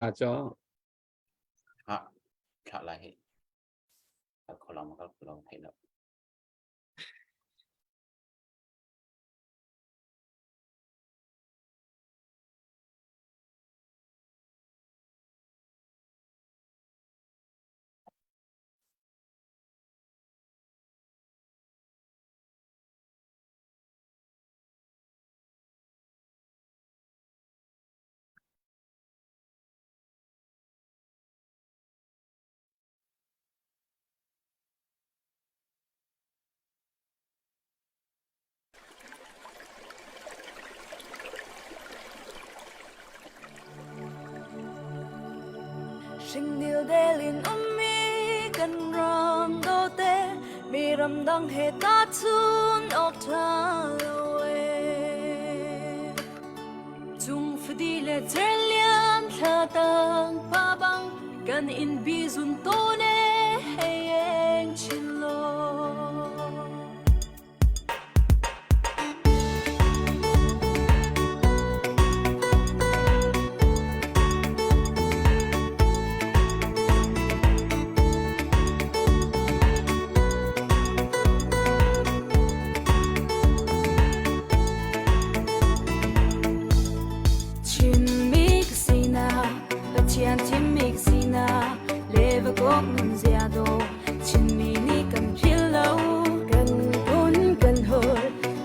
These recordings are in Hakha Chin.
Cu. Ha, thlah lai hi. Kal kho lo ma kal kho lo thei lo. Hringnil del in ummi kan ram dawte mi ramdang he tahchun awk ṭha lo ee. Cung fadi le cerlian thla tang pa bang kan in bi zun tawn e hei eng chin law. Chinmi ka sinak, Pathian thimmi ka sinak, le va kok nun zia dawh, Chinmi nih kan philh lo. Kan phun kan hawl,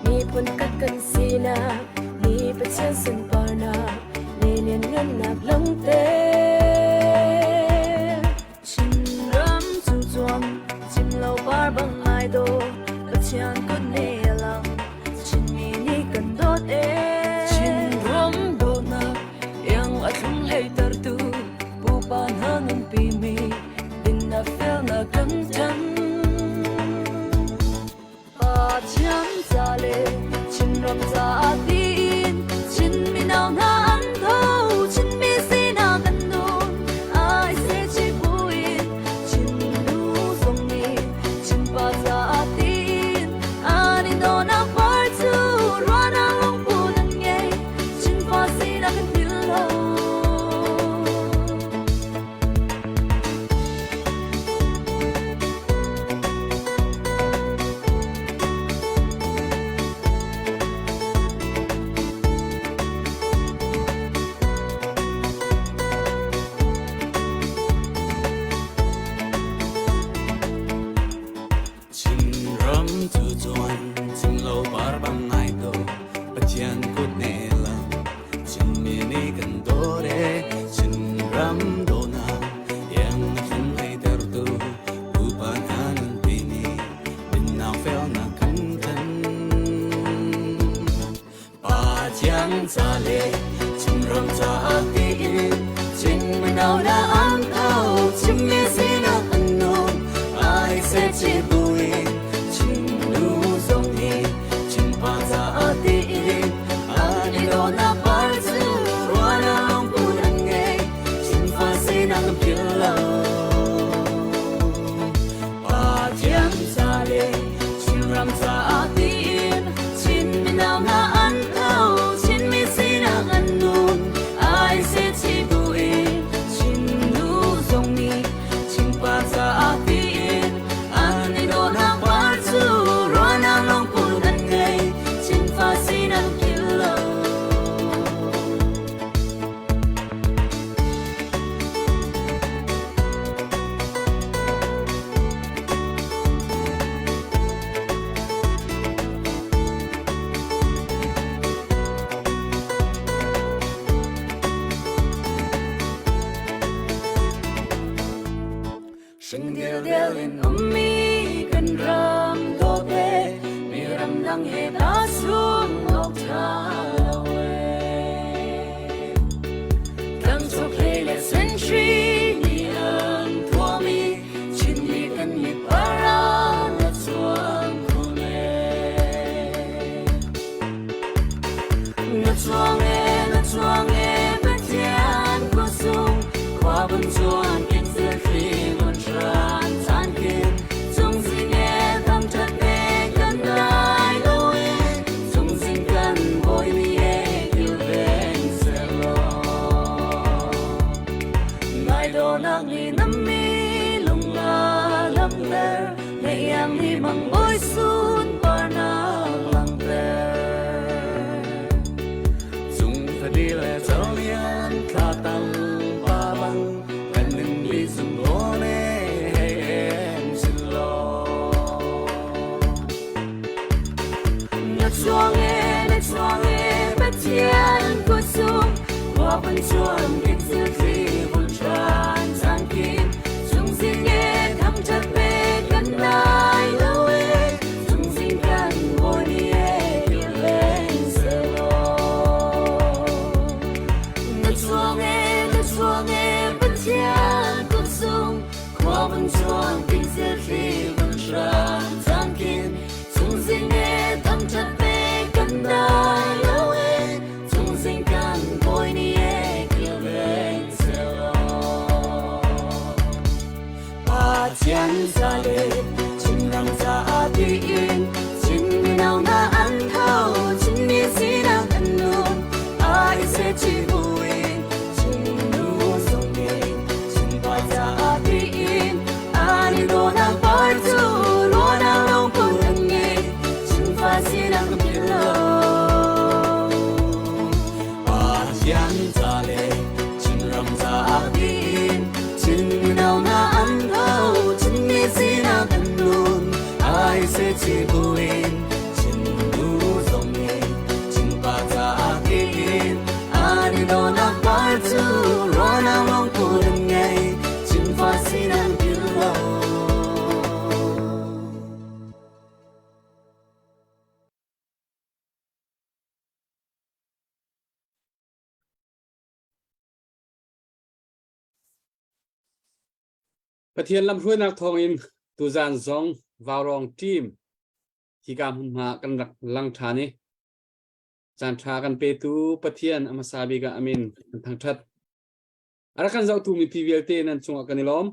miphun kat kan sinak, ni Pathian sunparnak, le lianngannak lawngte. Chinram cu zuam, cim lo par bang ai dawh, Pathian kut ne a lang, Chinmi nih kan dawt ee. Chinram dawtnak iang a thlung hleitertu pupa hna nunpimi dinnak felnak kan ṭan. Pathian ca le Chinram caah tiin Chin mino hna an tho, Chinmi sinak kan nun ai se chi buin Chin nu zong nih Chinpa caah tiin an i dawnak par cu ruahnak lungput an ngei, Chinpa sinak kan philh lo. Chinram cu cuan cimlo par bang ngai to Pathian kut ne lang Chinmi nih kan dawt e Chinram dawhnak iang a thlum hleitertu pupa hna nunpi nih dinnak felnak kan thanh. Pathian ca le Chinram caah tiin Chin mino na an tho Chinmi sinak an nung ai se chi buin Chin nu zong nih Chinpa caah tiin an i dawhnak par cu ruahnak lungput an ngei Chinfa sinak an philh lo. Pathian ca le Chinram caah tiin Chin mino hna an tho Chinmi sinak an nun ai se chi buin Chin nu zong nih Chinpa caah tiin an i dawhnak par cu ruahnak lungput an ngei Chinfa sinak philh lo. Hringdildel in ummi kan ram dawt e, mi ramdang he tahchun awk ṭha lo e. Tlangcung hlei le sentry nih an thuami Chinmi kan mit para na chuang khun e. Na chuang e, na chuang e, Pathian kusung khua bun chuan kin sil thli ngun hran chan kin chung zing e thang that e kan dai lo e chung zing kan bawi ni e kil veng se law. Dawnak nih na mi lunga lamter Neiang nih mang bawi sunparnak langhter Cung fadi le colian thla tam pa bang kan ning bi zum ne hei em sin lo. Na chuang e, na chuang e, Pathian kut sung Khua pan chuan dik zil thli vul tran chan kin Chung zing e thang chat pe kan nai lo e Chung zing kan bawi ni e kil ven se lo Na chuang e, na chuang e, Pathian kut sung Khua van chuan dik zil thli vul tran chan kin Chung zing e thang chat pe kan nai lo e Chung zing kan bawi ni e kil ven se lo Pathian ca le Chinram caah tiin Chin mino hna an tho Chinmi sinak an nun ai se chi buin Chin nu zong nih Chinpa caah tiin an i dawhnak par cu ruahnak lungput an ngei Chinfa sinak an philh lo. Pathian ca le Chinram caah tiin Chin mino hna an tho Chinmi sinak an nun ai se chi buin Chin nu zong nih Chinpa caah tiin an i dawhnak par cu ruahnak lungput an ngei Chinfa sinak an philh lo. Pathian lamhruainak thawngin tuzan zong Vaurawng team hika hmunhma kan rak lang ṭhan i caan ṭha kan petu Pathian a hmasa bik ah amin kan thangṭhat. A rak kan zohtu mipi vialte nan cungah kan i lawm.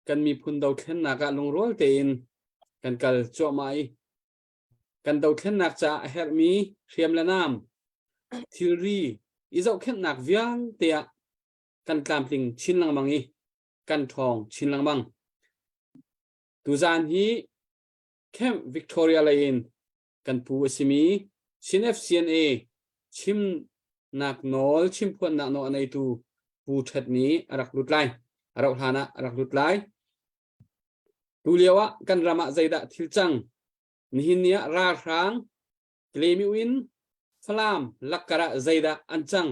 Kan miphun dothlennak ah lungrual tein kan kal cuahmah i kan dothlennak caah a herhmi hriam le nam thilri i zohkhenhnak vialte ah kan tlamtling chin lengmang i kan ṭhawng chin lengmang. Tuzaan hi Camp Victoria lei in kan pu a simi Chin FCNA chimnak nawl chimphuannak nawl a neitu Pu Ṭhet nih a rak lut lai. A rauh hlan ah a rak lut lai. Tu lio ah kan ram ah zeidah thil cang? Nihin ni ah ralhrang Klemiu in Falam lakkar ah zeidah an cang?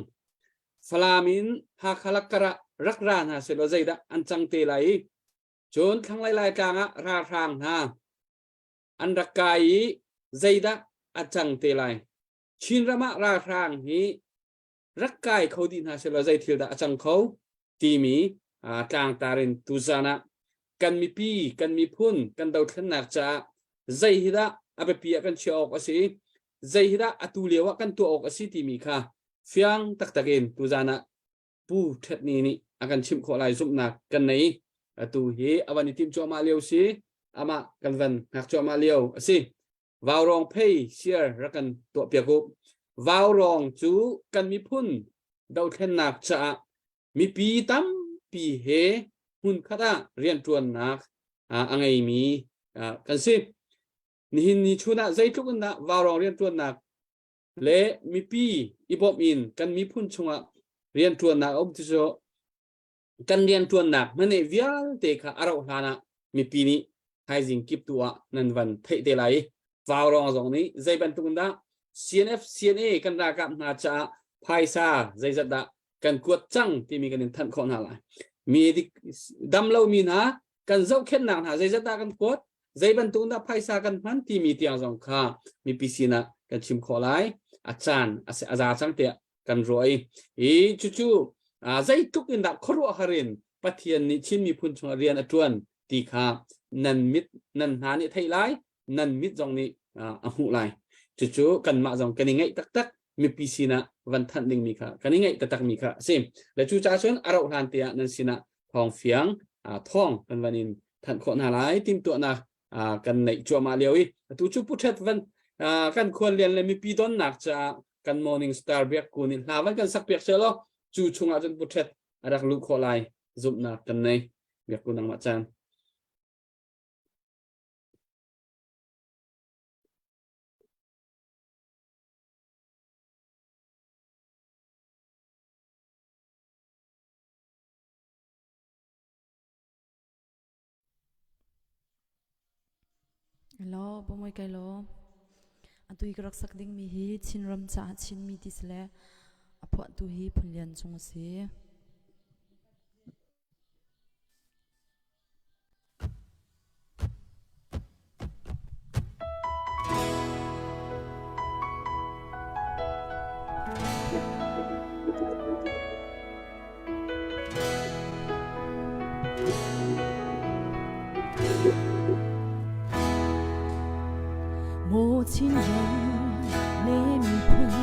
Falam in Hakha lakkar ah rak ra hna sehlaw zeidah an cang te lai i cun thlanglei Laitlang ah ralhrang hna an rak kai i zeidah a cang te lai? Chinram ah ralhrang hi rak kai kho dih hna sehlaw zei thil dah a cang kho timi tlangtar in tuzan ah kan mipi kan miphun kan dothlennak caah zei hi dah a biapi ah kan chiah awk a si zei hi dah atu lio ah kan tuah awk a si timi kha fiang taktak in tuzan ah Pu Ṭhet Ni nih a kan chimh khawh lai zumhnak kan nei. Atu hi a van i tim cuahmah lio si amah kan van hngak cuahmah lio a si. Vaurawng phei siar rak kan tuahpiak u. Vaurawng cu kan miphun dothlennak caah mipi tampi he hmunkhat ah rianṭuannak a ngeimi kan si. Nihin ni chun ah zeitluk in dah vaurawng rianṭuannak le mipi i bawmh in kan miphun chungah rianṭuannak a um ti cu kan rianṭuannak hmane vialte kha a rauh hlan ah mipi nih thaizing kip tu ah nan van theih te lai i Vaurawng zong nih zei bantuk in dah CNF CNA kan ralkap hna caah phaisa zeizat dah kan kuat cang timi kan in thanh khawh hna lai. Mi dik dam lomi hna kan zohkhenhnak hna zeizat dah kan kuat zei bantuk dah phaisa kan hman timi tiang zong kha mipi sinah kan chim khawh lai. A caan a za cang tiah kan ruah i i cucu zeitluk in dah khuaruahhar in Pathian nih Chin miphun chungah rian a ṭuan ti kha nan mit nan hna nih theih lai nan mit zong nih a hmuh lai cucu kanmah zong kan i ngaih taktak mipi sinah van thanh dingmi kha kan i ngaih taktak mi kha a si le cu caah cun a rauh hlan te ah nan sinah thawng fiang thawng kan van in thanh khawh hna lai timhtuahnak kan neih cuahmah lio i atu cu Pu Ṭhet van kan khuallian le mipi donnak caah kan Morning Star biak ku nih hla van kan sak piak selaw cu chungah cun Pu Ṭhet a rak luh khawh lai. zumhnak kan nei. Biak ku nangmah caan. Hello, bomoi kai lo. Atu i ka rak sak dingmi hi Chinram caah Chinmi ti si le a phuahtu hi Phunlian Cung a si. Maw Chinram le miphun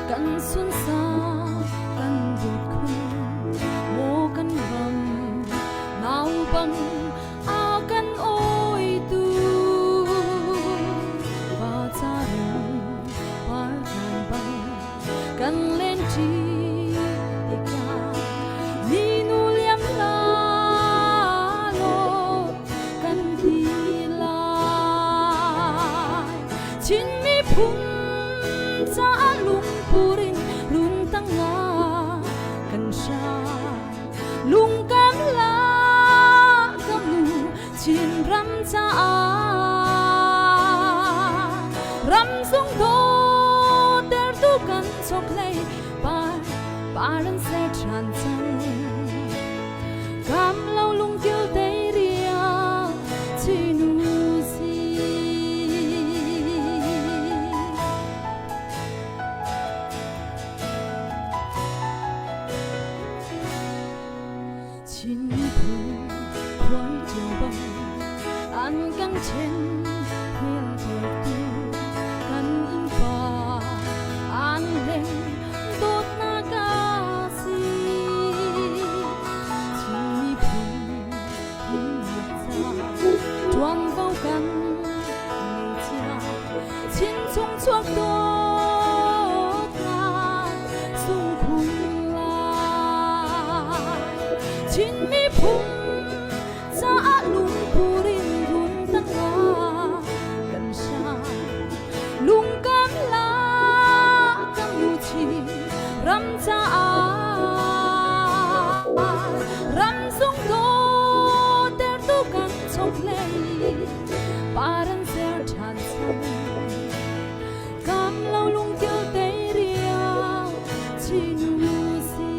kan sunsak kan dawt khun maw kan ram nau bang a kan awitu va ca ram par tlan bang kan len ṭi tikah ninu liam la law kan ti lai. Chin miphun caah lungpur in lungtang ah kan hram lungkam la kam nu Chin ram caah ram sung dawtertu kan chokhlei par par an ser ṭhan cang kam lo lungkil te ria chinu si. Chin miphun khuai ṭio bang an kan ṭhen hmeltertu kan innpa an hleng dawtnak a si. Chin miphun himnak ca ṭuanvo kan ngei cia. Chin chung chuak dawtnak sungkhung lai. Chin miphun caah lungpur in run tangah kan hram. Lungkam la kan luchin ram caah ram sung dawtertu kan chokhlei par an ser ṭhan cang. Kam lo lungkil te ria chinu si.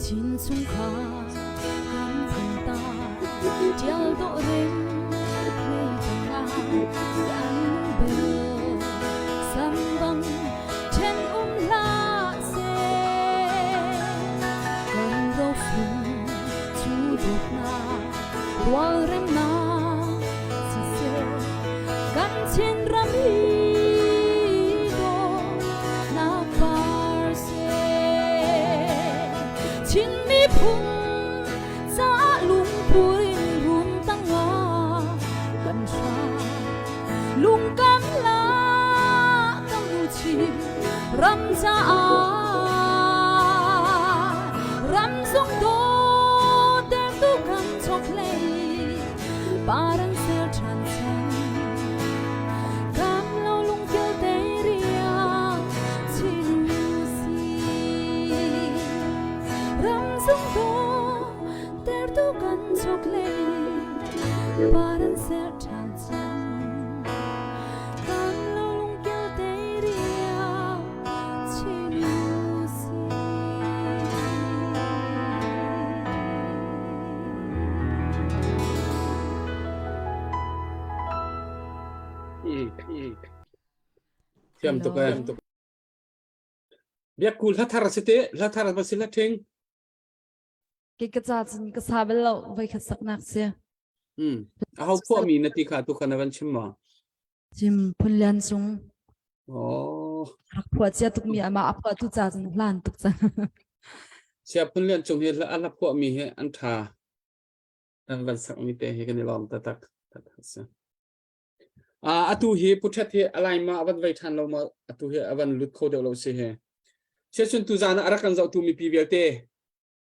Chin chungkhar kan phun ta ṭial dawh reng hlei tangah kan bel sam bang ṭhen um hlah seh kan rofung cu dawtnak rualremnak siseh kan Chinram hi dawtnak par seh. Chin miphun caah lungpur in run tangah kan hram lungkam la kan luchin ram caah ram sung dawtertu kan chokhlei par an ser ṭhan cang kam lo lungkil te ria chin si ram sung dawtertu kan chokhlei par an ser ṭhan cang kam lo lungkil te ria chin si. Thiam tuk eh. Biak ku hla thar si te, hla thar ba si la thing. Ke ka ca cun ka sa bal lo voi khat saknak si. Hmm. A ho phuah mi na ti kha tu kha na van chim ma? Chim Phunlian Sung. Oh. Rak phuah cia tuk mi ama a phuah tu ca cun hlan tuk cang. Sia Phunlian Cung hi a hla phuah mi hi an tha. An van sak mi te hi kan i lawm taktak. Si. Atu hi puthet hi alai ma avan vei than lo ma atu hi avan lut kho deuh lo si he. Siacun tu zan ah a rak kan zohtu mipi vialte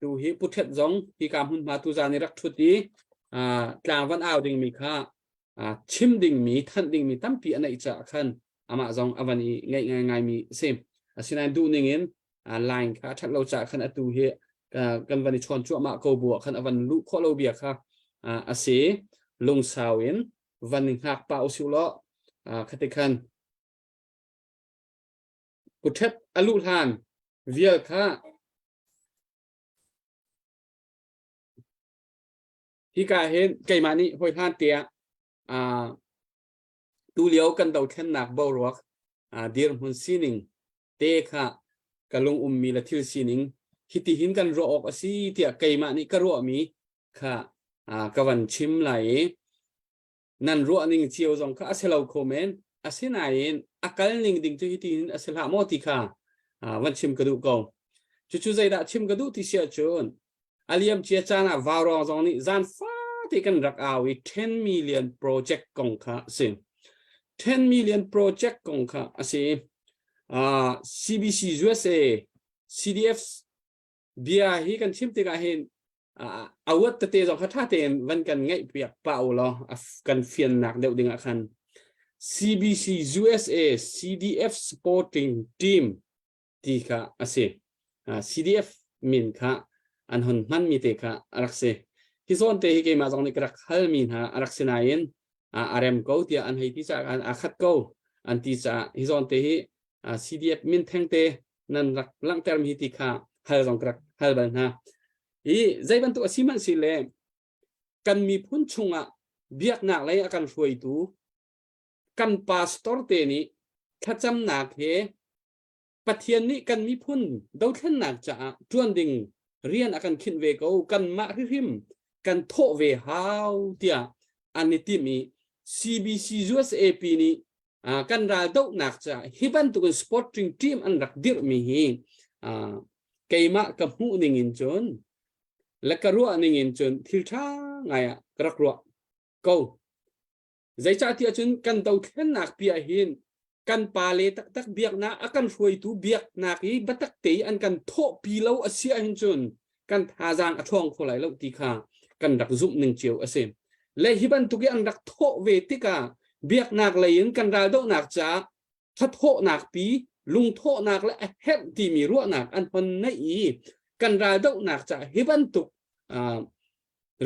tu hi puthet zong hi ka hmunhma tu zan i rak thut i tlang van au dingmi kha chim dingmi thanh dingmi tampi a neih caah khan amah zong a van i ngaih ngaingaimi a si. Asinain duh ning in line kha a ṭhat lo caah khan atu hi kan van i chawn cuahmah ko bu ah khan a van luh khawh lo bia kha a si. Lungsau in van i hngak pah usih law khati khan Puṭhet a luh hlan vial kha hika hin keimah nih hawi hlan tiah uh, tulio kan dothlennak boruak uh, dirhmun sining te kha ka lung ummi le thil sining hiti hin kan ruah awk a si tiah keimah nih ka ruahmi kha uh, ka van chim lai i nan ruah ning cio zong kha a si lo kho men asinain a kal ning ding cu hiti hin a si hlah maw ti kha van chim ka duh ko cucu zeidah chim ka duh ti si ahcun a liam cia caan ah vaurawng zong nih zan fate kan rak au i 10 million project kong kha a si 10 million project kong kha a si uh, CBC USA CDF bia hi kan chim tikah hin awat tete zong kha ṭha tein van kan ngaih piak pah u law kan fiannak deuh ding ah khan CBC USA CDF Sporting Team ti kha a si. CDF min kha an hon hmanmi te kha a rak si. Hi zawn te hi keimah zong nih ka rak halmi hna a rak si nain a rem ko tiah an hei ti caah khan a khat ko an ti caah hi zawn te hi CDF min theng te nan rak langhtermi ti kha hal zong ka rak hal bal hna. I zei bantuk a si hmanh si le kan miphun chungah biaknak lei a kan hruaitu kan pastor te nih thlacamnak he Pathian nih kan miphun dothlennak caah ṭuan ding rian a kan khinh ve ko kanmah hrihrim kan thawh ve hau tiah an i tim i CBC USAP nih kan ral dohnak caah hi bantukin sporting team an rak dirhmi hi keimah ka hmuh ning in cun le ka ruah ning in cun thil ṭha ngai ah ka rak ruah ko. Zeicahtiah cun kan dothlennak pi ah hin kan pale taktak biaknak a kan hruaitu biaknak i biatak te i an kan thawhpi lo a si ahhin cun kan thazaang a ṭhawng kho lai lo ti kha kan rak zumh ning cio a si. Le hi bantuk i an rak thawh ve tikah biaknak lei in kan raldohnak caah thathawhnak pi lungthawhnak le a herh timi ruahnak an hon neih i kan raldohnak caah hi bantuk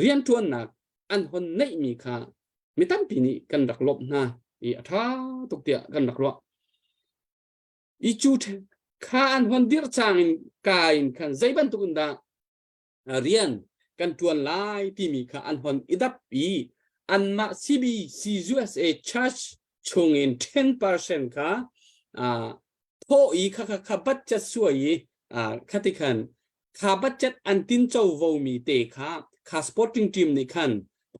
rianṭuannak an hon neihmi kha mi tampi nih kan rak lawmh hna i a ṭha tuk tiah kan rak ruah. I cu kha an hon dirh cang in ka in khan zei bantuk in dah rian kan ṭuan lai timi kha an hon i dap i anmah CBCUSA Church chungin 10% kha thawh i kha kha kha budget suai i khati khan kha budget an tin covo mi te kha kha sporting team nih khan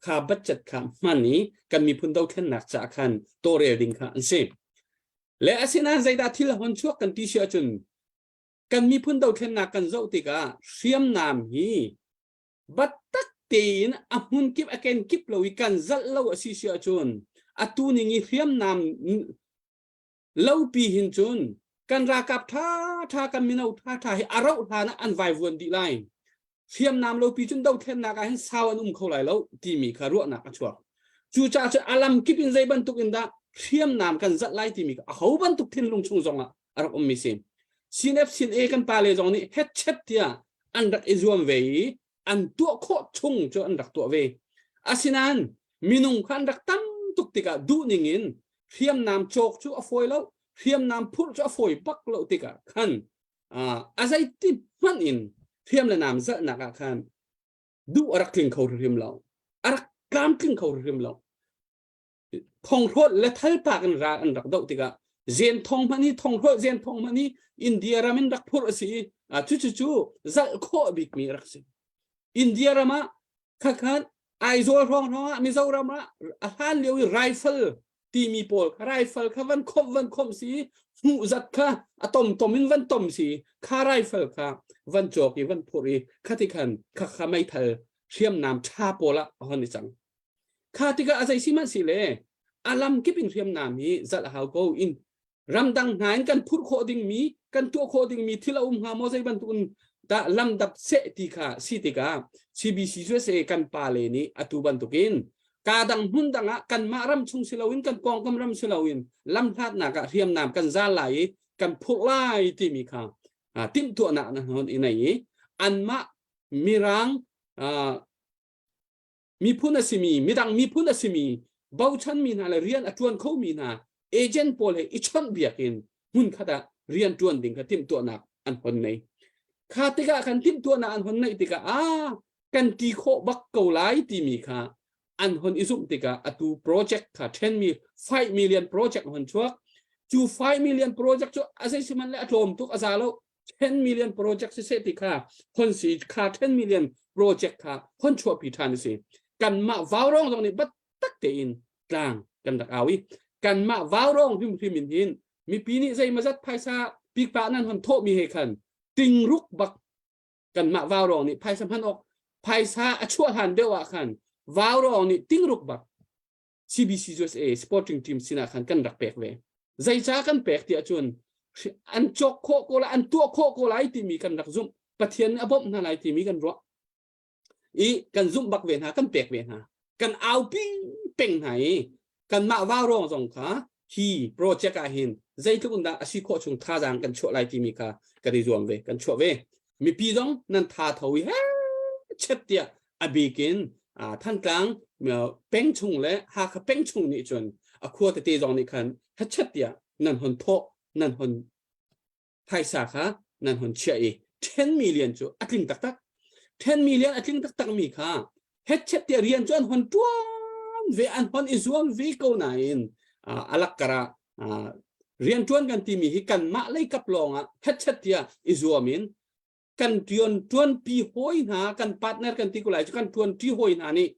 kha budget kha hman i kan miphun dothlennak ca khan tawrel ding kha an si le asinain zeidah thil hon chuak kan ti si ahcun kan miphun dothlennak kan zoh tikah hriamnam hi Biatak tein a hmun kip a ken kip lo i kan zalh lo a si si ahcun atu ning i hriamnam lopi hin cun kan ralkap ṭha ṭha kan mino ṭha ṭha hi a rauh hlan ah an vaivuan dih lai. Hriamnam lopi cun dothlennak ah hin sau an um kho lai lo timi kha ruahnak a chuak. Cucaah cun a lam kip in zei bantuk in dah hriamnam kan zalh lai timi kha aho bantuk thinlung chung zong ah a rak ummi si. CNF CNA kan pale zong nih hetchet tiah an rak i zuam ve i an tuah khawh chung cu an rak tuah ve. Asinain minung kha an rak tam tuk tikah duh ning in hriamnam cawk cu a fawi lo, hriamnam phurh cu a fawi bak lo tikah khan a zeiti hmanh in hriam le nam zalhnak ah khan duh a rak tling kho hrim lo. A rak tlamtling kho hrim lo. Thonghrawt le thalpak in ral an rak doh tikah zen thong hmanh hi thonghrawt zen thong hmanh hi India ram in rak phurh a si i cucu cu zalh khawh bikmi a rak si. India ram ah khakhan Aizawl hrawng hrawng ah Mizoram ah a hlan lio i rifle timi pawl kha rifle kha van khomh van khomh si hmuh zat kha a tom tom in van tom si kha rifle kha van cawk i van phurh i khati khan kha kha meithal hriamnam tha pawl ah a hon i cang. Kha tikah a zei si hmanh si le a lam kip in hriamnam hi zalh a hau ko in ramdang hna in kan phurh khawh dingmi kan tuah khawh dingmi thil a um hnga maw zei bantuk in dah lamdap seh ti kha si tikah CBC USA kan pa le nih atu bantukin ka dang hmun dang ah kanmah ram chung si loin kan pawngkam ram si loin lamhlatnak ah hriamnam kan zal lai i kan phurh lai timi kha timhtuahnak na hon i nei i anmah mirang miphun a simi midang miphun a simi bochanmi hna le rian a ṭuan khomi hna agent pawl he i chawnh biak in hmun khat ah rian ṭuan ding kha timhtuahnak an hon nei kha tikah kan timhtuahnak an hon neih tikah a kan ti khawh bak ko lai timi kha an hon i zumh tikah atu project kha 10 mi 5 million project hon chuak cu 5 million project cu a zei siman le a tlawm tuk a za lo 10 million project siseh ti kha hon si kha 10 million project kha hon chuahpi ṭhan a si kanmah vaurong zong nih biatak tein tlang kan rak au i kanmah vaurong hrimhrim in hin mipi nih zeimazat phaisa pikpa nan hon thawhmi he khan tingruk bak kanmah vaurong nih phaisa hman awk phaisa a chuah hlan deuh ah khan vaurong nih tingruk bak CBC USA sporting team sinah khan kan rak pek ve. Zeicah kan pek tiah cun an cawk khawh ko lai, an tuah khawh ko lai timi kan rak zumh. Pathian nih a bawmh hna lai timi kan ruah. I kan zumh bak ve hna, kan pek ve hna. Kan aupi peng hna i kanmah vaurawng zong kha hi project ah hin zeitluk in dah a si khawh chung thazaang kan chuah lai timi kha kan i zuam ve, kan chuah ve. Mipi zong nan tha tho i he chet tiah a bik in Thantlang peng chung le Hakha peng chung nih cun a khua tete zong nih khan hachet tiah nan hon thawh nan hon phaisa kha nan hon chiah i 10 million cu a tling taktak 10 million a tling taktak mi kha hetchet tiah rian cu an hon tuan ve an hon i zuam ve ko nain alak kara rian tuan kan timi hi kanmah lei kap lawng ah hetchet tiah i zuam in kan ṭuan ṭuanpi hawi hna kan partner kan ti ko lai cu kan ṭuanṭi hawi hna nih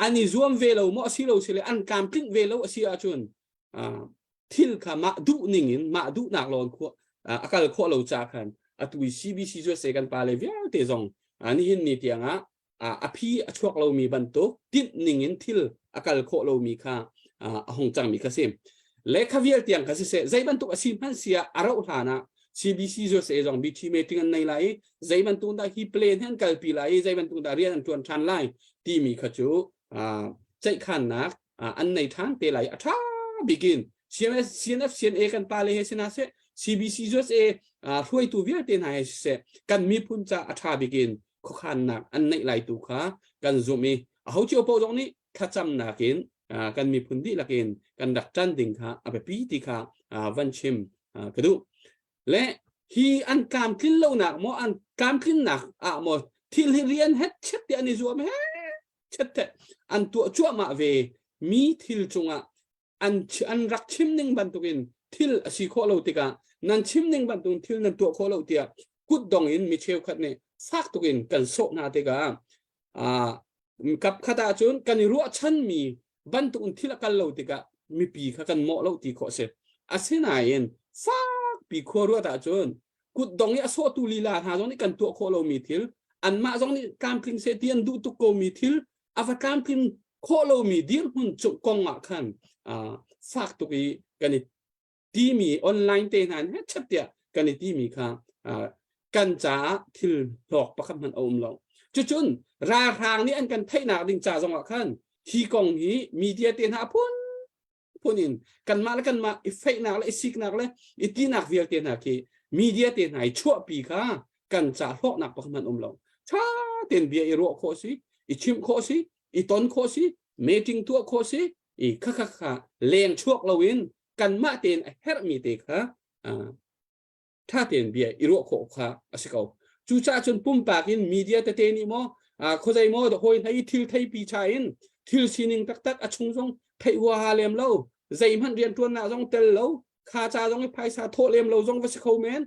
an i zuam ve lo maw asi lo si le an tlamtlinh ve lo a si ahcun thil kha mah duh ning in mah duhnak lawn khua a kal khawh lo ca khan atu i CBC USA kan pa le vialte zong nihin ni tiang ah a phi a chuak lomi bantuk tinh ning in thil a kal khawh lomi kha a hung cangmi kha si. Lehkha vial tiang kha siseh zei bantuk a si hmanh si ah a rauh hlan ah CBC USA zong BT meeting an nei lai i zei bantuk dah hi plan hi an kalpi lai i zei bantuk dah rian an ṭuan ṭhan lai timi kha cu ceihkhannak an nei ṭhan te lai a ṭha bikin CNF CNF CNA kan pa le he sina seh CBC USA hruaitu vialte hna he siseh kan miphun ca a ṭha bikin khuakhannak an neih lai tu kha kan zumh i aho cio paoh zong nih thlacamnak in kan miphun dihlak in kan rak ṭan ding kha a biapi ti kha van chim ka duh. Le hi an tlamtlin lonak maw an tlamtlinnak ah maw thil hi rian het chet ti an i zuam he chet te an tuah cuahmah ve mi thil cungah an an rak chim ning bantukin thil a si khawh lo tikah nan chim ning bantukin thil nan tuah khawh lo tiah kutdong in mi cheukhat nih fak tukin kan sawh hna tikah kap khat ahcun kan i ruahchanmi bantukin thil a kal lo tikah mipi kha kan mawh lo ti khawh a si. Asinain fakpi khua ruat ahcun kutdong i a sawhtu lila hna zong nih kan tuah khawh lomi thil anmah zong nih tlamtling seh ti an duh tuk komi thil a va tlamtlin khawh lomi dirhmun cung kong ah khan fak tuk i kan i timi online te hna he chat tiah kan i timi kha kan caah thil hlawk pakhat hmanh a um lo. Cucun ralhrang nih an kan theihnak ding ca zong ah khan hi kong hi media te hna phun phun in kanmah le kanmah i feihnak le i siknak le i tinak vialte hna khi media te hna i chuahpi kha kan ca hlawknak pakhat hmanh um lo. Tha tein bia i ruah khawh si, i chimh khawh si, i ton khawh si, meeting tuah khawh si, i kha kha kha leng chuak loin kanmah tein a herhmi te kha ṭha tein bia i ruah khawh kha a si ko. Cucaah cun pumpak in media tete nih maw khuazei maw hawi hna i thil theipi cha in thil sining taktak a chung zong theih huaha lem lo zeihmanh rianṭuannak zong tel lo kha ca zong i phaisa thawh lem lo zong va si kho men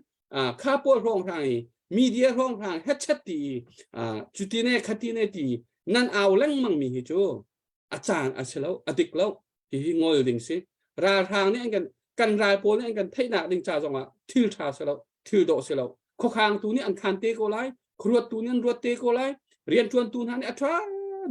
kha pawl hrawng hrang i Media hrawnghrang hetchet ti cuti ne khati ne ti nan au lengmang mi hi cu a caan a si lo, a dik lo. Hihi ngol ding si. Ralhrang nih an kan kan ral pawl nih an kan theihnak ding ca zongah thil ṭha si lo, thil dawh si lo. Khuakhang tu nih an khan te ko lai, khuaruat tu nih an ruat te ko lai, rianṭuan tu hna nih a ṭha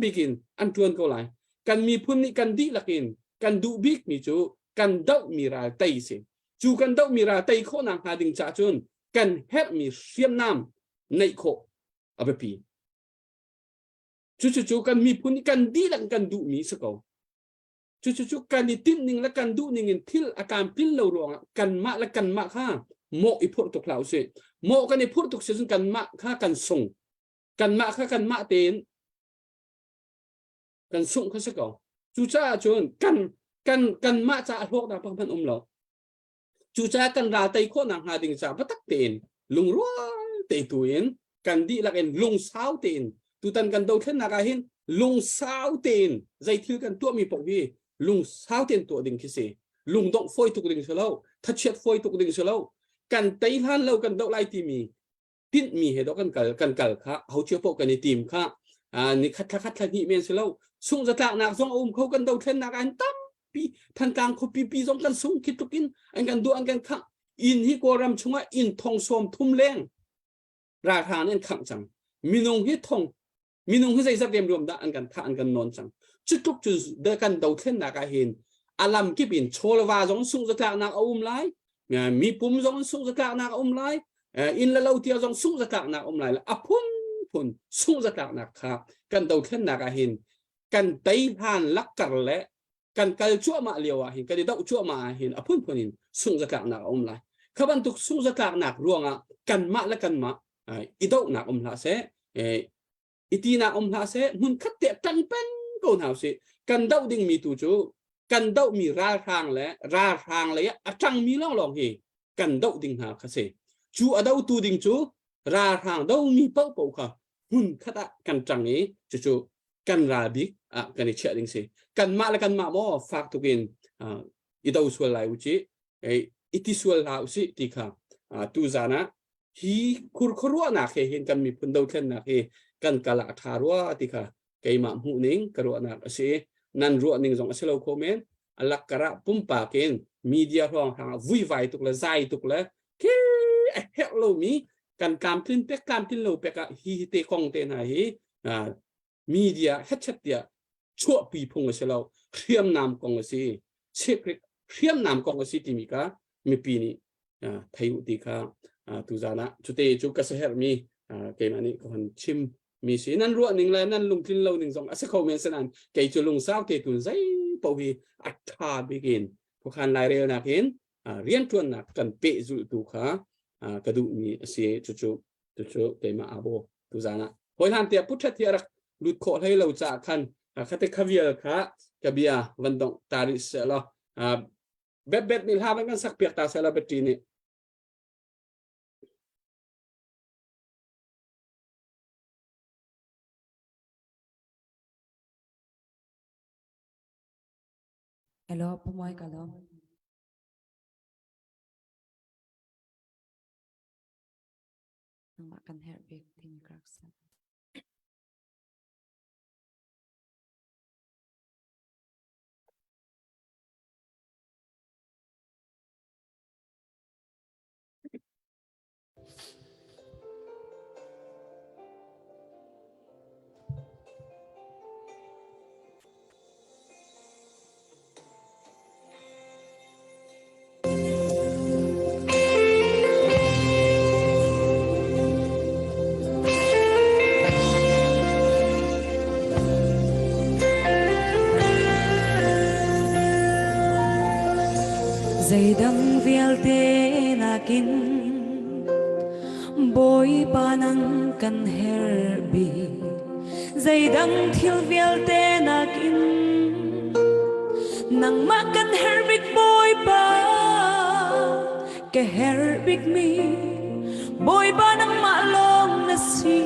bik in an ṭuan ko lai. Kan miphun nih kan dihlak in kan duh bik mi cu kan doh mi ral tei si. Cu kan doh mi ral tei khawh nak hnga ding ca cun kan herhmi hriamnam neih khawh a biapi. Cucucu kan miphun nih kan dihlak kan duhmi si ko. Cucucu kan i tinh ning le kan duh ning in thil a tlamtlin lo ruangah kanmah le kanmah kha mawh i phurh tuk hlah usih. Mawh kan i phurh tuk si cun kanmah kha kan sung. Kanmah kha kanmah tein kan sungh kha si ko. Cucaah cun kan kan kanmah caah hlawknak pakhat hmanh um lo. Cucaah kan ral tei khawh nakhnga ding caah biatak tein lungrual te tu in kan dihlak in lungsau tein tutan kan dothlennak ah hin lungsau tein zei thil kan tuahmi paoh hi lungsau tein tuah ding khi si. Lungdongh fawi tuk ding si lo, thachiat fawi tuk ding si lo. Kan tei hlan lo kan doh lai timi tinhmi he dawh kan kal kan kal kha ho cio paoh kan i tim kha ni khat thla khat thla hnih men si lo. Sung zatlaknak zong a um kho. Kan dothlennak ah hin tampi Thantlang khuapi pi zong kan sung khi tluk in an kan duh an kan khangh. Inn hi Kawlram chungah inn thong 30 leng ralhrang an khangh cang. Minung hi thong minung hi zeizat remruam dah an kan thah an kan nawn cang. Cu tluk cu kan dothlennak ah hin alam kip in chawlva zong sung zatlaknak a um lai, mi pum zong sung zatlaknak a um lai, inn le lo tia zong sung zatlaknak a um lai. A phun phun sung zatlaknak kha kan dothlennak ah hin kan tei hlan lakkar le kan kal cuahmah lio ah hin, kan i doh cuahmah ah hin a phunphun in sung zatlaknak a um lai. Kha bantuk sung zatlaknak ruangah kanmah le kanmah i dohnak um hlah seh, i tinak um hlah seh. Hmun khat te ṭang peng ko hna usih. Kan doh dingmi tu cu kan dohmi ralhrang le ralhrang lei ah a ṭangmi lawnglawng hi kan doh ding hna kha si. Cu a dotu ding cu ralhrang domi paohpaoh kha hmun khat ah kan ṭang i cucu kan ral bik ah kan i chiah ding si. Kanmah le kanmah maw fak tuk in i do sual lai u ci, i ti sual hlah usih ti kha tu zan ah hi khurkhuaruahnak he hin kan miphun dothlennak hi kan kal ah a ṭha rua ti kha keimah hmuh ning ka ruahnak a si. Nan ruah ning zong a si lo kho men. A lakkar ah pumpak in media hrawnghrang ah vuivai tuk le zai tuk le khi a herh lomi kan tlamtlin pek tlamtlin lo pek ah hi te kong te hna hi media hetchet tiah chuahpi phung a si lo. Hriamnam kong a si, hriamnam kong a si timi kha mipi nih thei u ti kha tuzan ah cute cu ka saherhmi keimah nih ka hon chim mi si. Nan ruah ning le nan lungtlin lo ning zong a si kho men, sanan kei cu lungsau te tun zei paoh hi a ṭha bik in khuakhan lairelnak in rianṭuannak kan pehzulh tu kha ka duhmi a si. Cucu cucu keimah abo tuzan ah hawi hlan tiah putṭhat hi a rak lut khawh hlei lo caah khan khate khavial kha ka bia van dongh ta rih seh law bet bet nih hla van kan sak piak ta seh law betty nih. Hello, pumoy ka lo. Nangmah kan herh bik timi ka rak sak. Zeidang vialte nakin Bawipa nang kan herh bik, zeidang thil vialte nakin nangmah kan herh bik. Bawipa ka herh bikmi, Bawipa nangmah lawng na si.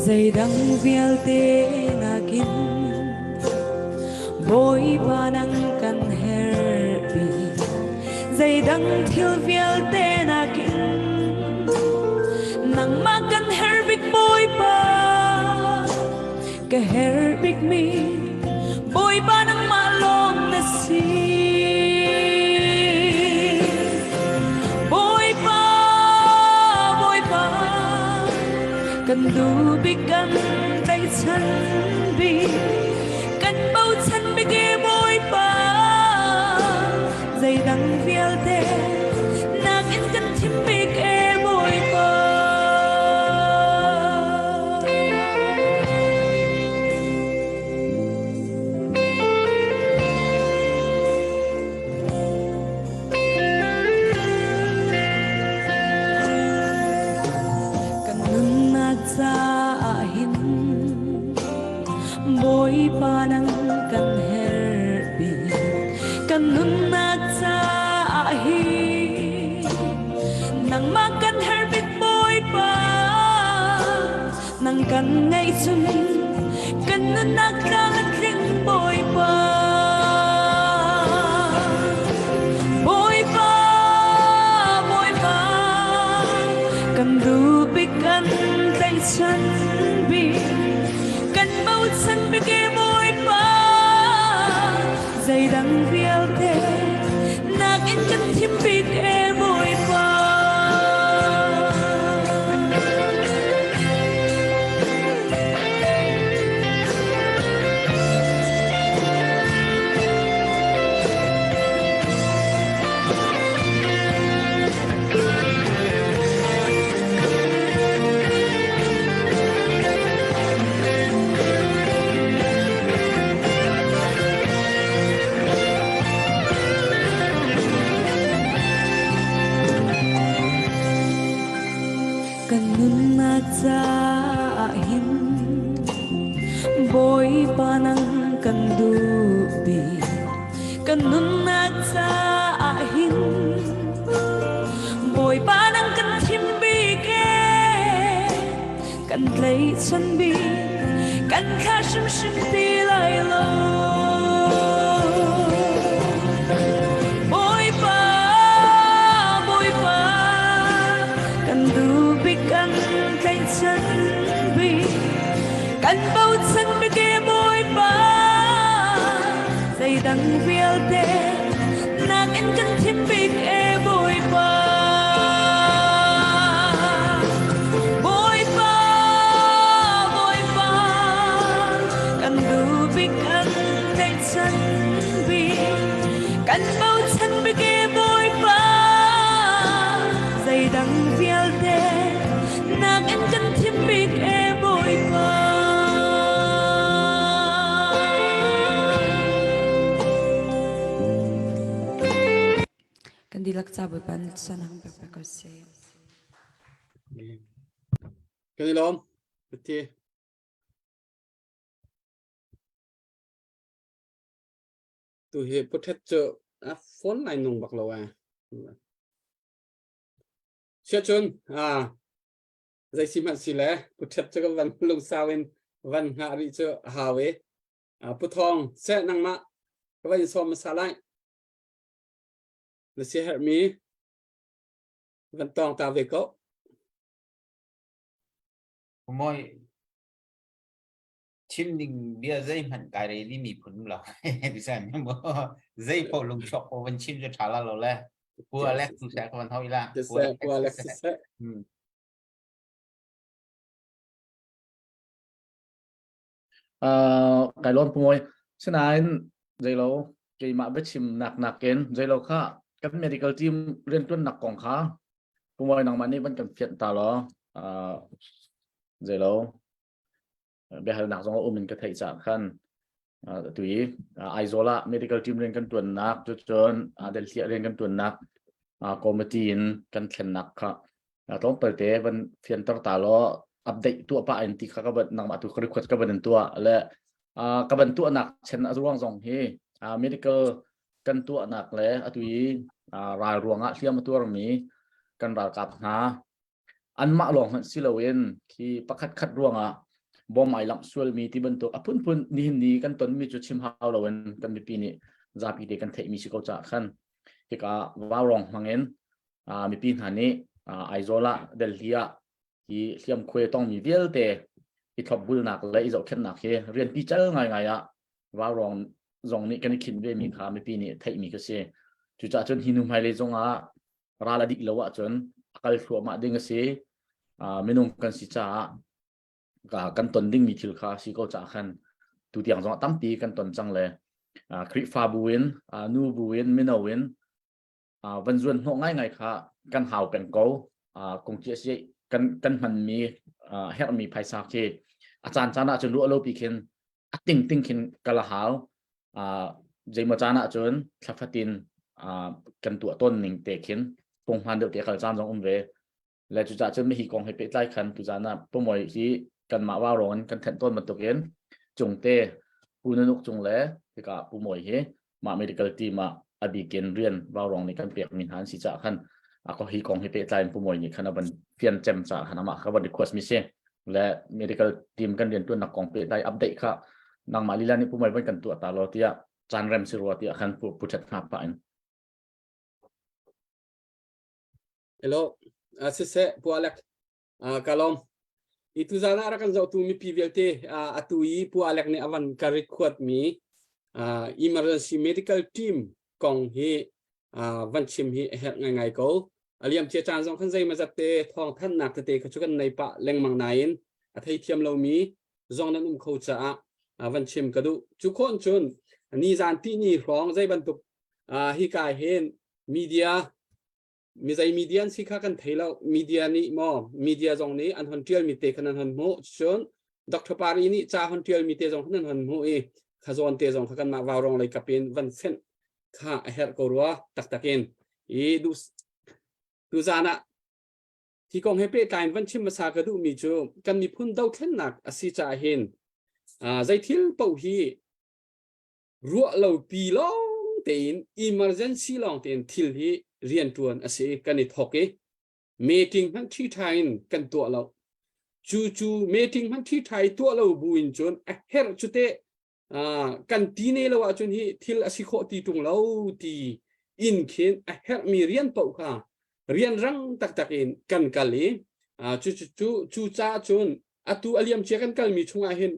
Zeidang vialte nakin Bawipa nang kan. Zeidang thil vialte nakin nangmah kan herh bik Bawipa. Ka herh bikmi Bawipa nangmah lawng na si. Bawipa, Bawipa, kan duh bik kan tlaihchan bik, kan bochan bik e Bawipa, zeidang vialte nakin kan thim bik e Bawipa. Kan nunnak caah hin Bawipa nang kan herh bik kan nunnak caah hin nangmah kan herh bik Bawipa nang kan ngeih cun kan nunnak tlang a tling Bawipa Bawipa Bawipa kan duh bik kan tlaihchan bik kan bochan bik e Bawipa zeidang vialte nakin kan thim bik e Bawipa. Kan nunnak caah hin Bawipa nang kan duh bik kan nunnak caah hin Bawipa nang kan thim bik e kan tlaihchan bik kan thla hrimhrim ti lai lo Bawipa Bawipa kan duh bik kan tlaihchan bik kan bochan bik e Bawipa zeidang vialte nakin kan thim bik e Bawipa Bawipa Bawipa kan duh bik kan tlaihchan bik kan bochan bik e Bawipa zeidang vialte nakin kan thim bik e Bawipa. Kan dihlak ca Bawipa nih sanang pek pek ko seh. Kan i lawm. Pati. Tu hi puthet cu a phone lai nung bak lo eh. Siahcun zei si hmanh si le Pu Ṭhep cu kan van lungsau in van hngah rih cu a hau i Pu Thawng seh nangmah ka van in sawm hmasa lai. Na siaherhmi van tawng ta ve ko. Moi chim ding bia zeihmanh kai rei li mi phun lo bisan mo zei po lung chok po van chim chu tha la lo le pu Alex tu sa ka van hoi la pu Alex se Kai lawm pu Moi sinain zeilo keimah biachim nak nakin zeilo kha kan medical team riantuan nak kong kha pu Moi nangmah nih van kan fianh ta law zeilo biahalnak zong a um in ka theih caah khan tu i Aizawl ah medical team rian kan tuannak cucun Delhi ah rian kan tuannak committee in kan thlennak kha tlawmpal te van fianter ta law update tuah pah in ti kha ka van nangmah tu ka request ka van in tuah le ka van tuahnak chen a ruang zong hi medical kan tuahnak le atu i ral ruangah hliam a tuarmi kan ralkap hna anmah lawng hmanh si loin khi pakhat khat ruangah bom ai langh sualmi ti bantuk a phunphun nihin ni kan tonmi cu chim hau loin kan mipi nih zapi te kan theihmi si ko caah khan. Tikah vaurawng hmangin mipi hna nih Aizawl ah Delhi ah hi hliamkhuai tongmi vialte i thlopbulnak le i zohkhenhnak hi rian pical ngaingai ah vaurawng zong nih kan i khinh ve mi kha mipi nih theihmi ka si. Cucaah cun hi nu hmailei zong ah ral a dih lo ahcun a kal thluahmah ding a si. Minung kan si caah kan ton dingmi thil kha si ko caah khan tutiang zong ah tampi kan ton cang le Khrihfabu in nu bu in mino in van zuan hnawh ngaingai kha kan hau peng ko. Kong ci a si kan kan hmanmi herhmi phaisa khi a caan caan ah cun ruah lo pi khin a ting ting khin kal a hau. Zeimaw caan ah cun thla fatin kan tuah tawn ning te khin punghman deuh te kal caan zong um ve. Le cucaah cun hi kong he pehtlai khan tuzaan ah pumoi hi kanmah vaurawng in kan thenh tawn bantukin cungte Pu Nanuk cung le hika Pu Mawi hi mah medical team ah a bikin rian vaurawng nih kan pekmi hna an si caah khan a ko hi kong he pehtlai in Pu Mawi nih khan a van fian cem caah khan amah kha van request mi si le medical team kan rian tuannak kong pehtlai update kha nangmah lila nih Pu Mawi van kan tuah ta law tiah caan rem si rua tiah khan Pu Pu Ṭhat hngak pah in. Hello, siseh Pu Alec, ka lawm. I tuzan ah rak kan zohtu mipi vialte atu i Pu Alec nih a van ka record mi emergency medical team kong hi van chim hi a herh ngaingai ko. A liam cia caan zong khan zeimazat te thawng thanhnak tete kha cu kan nei pah lengmang nain a theithiam lomi zong nan um kho caah van chim ka duh. Cu khon cun nizan tihni hrawng zei bantuk hika hin media mizei media an si kha kan thei lo. Media nih maw media zong nih an hon tial mi te khan an hon hmuh. Cun Dr. Pari nih ca hon tial mi te zong khan an hon hmuh i khazawn te zong kha kanmah vaurawng lei kap in van fenh kha a herh ko rua taktak in. I du tuzan ah hi kong he pehtlai in van chim hmasa ka duh mi cu kan miphun dothlennak a si caah hin zei thil paoh hi ruah lo pi lawng tein emergency lawng tein thil hi riantuan a si. Kan i thok i meeting hmanh ṭhi ṭha in kan tuah lo. Cu cu meeting hmanh ṭhi ṭha i tuah lo bu in cun a herh cu teh kan ti ne lo ahcun hi thil a si khawh ti ṭung lo ti in khin a herhmi rian paoh kha rian rang taktak in kan kal i cu cu cu caah cun atu a liam cia kan kalmi chungah hin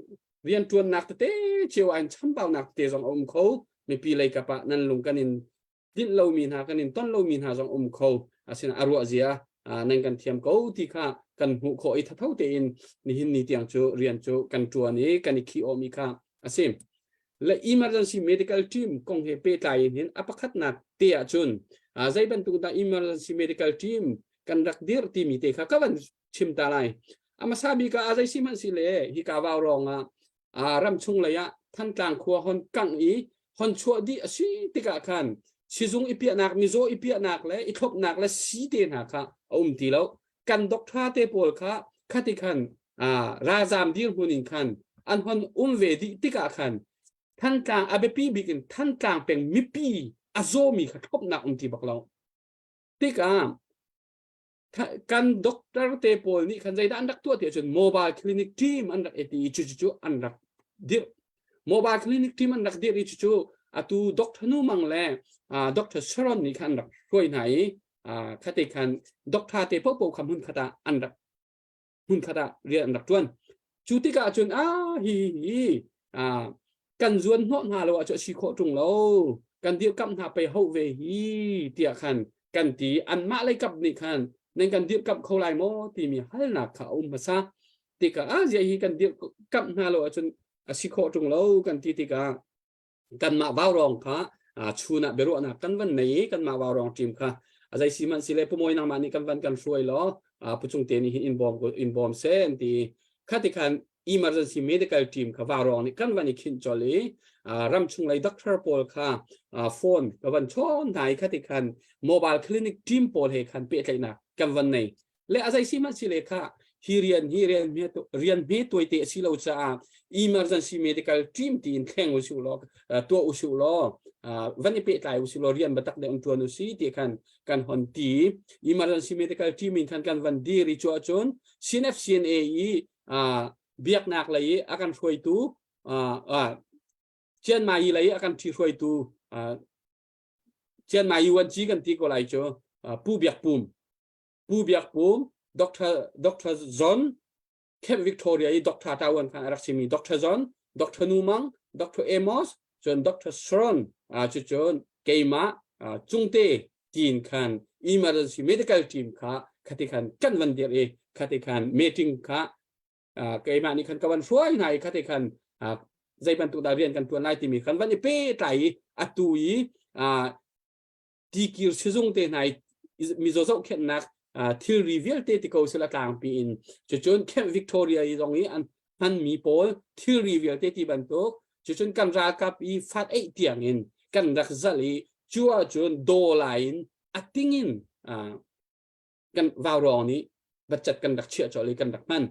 rianṭuannak tete cio ah in chambaunak tete zong a um kho. Mipi lei kap ah nan lung kan in dinh lomi hna, kan in ton lomi hna zong um kho. Asina a ruah zia nan kan thiam ko ti kha kan hmuh khawh i thatho tein nihin ni tiang cu rian cu kan ṭuan i kan i khih awmi kha a si. Le emergency medical team kong he pehtlai in hin a pakhatnak te ahcun zei bantuk dah emergency medical team kan rak dir timi te kha ka van chim ta lai. A hmasa bik ah zei si hmanh si le hika vaurawng ah ram chung lei ah Thantlang khua hon kangh i hon chuah dih a si tikah khan sizung i piahnak, mizaw i piahnak le i thlopnak le sii te hna kha a um ti lo. Kan doctor te pawl kha khati khan ralzam dirhmun in khan an hon um ve dih tikah khan Thantlang a biapi bik in Thantlang peng mipi a zawmi kha thlopnak um ti bak lo. Tikah kan doctor te pawl nih khan zeidah an rak tuah ti ahcun mobile clinic team an rak eti i cucu cu an rak dirh. Mobile clinic team an rak dirh i cucu atu Doctor Nu Mang le Doctor Sharon nih khan an rak hruai hna i khate khan doctor te popo kha hmun khat ah an rak hmun khat ah rian an rak tuan. Cu tikah cun a hi hi kan zuan hnawh hna lo ahcun a si khawh ṭung lo, kan dirhkamh hna pei ho ve hi tiah khan kan ti. Anmah lei kap nih khan nan kan dirhkamh kho lai maw timi halnak kha a um hmasa tikah a zia hi kan dirhkamh hna lo ahcun a si khawh ṭung lo kan ti tikah kanmah vaurawng kha chun ah biaruahnak kan van nei i kanmah vaurawng team kha a zei si hmanh si le pumawi nangmah nih kan van kan hruai law pucung te nih hin in bawm in bawm seh an ti. Khati khan emergency medical team kha vaurawng nih kan van i khinh chol i ram chung lei doctor pawl kha phone ka van chawn hna i khati khan mobile clinic team pawl he khan pehtlaihnak kan van nei. Le a zei si hmanh si le kha hi rian hi rian hme rian hme tuaite a si lo caah emergency medical team tiin thleng u si law, tuah u si law, van i pehtlai u si law, rian batak de um tuan u si ti khan kan hon ti. Emergency medical team in khan kan van dir i cu ahcun CNFCNA i biaknak lei i a kan hruaitu, Chiang Mai lei a kan ṭhi hruaitu. Chiang Mai UNG kan ti ko lai cu Pu Biak Pum Pu Biak Pum Dr. Dr. John Camp Victoria i Dr. Tawan khan a rak simi Dr. John Dr. Numang Dr. Amos cun Dr. Sharon cu cun keimah Cungte tiin khan emergency medical team kha khati khan kan van dir i khati khan meeting kha keimah nih khan ka van hruai hna i khati khan zei bantuk dah rian kan tuan lai timi khan van i pe tlai i atu i tikir sizung te hna i mizaw zohkhenhnak thilri vialte ti ko sila tlangpi in cucun Camp Victoria i zong i an hmanmi pawl thilri vialte ti bantuk cucun kan ralkap i fat eih tiang in kan rak zal i cu ahcun dawla in a ting in kan vaurawng nih budget kan rak chiah colh i kan rak hman.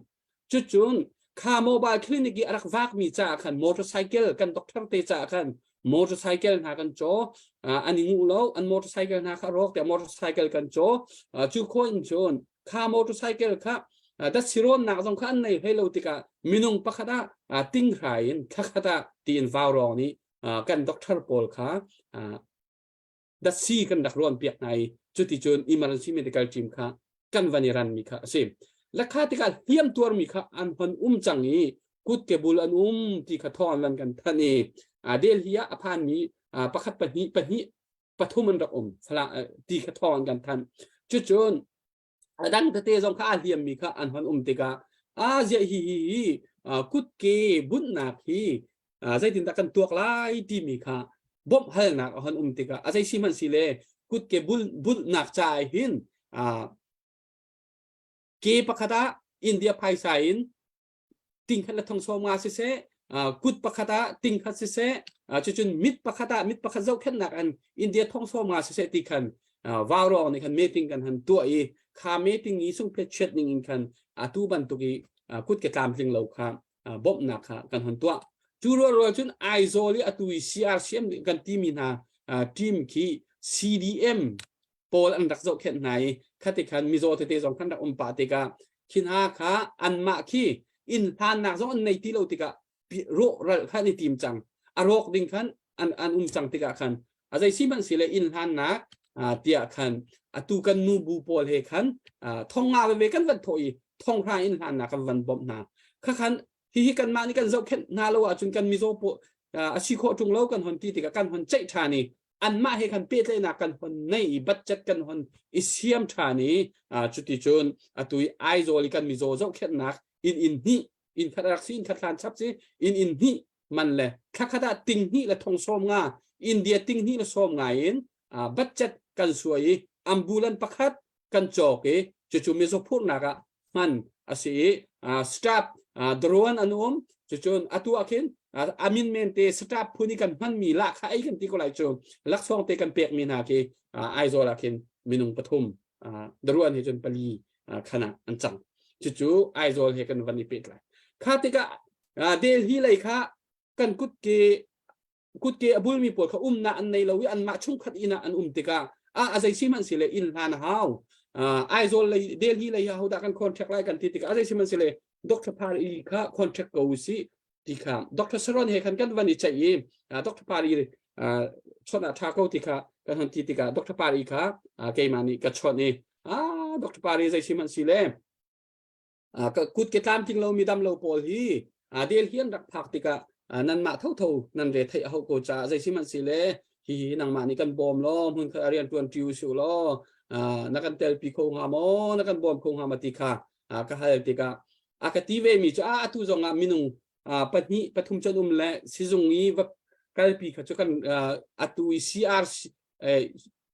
Cucun kha mobile clinic i a rak vakmi caah khan motorcycle kan doctor te caah khan motorcycle hna kan caw an i nguh lo an motorcycle hna kha rawk tiah motorcycle kan caw cu khaw in cun kha motorcycle kha dat sirawnnak zong kha an nei hlei lo tikah minung pakhat ah ting hrai in thlakhat ah tiin vaurawng nih kan doctor pawl kha datsi kan rak ruan piak hna i cuticun emergency medical team kha kan van i ranmi kha a si. Lakha tikah hliam tuarmi kha an hon um cang i kut ke bul an um ti kha thawng an van kan thanh i Delhi ah a phanmi pakhat pahnih pahnih pathum an rak um ti kha thawng an kan thanh. Cucun a dang tete zong kha aa hliammi kha an hon um tikah a ziah hi hi hi kutke bunhnak hi zeitindah kan tuak lai timi kha bawmh halnak a hon um tikah a zei si hmanh si le kutke bunhnak ca hin ke pakhat ah India phaisa in tingkhat le thong sawm nga siseh kut pakhat ah tingkhat siseh cucun mit pakhat ah mit pakhat zohkhenhnak an India thong sawm nga siseh ti khan vaurawng nih khan meeting kan han tuah i kha meeting i sungphet chiat ning in khan atu bantuk i kut ke tlamtling lo kha bawmhnak kha kan hon tuah cu rual rual cun Aizawl i atu i CRCM kan timi hna team khi CDM pawl an rak zohkhenh hna i khati khan mizaw tete zong khan rak um pah tikah khi hna kha anmah khi inn hlannak zong an nei ti lo tikah rawh ral kha an i tim cang a rawk ding khan an an um cang tikah khan a zei si hmanh si le inn hlannak tiah khan atu kan nu bu pawl he khan thong nga veve kan van thawh i thong hra inn hlannak kan van bawmh hna kha khan hihi kanmah nih kan zohkhenh hna lo ahcun kan mizaw pawl a si khawh ṭung lo kan hon ti tikah kan hon ceih ṭhan i anmah he khan pehtlaihnak kan hon nei i budget kan hon i siam ṭhan i cuti cun atu i Aizawl i kan mizaw zohkhenhnak inn inn hnih inn khat rak si inn khat hlan chap si inn inn hnih man le thlakhat ah ting hnih le thong sawm nga India ting hnih le sawm nga in budget kan suai i ambulan pakhat kan cawk i cucu mizaw phurhnak ah hman a si i staff drone an um cucun atu ah khin amin men te staff phun i kan hmanmi lah kha ei kan ti ko lai cu laksawng te kan pekmi hna khi Aizawl ah khin minung pathum drone he cun pali khana an cang cucu Aizawl he kan van i pehtlai kha tikah Delhi lei kha kan kut ke kutke a bulmi pawl kha umnak an nei lo i anmah chungkhat inn ah an um tikah a a zei si hmanh si le inn hlan a hau Aizawl lei Delhi lei hi hodah kan contract lai kan ti tikah a zei si hmanh si le Dr. Pari kha contract ko si ti kha Dr. Saron he khan kan van i ceih i Dr. Pari chawnh ah tha ko ti kha kan hon ti tikah Dr. Pari kha keimah nih ka chawnh i ah Dr. Pari zei si hmanh si le kut ke tlamtling lomi dam lo pawl hi del hi an rak phak tikah nanmah thotho nan re theih a hau ko caah zei sihmanhsehle hi nangmah nih kan bawm law hmun khat rian tuan ṭi u sih law na kan telpi kho hnga maw na kan bawm kho hnga ma ti kha ka hal tikah a ka ti ve mi cu a atu zong ah minung pahnih pathum chan um le sizung i va kalpi kha cu kan atu i CR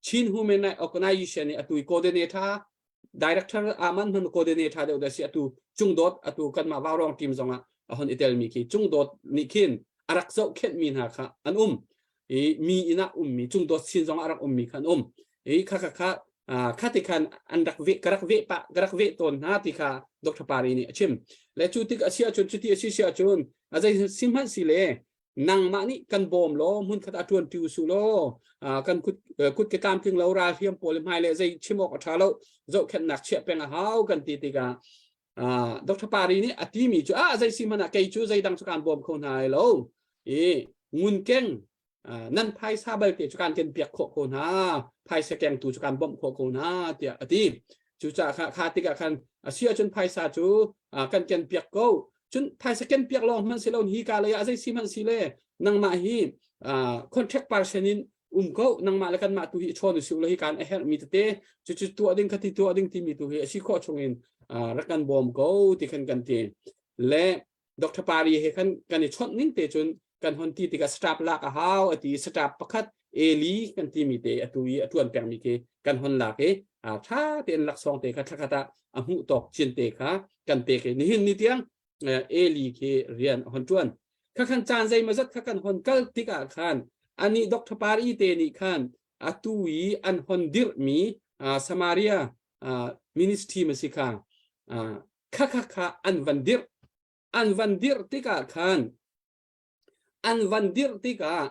Chin Human Organization i atu i coordinator director aman hman coordinator deuh da si atu cungdot atu kanmah vaurong team zongah a hon i telmi khi cungdot nih khin a rak zohkhenh mi hna kha an um i mi inn ah ummi cungdot sin zongah a rak ummi kha an um i kha kha kha kha ti khan an rak ve ka rak ve pa ka rak ve tawn hna ti kha Dr. Pari nih a chim le cu tik a si ahcun cuti a si si ahcun a zei sihmanh si le nangmah nih kan bawm law hmun khat ah ṭuan ṭi u su law kan kut kut ke tlamtling lo ral hriam pawl hmai le zei chim awk a ṭha lo zohkhenhnak chiah peng a hau kan ti tikah Dr. Pari nih a timi cu a zei si hmanh ah kei cu zeidang cu kaan bawm kho hna lai lo i ngunkeng. Nan phaisa balte cu kan ken piak khawh ko hna, phaisa kengtu cu kan bawmh khawh ko hna tiah a ti. Cucaah kha kha tikah khan a si ahcun phaisa cu kan ken piak ko. Cun phaisa ken piak lawng hmanh si lo hi ka lei ah zei si hmanh si le nangmah hi contract person in um ko nangmah le kanmah tu hi chawn usih law hi kan a herhmi tete cucu tuah ding khati tuah ding timi tu hi a si khawh chungin rak kan bawm ko ti khan kan ti le Dr. Pari he khan kan i chawnh ning te cun kan hon ti tikah staff lak a hau a ti staff pakhat Eli kan timi te atu i a tuan pengmi khi kan hon lak i tha tein laksawng te kha thlakhat ah a hmuh tawk cin te kha kan pek i nihin ni tiang Eli khi rian a hon tuan kha khan caan zeimawzat kha kan hon kal tikah khan ani Dr. Pari te nih khan atu i an hon dirhmi Samaria ministry ma si kha kha kha kha an van dirh an van dirh tikah khan an van dirh tikah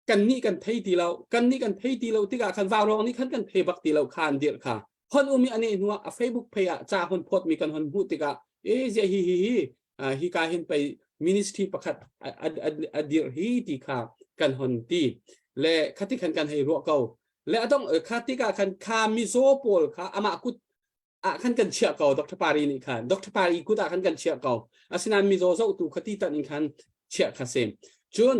kannih kan thei ti lo kannih kan thei ti lo tikah khan vaurawng nih khan kan thei bak ti lo kha an dirh kha hon um i ane hnuah a Facebook phei ah ca hon phawt mi kan hon hmuh tikah e zia hi hi hi hi ka hin pei ministry pakhat a dirh hi ti kha kan hon ti le khati khan kan hei ruah ko le adong kha tikah khan kha mizaw pawl kha amah kut ah khan kan chiah ko Dr. Pari nih khan Dr. Pari kut ah khan kan chiah ko asinain mizaw zohtu kha ti tan in khan chiah kha si cun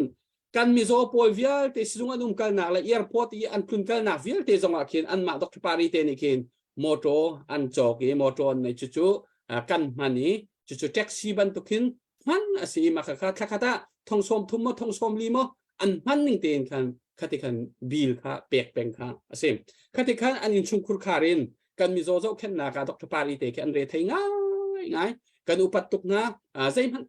kan mizaw pawl vialte sizung an um kalnak le airport i an tlun kalnak vialte zong ah khin anmah Dr. Pari te nih khin motor an cawk i motor an nei cucu kan hman i cucu taxi bantukin hman a si i mah kha thlakhat ah thong sawm thum maw thong sawm li maw an hman ning tein khan khati khan bill kha pek peng kha a si khati khan an innchungkhur khar in kan mizaw zohkhenhnak ah Dr. Pari te khi an re thei ngai ngai kan upat tuk hna zeihmanh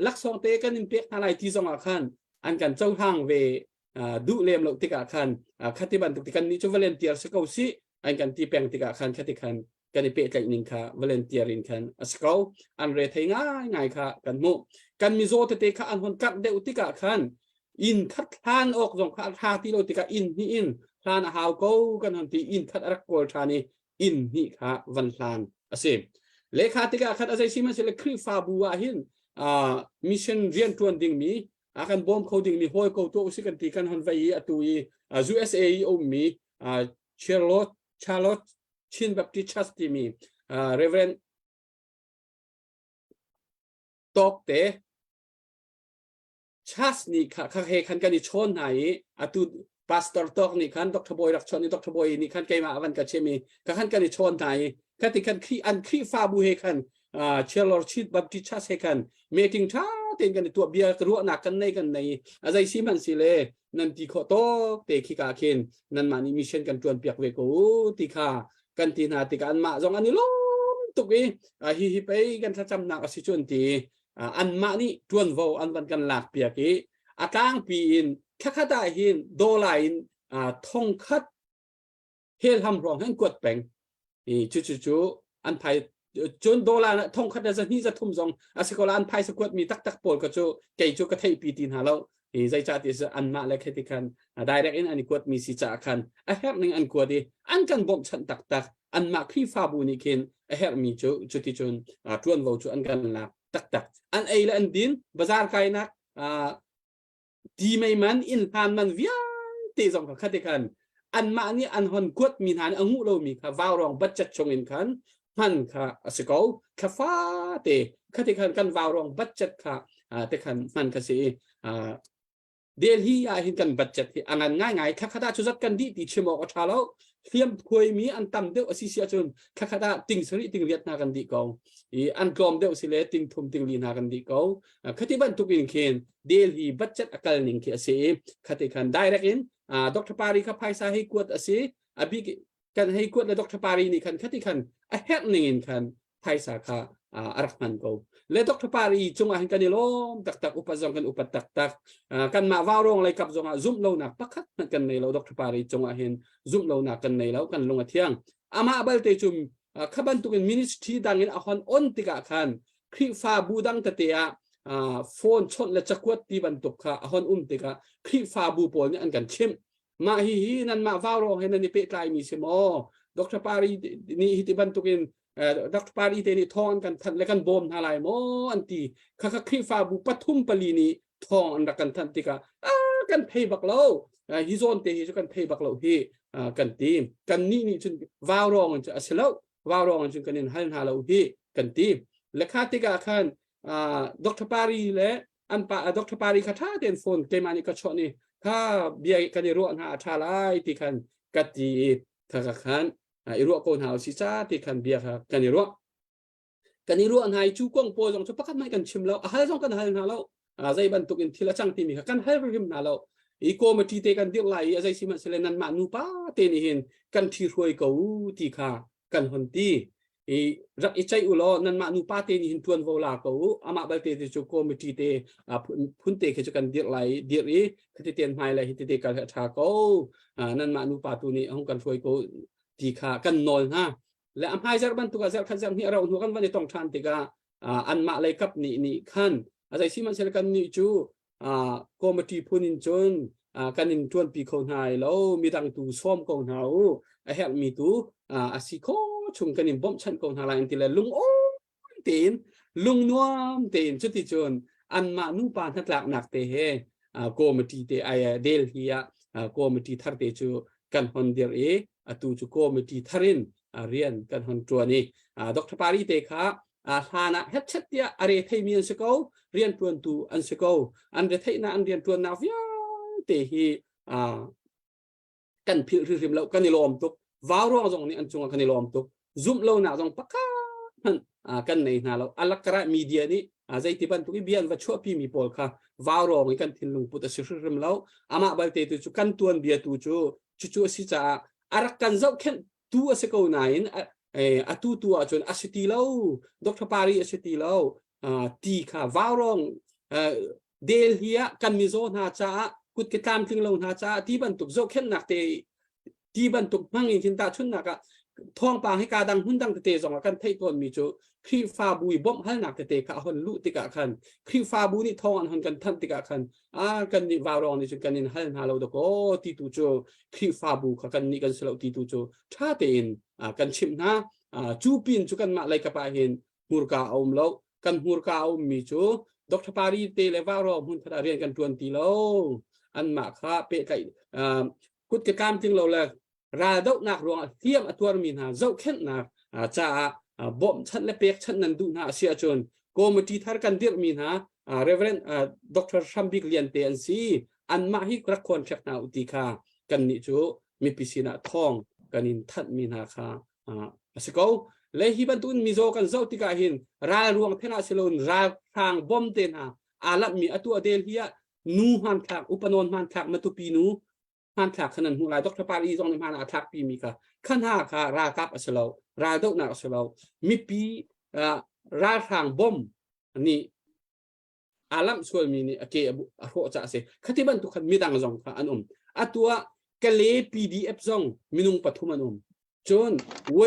laksawng te kan in pek hna lai ti zong ah khan an kan cohlang ve duh lem lo tikah khan khati bantuk ti kan nih cu volunteer si ko si an kan ti peng tikah khan khati khan kan i pehtlaih ning kha volunteer in khan a si ko an re thei ngai ngai kha kan hmuh kan mizaw tete kha an hon karh deuh tikah khan inn khat hlan awk zong kha a tha ti lo tikah inn hnih in hlan a hau ko kan hon ti inn khat a rak kawl ṭhan i inn hnih kha van hlan a si lekha tikah khan a zei sihmanhsehlaw Khrihfabu ah hin mission rian ṭuan dingmi a kan bawm kho dingmi hawi ko tuah usih kan ti kan hon vai i atu i USA i a ummi Charlotte Charlotte Chin Baptist Church timi Reverend Tawk te Church nih kha kha he khan kan i chawn hna i atu pastor Tawk nih khan Dr. Boy rak chawn i Dr. Boy nih khan keimah avan ka chim i kha khan kan i chawn hna i khati khan Khrih an Khrihfabu he khan Charlotte Chin Baptist Church he khan meeting tha tein kan i tuah bia ruahnak kan nei kan nei a zei si hmanh si le nan ti khawh tawk te khi ka khin nanmah nih mission kan ṭuan piak ve ko ti kha kan ti hna tikah anmah zong an i lawm tuk i hi hi pei kan thlacamnak a si cu an ti anmah nih ṭuanvo an van kan lak piak i a tlangpi in thlakhat ah hin dollar in thong khat helham ruang hin kuat peng i cu cu cu an phai cun dollar thong khat le zahnih zathum zong a si ko la an phaisa kuat mi taktak pawl ka cu kei cu ka theih pi ti hna lo i zeicah ti anmah le kheti khan direct in an i kuat mi si caah khan a herh ning an kuat i an kan bawmhchanh taktak anmah Khrihfabu nih khin a herh mi cu cuti cun ṭuanvo cu an kan lak taktak an ei le an din bazar kainak ti mei man inn hlan man vialte zong kha khate khan anmah nih an hon kuat mi hna nih a nguh lomi kha vaurawng budget chung in khan hman kha a si ko thlafa te khate khan kan vaurawng budget kha te khan hman kha si Delhi ah hin kan budget hi a ngan ngai ngai thlakhat ah cu zat kan dih ti chim awk a tha lo hliam khuai mi an tam deuh a si si ahcun thlakhat ah ting sarih ting riat hna kan dih ko i an tlawm deuh si le ting thum ting li hna kan dih ko khati bantuk in khin Delhi budget a kal ning khi a si i khati khan direct in Dr. Pari kha phaisa hei kuat a si a bik kan hei kuat le Dr. Pari nih khan khati khan a herh ning in khan phaisa kha a rak hman ko le Dr. Pari cungah hin kan i lawm taktak upat zong kan upat taktak kanmah vaurawng lei kap zongah zumh lonak pakhat hmanh kan nei lo Dr. Pari cungah hin zumh lonak kan nei lo kan lung a thiang amah balte cu kha bantukin ministry dang in a hon on tikah khan Khrihfabu dang tete ah phone chawnh le cakuat ti bantuk kha a hon um tikah Khrihfabu pawl nih an kan chimh mah hi hi nanmah vaurawng he nan i pehtlai mi si maw Dr. Pari nih hi ti bantukin Dr. Pari te nih thawng an kan thanh le kan bawm hna lai maw an ti kha kha Khrihfabu pathum pali nih thawng an rak kan thanh tikah ah Kan thei bak lo. Hi zawn te hi cu kan thei bak lo hi kan ti. Kan nih nih cun vau rawng in cu a si lo. Vau rawng in cun kan in hal hna lo hi kan ti. Le kha tikah khan Dr. Pari le an pa Dr. Pari kha tha tein phone keimah nih ka chawh ni kha bia kan i ruah hna a tha lai ti khan ka ti i kha kha khan i ruah ko hna usih ca ti khan bia kha kan i ruah. Kan i ruah hna i cu kong pawl zong cu pakhat hmanh kan chim lo a hal zong kan hal hna lo zei bantuk in thil a cang timi kha kan hal hrim hna lo i committee te kan dirh lai i a zei sihmanhsehlaw nanmah nupa te nih hin kan ṭhi hruai ko u ti kha kan hon ti i rak i ceih u law nanmah nupa te nih hin ṭuanvo la ko u amah balte te cu committee te phun te khi cu kan dirh lai dirh i khati ten hmai le hi tete kal hi a ṭha ko nanmah nupa tu nih hung kan hruai ko ti kha kan nawl hna le a hmai zarh bantuk ah zarh khat zarh hnih a rauh hnu kan van i tong ṭhan tikah anmah lei kap nih nih khan a zei sihmanhsehlaw kan nih cu committee phun in cun kan in ṭuanpi kho hna lai lo midang tu sawm ko hna u a herhmi tu a si kho chung kan in bawmhchanh ko hna lai an ti le lungawi tein lungnuam tein cuti cun anmah nupa hnatlaknak te he committee te ai Delhi ah committee thar te cu kan hon dir i atu cu committee thar in rian kan hon ṭuan i Dr. Pari te kha hlan ah hetchet tiah a re theimi an si ko rian ṭuantu an si ko an retheihnak an rian ṭuannak vialte hi kan philh hrimhrim lo kan i lawm tuk vau ruang zong nih an cungah kan i lawm tuk zumh lonak zong pakhat hmanh kan nei hna lo alakara media nih zeiti bantuk i bia an va chuahpi mi pawl kha vau rawng i kan thinlung put a si hrimhrim lo amah balte tu cu kan tuan bia tu cu cucu a si caah a rak kan zohkhenh tu a si ko nain atu tu ahcun a si ti lo Dr. Pari a si ti lo ti kha vau rawng Delhi ah kan mizaw hna caah kut ke tlamtling lo hna caah ti bantuk zohkhenhnak te ti bantuk hmang in khin tahchunhnak ah thawngpang hi ka dang hmun dang tete zong ah kan theih tawn mi cu Khrihfabu i bawmh halnak tete kha a hon luh tikah khan Khrihfabu nih thawng an hon kan thanh tikah khan a kan nih vaurawng nih cun kan in hal hna lo dakaw ti tu cu Khrihfabu kha kan nih kan si lo ti tu cu ṭha tein kan chimh hna cu pin cu kanmah lei kap ah hin hmurka a um lo kan hmurka a ummi cu Dr. Pari te le Vaurawng hmun khat ah rian kan ṭuan ti lo anmah kha pehtlaih kut ke tlamtling lo le raldohnak ruangah hliam a tuarmi hna zohkhenhnak caah bawmhchanh le pekchanh nan duh hna a si ahcun committee thar kan dirhmi hna Reverend Dr. Hrambik Lian te an si anmah hi rak khawn ṭhek hna u ti kha kannih cu mipi sinah thawng kan in thanhmi hna kha a si ko le hi bantukin mizaw kan zoh tikah hin ral ruang theng ah siloin ralhrang bom te hna aa lamhmi atu a Delhi ah nu hmanthlak upanawn hmanthlak matupi nu hmanthlak khan an hmuh lai Dr. Pari zong nih hman a thlak pi mi kha kha hna kha ralkap a si lo raldohnak a si lo mipi ralhrang bom nih aa lamh sualmi nih a ke a hrawh caah a si khati bantuk khan midang zong kha an um atu ah Kale PDF zong minung pathum an um cun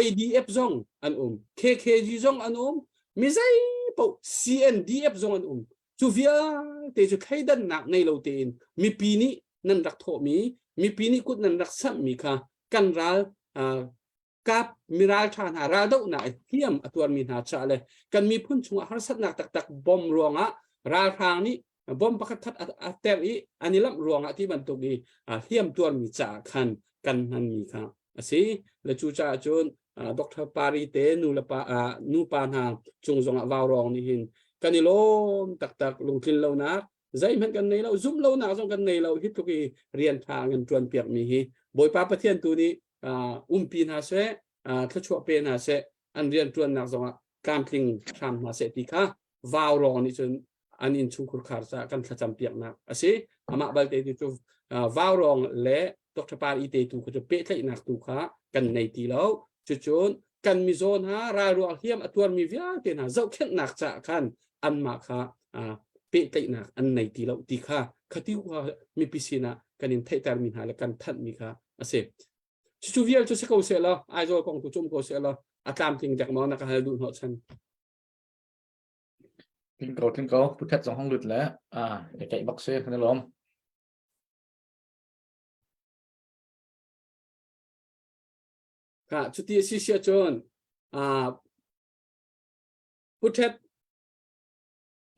YDF zong an um KKG zong an um mi zei paoh CNDF zong an um cu vialte cu thleidannak nei lo tein mipi nih nan rak thawhmi mipi nih kut nan rak samhmi kha kan ral kap miral ṭha hna raldohnak i hliam a tuarmi hna caah le kan miphun chungah harsatnak taktak bom ruangah ralhrang nih bom pakhat khat a ter i an i lamh ruangah ti bantuk i hliam tuarmi caah khan kan hmanmi kha a si le cu caah cun Dr. Pari te nu le pa nupa hna cung zongah vaurawng nih hin kan i lawm taktak lungtlin lonak zeihmanh kan nei lo zumh lonak zong kan nei lo hi tluk i rian ṭha kan ṭuan piak mi hi Bawipa Pathian tu nih umpi hna seh thluachuah pe hna seh an rian ṭuannak zongah tlamtling hram hna seh ti kha vau rawng nih cun an inn chungkhur khar caah kan thlacam piaknak a si amah balte ti cu vau rawng le Dr. Par i te tu kha cu pehtlaihnak tu kha kan nei ti lo cucun kan mizaw hna ralruak hliam a tuarmi vialte hna zohkhenhnak caah khan anmah kha pehtlaihnak an nei ti lo ti kha khati kha mipi sinah kan in theihtermi hna le kan thanhmi kha a si. Cucu vial cu si ko seh law Aizawl kong tu cum ko seh law a tlamtling dek maw na ka hal duh hnawh chan. Tling ko tling ko puthet zong hong lut le a keih bak si kan lawm. Ka cuti a si sia cun puthet.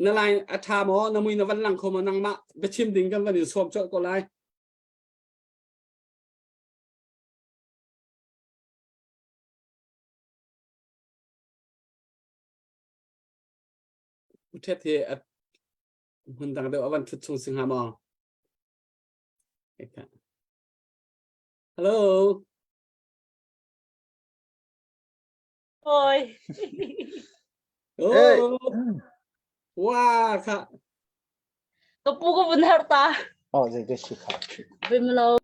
Na line a tha maw na mui na van lang kho maw nangmah biachim ding kan van in sawm colh ko lai. Uthet hi a hmun dang deuh a van thut chung si hnga maw? Hello. Oi. Oh. Wah, kha. Ka pu ka vun har ta. Oh, zei te si kha. Bim lo.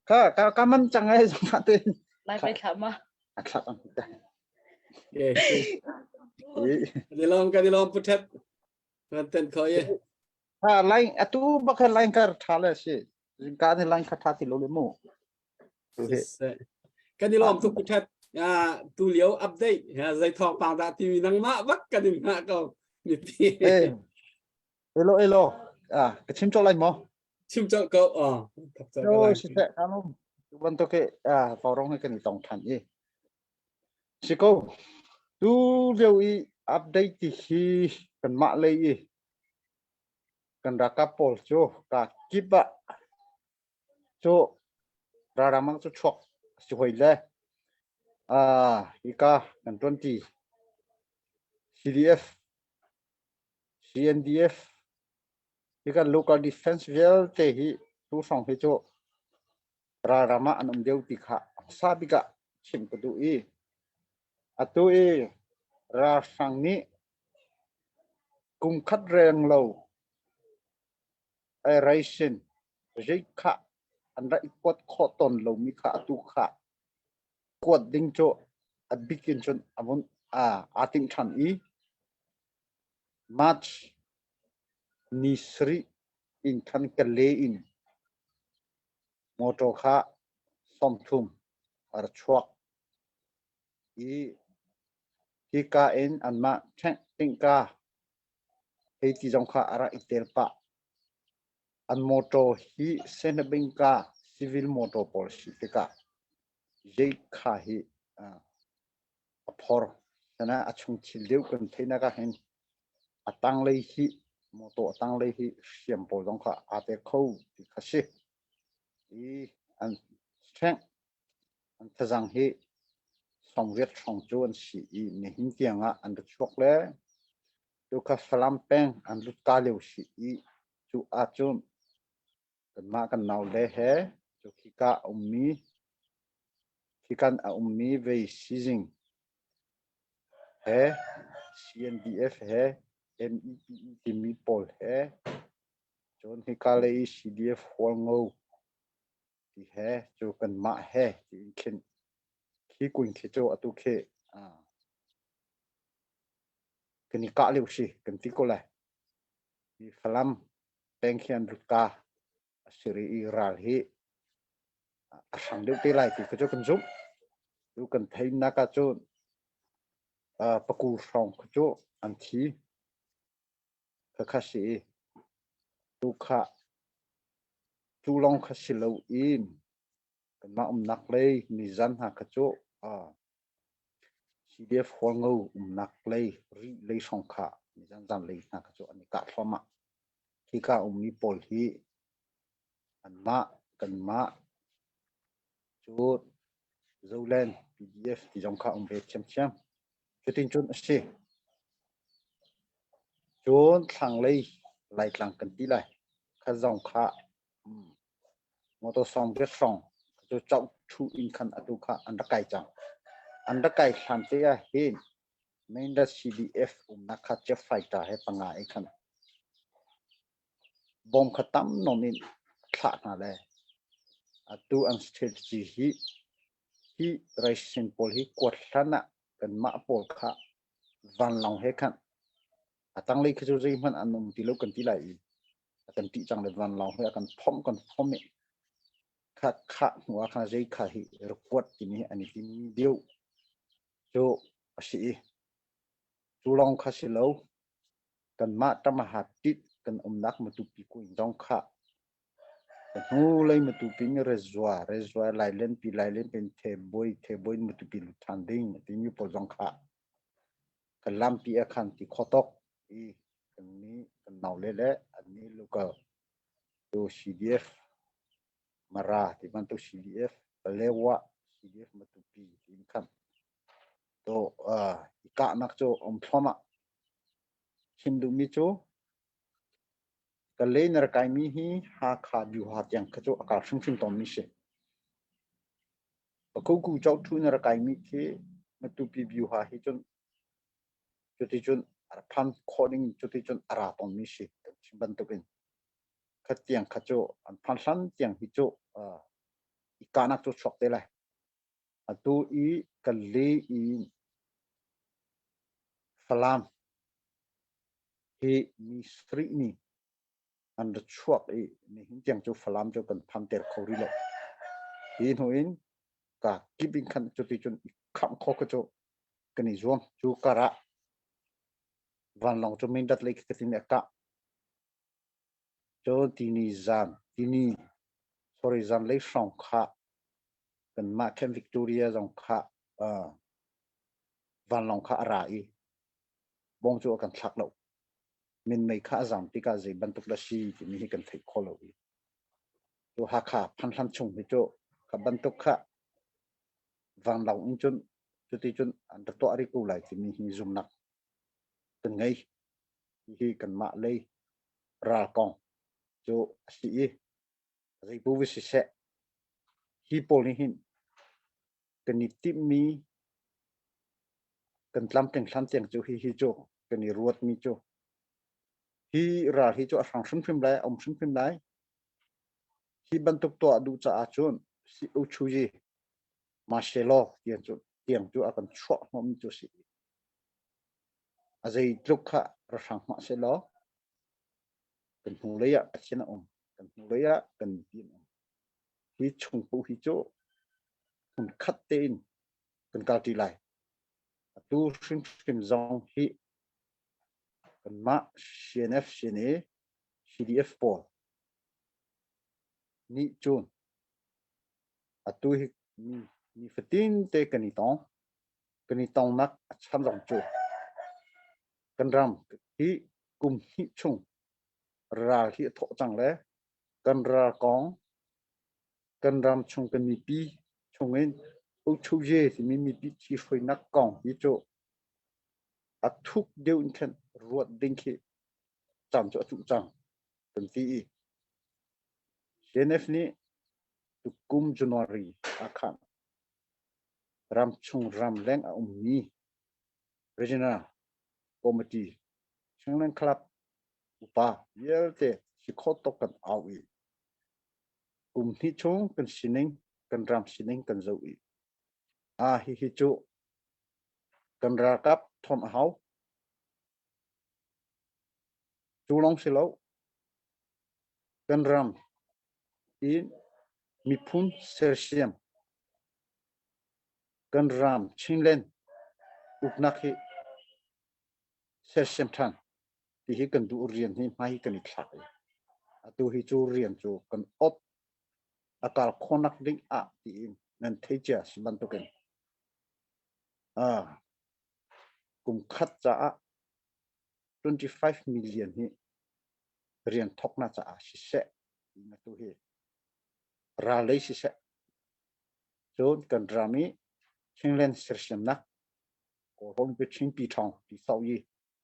Ka ka ka man cang ai zong ma te. Lai pai thla ma. A thla ang ta. Eh. Kan kan ilom puthet. Kan ten kho ye. Ha line atu bakha line kar tha le si. Ka ni line kha tha ti lo le mu. Kan i lawm tuk ṭhat tu lio update zei thawngpang dah timi nangmah bak kan in hngah ko mipi. Elo elo ah ka chim cawk lai maw? Chim cawk ko ah. No si seh kamu bantuk ke ah porong he kan i tong than i. Si ko tu lio i update ti hi kan mah lei i kan ralkap pawl cu ka kip ah Cu ralram cu chuak a si hoi le hika kan ṭuanṭi. CDF, CNDF, hika local defense vialte hi tu hrawng hi cu ralram ah an um deuh ti kha hmasa bik ah chim ka duh i atu i ralhrang nih kum khat reng lo Raisin kha an rak i kuat khawh tawn lomi kha atu kha kuat ding cu a bik in cun a vun aa timh ṭhan i March ni sarih in khan Kale in motor kha 30 a ra chuak i hika in anmah ṭhengh tingka Hei ti zong kha a rak i tel pah. An mawṭaw hi Senabingka civil mawṭaw pawl si tikah zeikha hi a phor. Sana a chung thil deuh kan theihnak ah hin a tanglei hi mawṭaw a tanglei hi hriam pawl zong kha aa tel kho ti kha si. I an strength an thazang hi sawmriat hrawng cu an si i nihin tiang ah an ra chuak le cu kha Falam peng an lut ka lio si i cu ahcun kanmah kan naule he cu khika a ummi khikan a ummi vei sizing he CNDF he MEPE timi pawl he cun hika lei i CDF Hualngo ti he cu kanmah he tiin khin khi kun khi cu atu khi kan i kah lio si kan ti ko lai. Hi Falam peng khi an lut ka a si rih i ral hi a hrang deuh te lai ti kha cu kan zumh. Cu kan theihnak ah cun paku hrawng kha cu an thi. Khakha si i tu kha cu lawng kha si loin kanmah umnak lei nizan hna kha cu CDF Hualngo umnak lei Rih lei hrawng kha nizan zanlei hna kha cu an i kah thluahmah. Hika ummi pawl hi anmah kanmah cu Zoland PDF ti zong kha um ve ṭhiamṭhiam. Cutin cun a si. Cun thlanglei Laitlang kan ti lai. Kha zong kha motor song biak hrawng cu chau thu in khan atu kha an rak kai cang. An rak kai hlan te ah hin Mindat CDF umnak kha jet fighter he panga in khan bom kha tam nawn in thlah hna le atu an strategy hi hi racing pawl hi kuat hlan ah kanmah pawl kha vanlawng he khan a tanglei khi cu zeihmanh an um ti lo kan ti lai i a kan ṭih cang le vanlawng he a kan phomh kan phomh i kha khah hnu ah khan zei kha hi rak timi an i tim deuh cu a si i cu lawng kha si lo kanmah tamaha tit kan umnak Matupi kuin zong kha ka hnulei Matupi in rezua rezua lailenpi lailenpi in theboi theboi in Matupi lut ṭhan ding a timi pawl zong kha kan lampi ah khan ti khawtawk i kan ni kan naule le an ni local tu CDF Mara ti bantuk CDF Palewa CDF Matupi tiin khan to i kahnak cu um thluahmah. Chim duhmi cu ka le na rak kaimi hi Hakha Byuha tiang kha cu a kal hrimhrim tawnmi si. Pakhuku Chauhthu na rak kaimi khi Matupi Byuha hi cun cuticun a rak phan khawh ding cuticun a ra tawnmi si. Kan chim bantukin kha tiang kha cu an phan hlan tiang hi cu i kahnak cu chuak te lai. Atu i kan le i Falam hi mi sarih nih an ra chuak i nihin tiang cu Falam cu kan phan ter kho rih lo. Hi hnu in ka kip in khan cuti cun i khamh kho kha cu kan i zuam. Cu kar ah vanlawng cu Mindat lei khi ka tin a kah. Cun tini zan, tini sorry zanlei hrawng kha kanmah Camp Victoria zong kha vanlawng kha a ra i bawng cu a kan thlak lo. Minmei kha a zam tikah zei bantuk dah si timi hi kan theih kho lo i cu Hakha phanhlan chung hi cu kha bantuk kha vanlawng in cun cuti cun an ra tuah rih ko lai timi hi zumnak kan ngei. Hihi kanmah lei ral kong cu a si i zeibu va siseh hi pawl nih hin kan i timhmi kan tlamtling hlan tiang cu hihi cu kan i ruatmi cu hi ral hi cu a hrang hrimhrim lai a um hrimhrim lai. Hi bantuk tuah duh caah cun si u chuji martial law tiang cu tiang cu a kan chuah hnawhmi cu a si. A zeitluk kha ra hrang hmah sehlaw kan hnulei ah Pathian a um, kan hnulei ah kan mipi an um. Hi chung paoh hi cu hmunkhat tein kan kalṭi lai. Atu hrimhrim zong hi kanmah CNF, CNA, CDF pawl nih cun atu hi nifatin te kan i tong. Kan i tongnak a chan zong cu kan ram hi kum hnih chung ral hi a thawh cang le kan ral kong kan ram chung kan mipi chungin Uchuye timi mipi thihruainak kong hi cu a thuk deuh in khan ruat ding khi caan cu a cuh cang kan ti i CNF nih tukum January ah khan ramchung ramleng a ummi Regional Committee Chinland Club upa vialte si khawh tawk kan au i kum hnih chung kan sining kan ram sining kan zoh i a hihi cu kan ralkap thawm a hau cu lawng si lo kan ram i miphun sersiam kan ram Chinland uknak hi sersiam ṭhan ti hi kan duh rian hi hmai kan i thlak i atu hi cu rian cu kan ot a kal khawnak ding ah tiin nan thei cia si bantukin kum khat caah 25 million hi rian thawknak caah siseh atu hi ral lei siseh cun kan ram i Chinland sersiamnak Kawlrawn pe Chin pi ṭhawng ti sau yi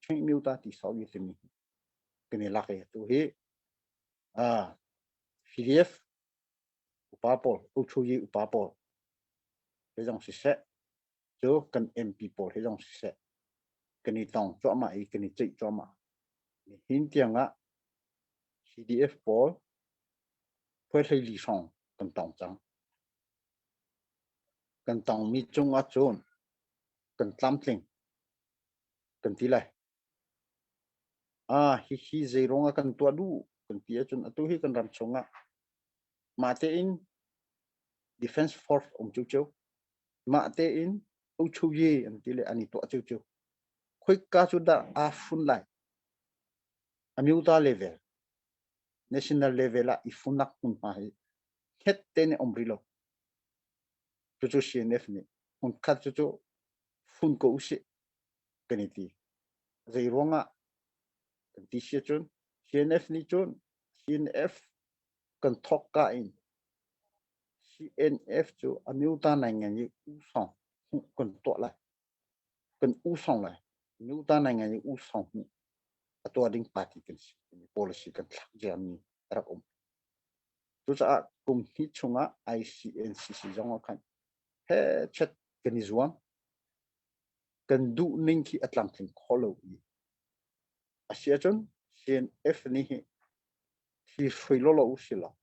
Chin myu ta ti sau yi timi. Kan i lak i tu hi PDF upa pawl, Uchuyi upa pawl he zong siseh, cu kan MP pawl he zong siseh, kan i tong cuahmah i kan i ceih cuahmah. Nihin tiang ah CDF pawl phuai 14 hrawng kan tong cang. Kan tongmi cung ahcun kan tlamtling kan ti lai. Ah, hihi zeiruang ah kan tuah duh kan ti ahcun atu hi kan ram chungah mah tein defense force um ciocio, mah tein uchuyi an ti le an i tuah ciocio. Khoika cu dah aa fun lai? Amyota level, national level ah i funak hmunhma hi hnget te nih um rih lo. Cucu CNF nih hmunkhat cucu fun ko usih kan i ti. Zei ruangah kan ti si ahcun CNF nih cun CNF kan thawk ka in CNF cu amyota nai i usong kan tuah lai. Kan usong lai. Amyota nai i usong hmuh a tuah ding party kan si. Policy kan thlak ziami a rak um. Cucaah kum hnih chungah ICNCC zong ah khan he chet kan i zuam. Kan duh ning khi a tlamtling kho lo i a si ahcun CNF nih hi thli hrui lawlaw u si law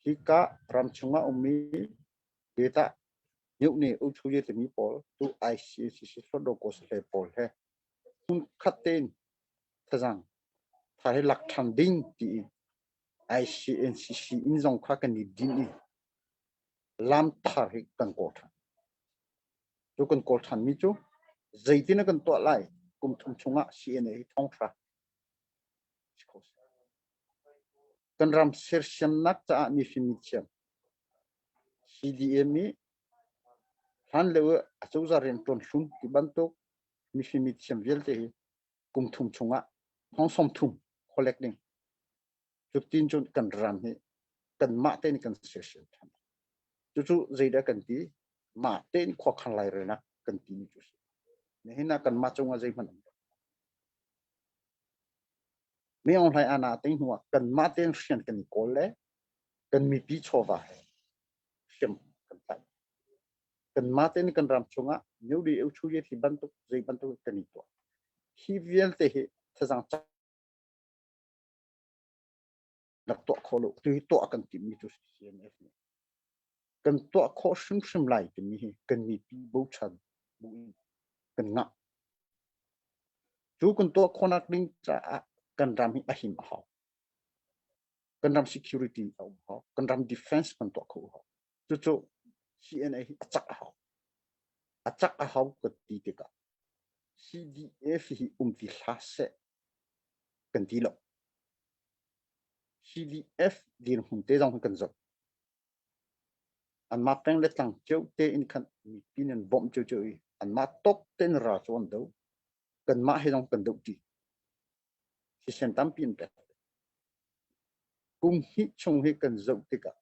hika ram chungah ummi data nyuh nih uchuye timi pawl tu ICNCC hlawt ko hle pawl he hmun khat tein thazang tha he lak ṭhan ding tiin ICNCC in zong kha kan i din i lam thar hi kan kawl ṭhan. Cu kan kawl ṭhanmi cu zeitin kan tuah lai kum thum chungah CNA hi thong hra kan ram sersiamnak caah mifim mithiam CDM i hlan lio acozah rian ṭuan hlun ti bantuk mifim mithiam vialte hi kum thum chungah thong 30 kholek ding cutin cun kan ram hi kanmah tein kan sersiam ṭhan. Cucu zeidah kan ti? Mah tein khuakhan lairelnak kan timi cu si. Nihin ah kanmah cungah zeihmanh um lo. Mi Aung Hlaing ana te hnu ah kanmah tein rian kan i kawl le kan mipi chawva he hriam kan tlaih. Kanmah tein kan ram chungah New Eu Chu Ye thi bantuk zei bantuk kan i tuah. Hi vialte hi thazang rak tuah khawh lo tu hi tuah kan timmi cu CNF nih kan tuah khawh hrimhrim lai timi hi kan mipi bochan buin kan ngah cu kan tuah khawhnak ding caah kan ram hi a him a hau kan ram security a um hau kan ram defense kan tuah kho hau cucu CNA hi a cak a hau a cak a hau ka ti tikah CDF hi um ti hlah seh kan ti lo. CDF dirhmun te zong kan zoh. Anmah peng le tlang cio te in khan mipi nan bawmh cio cio i anmah top tein ra cu an do. Kanmah he zong kan doh ṭi. Thisen tampi an pek. Kum hnih chung hi kan zoh tikah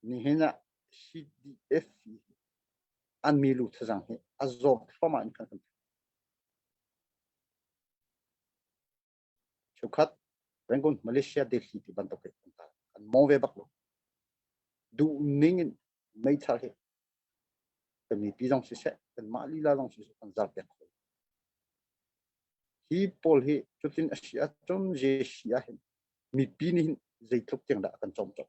nihin ah CDF an milu thazang hi a zawm thluahmah in khan kan Cheukhat Rangoon, Malaysia, Delhi ti bantuk hi an kal. An mawng ve bak lo. Duh ning in meithal hi kan mipi zong siseh, kanmah lila zong siseh kan zar pek kho. Hi pawl hi cutin a si ahcun JC ah hin mipi nih hin zeitluk tiang dah kan cawm cawk.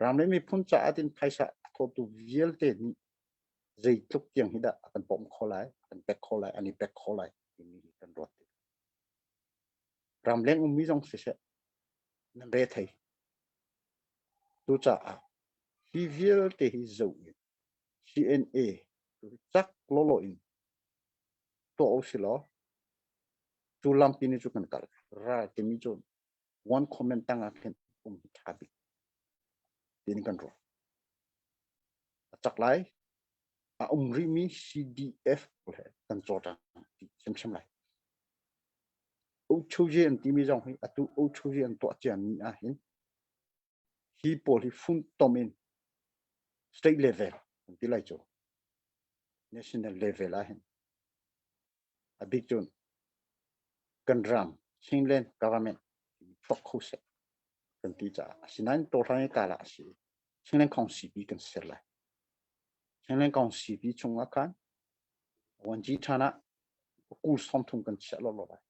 Ram le miphun caah tin phaisa a thawtu vialte nih zeitluk tiang hi dah a kan bawmh kho lai, a kan pek kho lai, an i pek kho lai timi hi kan ruat tik. Ramleng ummi zong siseh, nan re thei. Cucaah hi vialte hi zoh in CNA cak lawlaw in tuah u law cu lampi ni cu kan kal. Ral timi cu one comment tang ah khin um hi ṭha bik tiin kan ruah. A cak lai a um rihmi CDF pawl he kan cawlcang ti hrimhrim lai. Uchuji an timi zong hi atu Uchuji an tuah ciami ah hin hi pawl hi funtom in state level an ti lai cu national level ah hin a bik cun. Kan ram Chinland government chuak kho seh kan ti caah asinain tawhlan i kala a si. Chinland Council pi kan ser lai. Chinland Council pi chungah khan Wanji ṭhan ah kul 30 kan chiah lawlaw lai.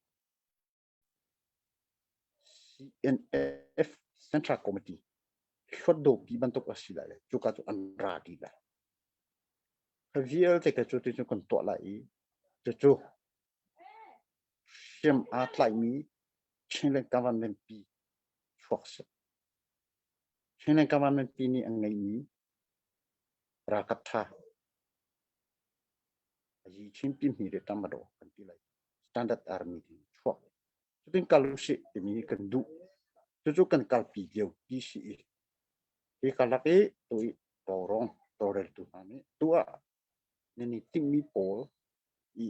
CNF Central Committee hluatdaw pi bantuk a si lai le cuka cu an ra dih lai. Kha vialte ka cu ti cu kan tuah lai i cucu hriam aa tlaimi Chinland government pi chuak si. Chinland government pi nih an ngeihmi ralkap tha a yi chin pi hmi le tam a kan ti lai. Standard Army ti chuak. Cutin kal usih timi hi kan duh. Cucu kan kalpi lio ti si i hi karlak i tu i tawrong tawlreltu hna nih tu ah nan i timhmi pawl i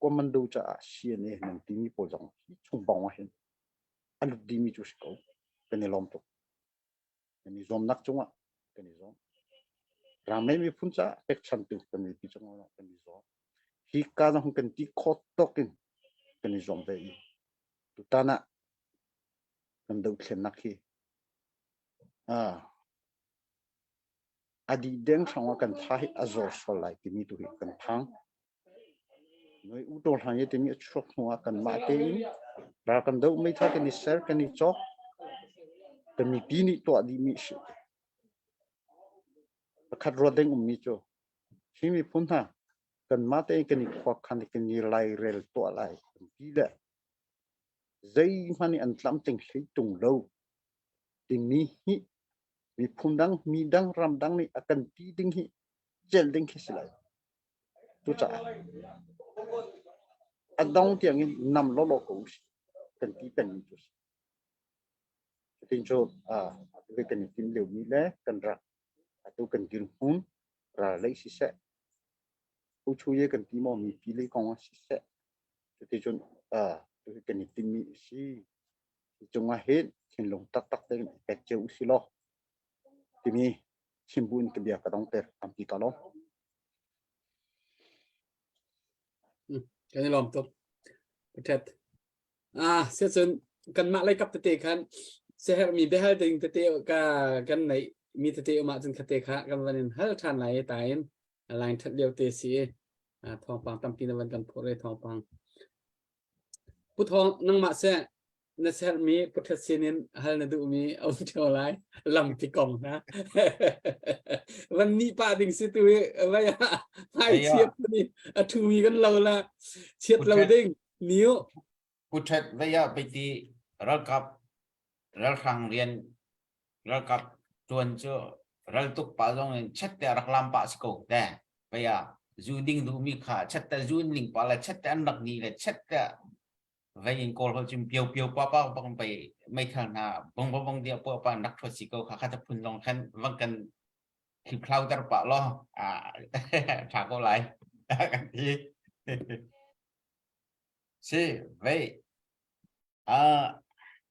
commando caah CNA nan timi pawl zong hi chung bong ah hin a lut dihmi cu si ko. Kan i lawm tuk. Kan i zuamnak cungah kan i zuam. Ram le miphun caah pekchantu kan mipi cungah kan i zuam. Hi ka zong kan ti khawh tawk in kan i zuam ve i tutan ah kan dohthlennak hi a dih deng hrangah kan tha hi a zor sual lai timi tu hi kan phang. Noi u to hlan ye timi a chuak hnu ah kanmah tein ral kan doh meitha kan i ser kan i cawk kan mipi nih tuah dihmi si. Pakhat ruat ding ummi cu hi miphun hna kanmah tein kan i khuakhan kan i lairel tuah lai kan ti le zeihmanh nih an tlamtling hlei tung lo timi hi miphun dang mi dang ram dang nih a kan ti ding hi celh ding khi si lai. Cucaah a dong tiangin nam lawlaw ko usih kan ti pengmi cu a si. Cutin cu atu kan i tim liomi le kan rak atu kan dirhmun ral lei siseh, uchuye kan ti maw mipi lei kong ah siseh, cuticun atu kan i timmi a si. Hi cungah hin thinlung taktak tein i pek cio usih law timi chim bu in ka bia ka dongter tampi ka lawm. Kan i lawm tuk. Pathet. Ah, siacun kanmah lei kap tete khan siaherhmi biahal ding tete ka kan neih mi tete um ahcun khate kha kan van in hal ṭhan lai i tain line ṭhat lio te si i thawngpang tampi na van kan phurh i thawngpang Pu Thawng, nangmah seh na sermi Pu sin in hal na duhmi a um ṭheo lai lampi kong hna. Van nih pah ding si tu i vai ah hmai chiat ni a ṭhumi kan lo la chiat lo ding niu. Pu Ṭhet vai ah peiti ralkap ralhrang rian ralkap ṭuan cu raltuk pah zong in chet te rak lam pah si ko te vai ah zu ding duhmi kha chet te zu ning pa le chet te an rak ni le chet te vai in kawl ho chim pio pio pa pa bang pai meithal hna bong bong bong dia pa pa rak thot si ko kha kha ta phun long khan vang kan khipkhlau ter pa lo a tha ko lai kan ti si vai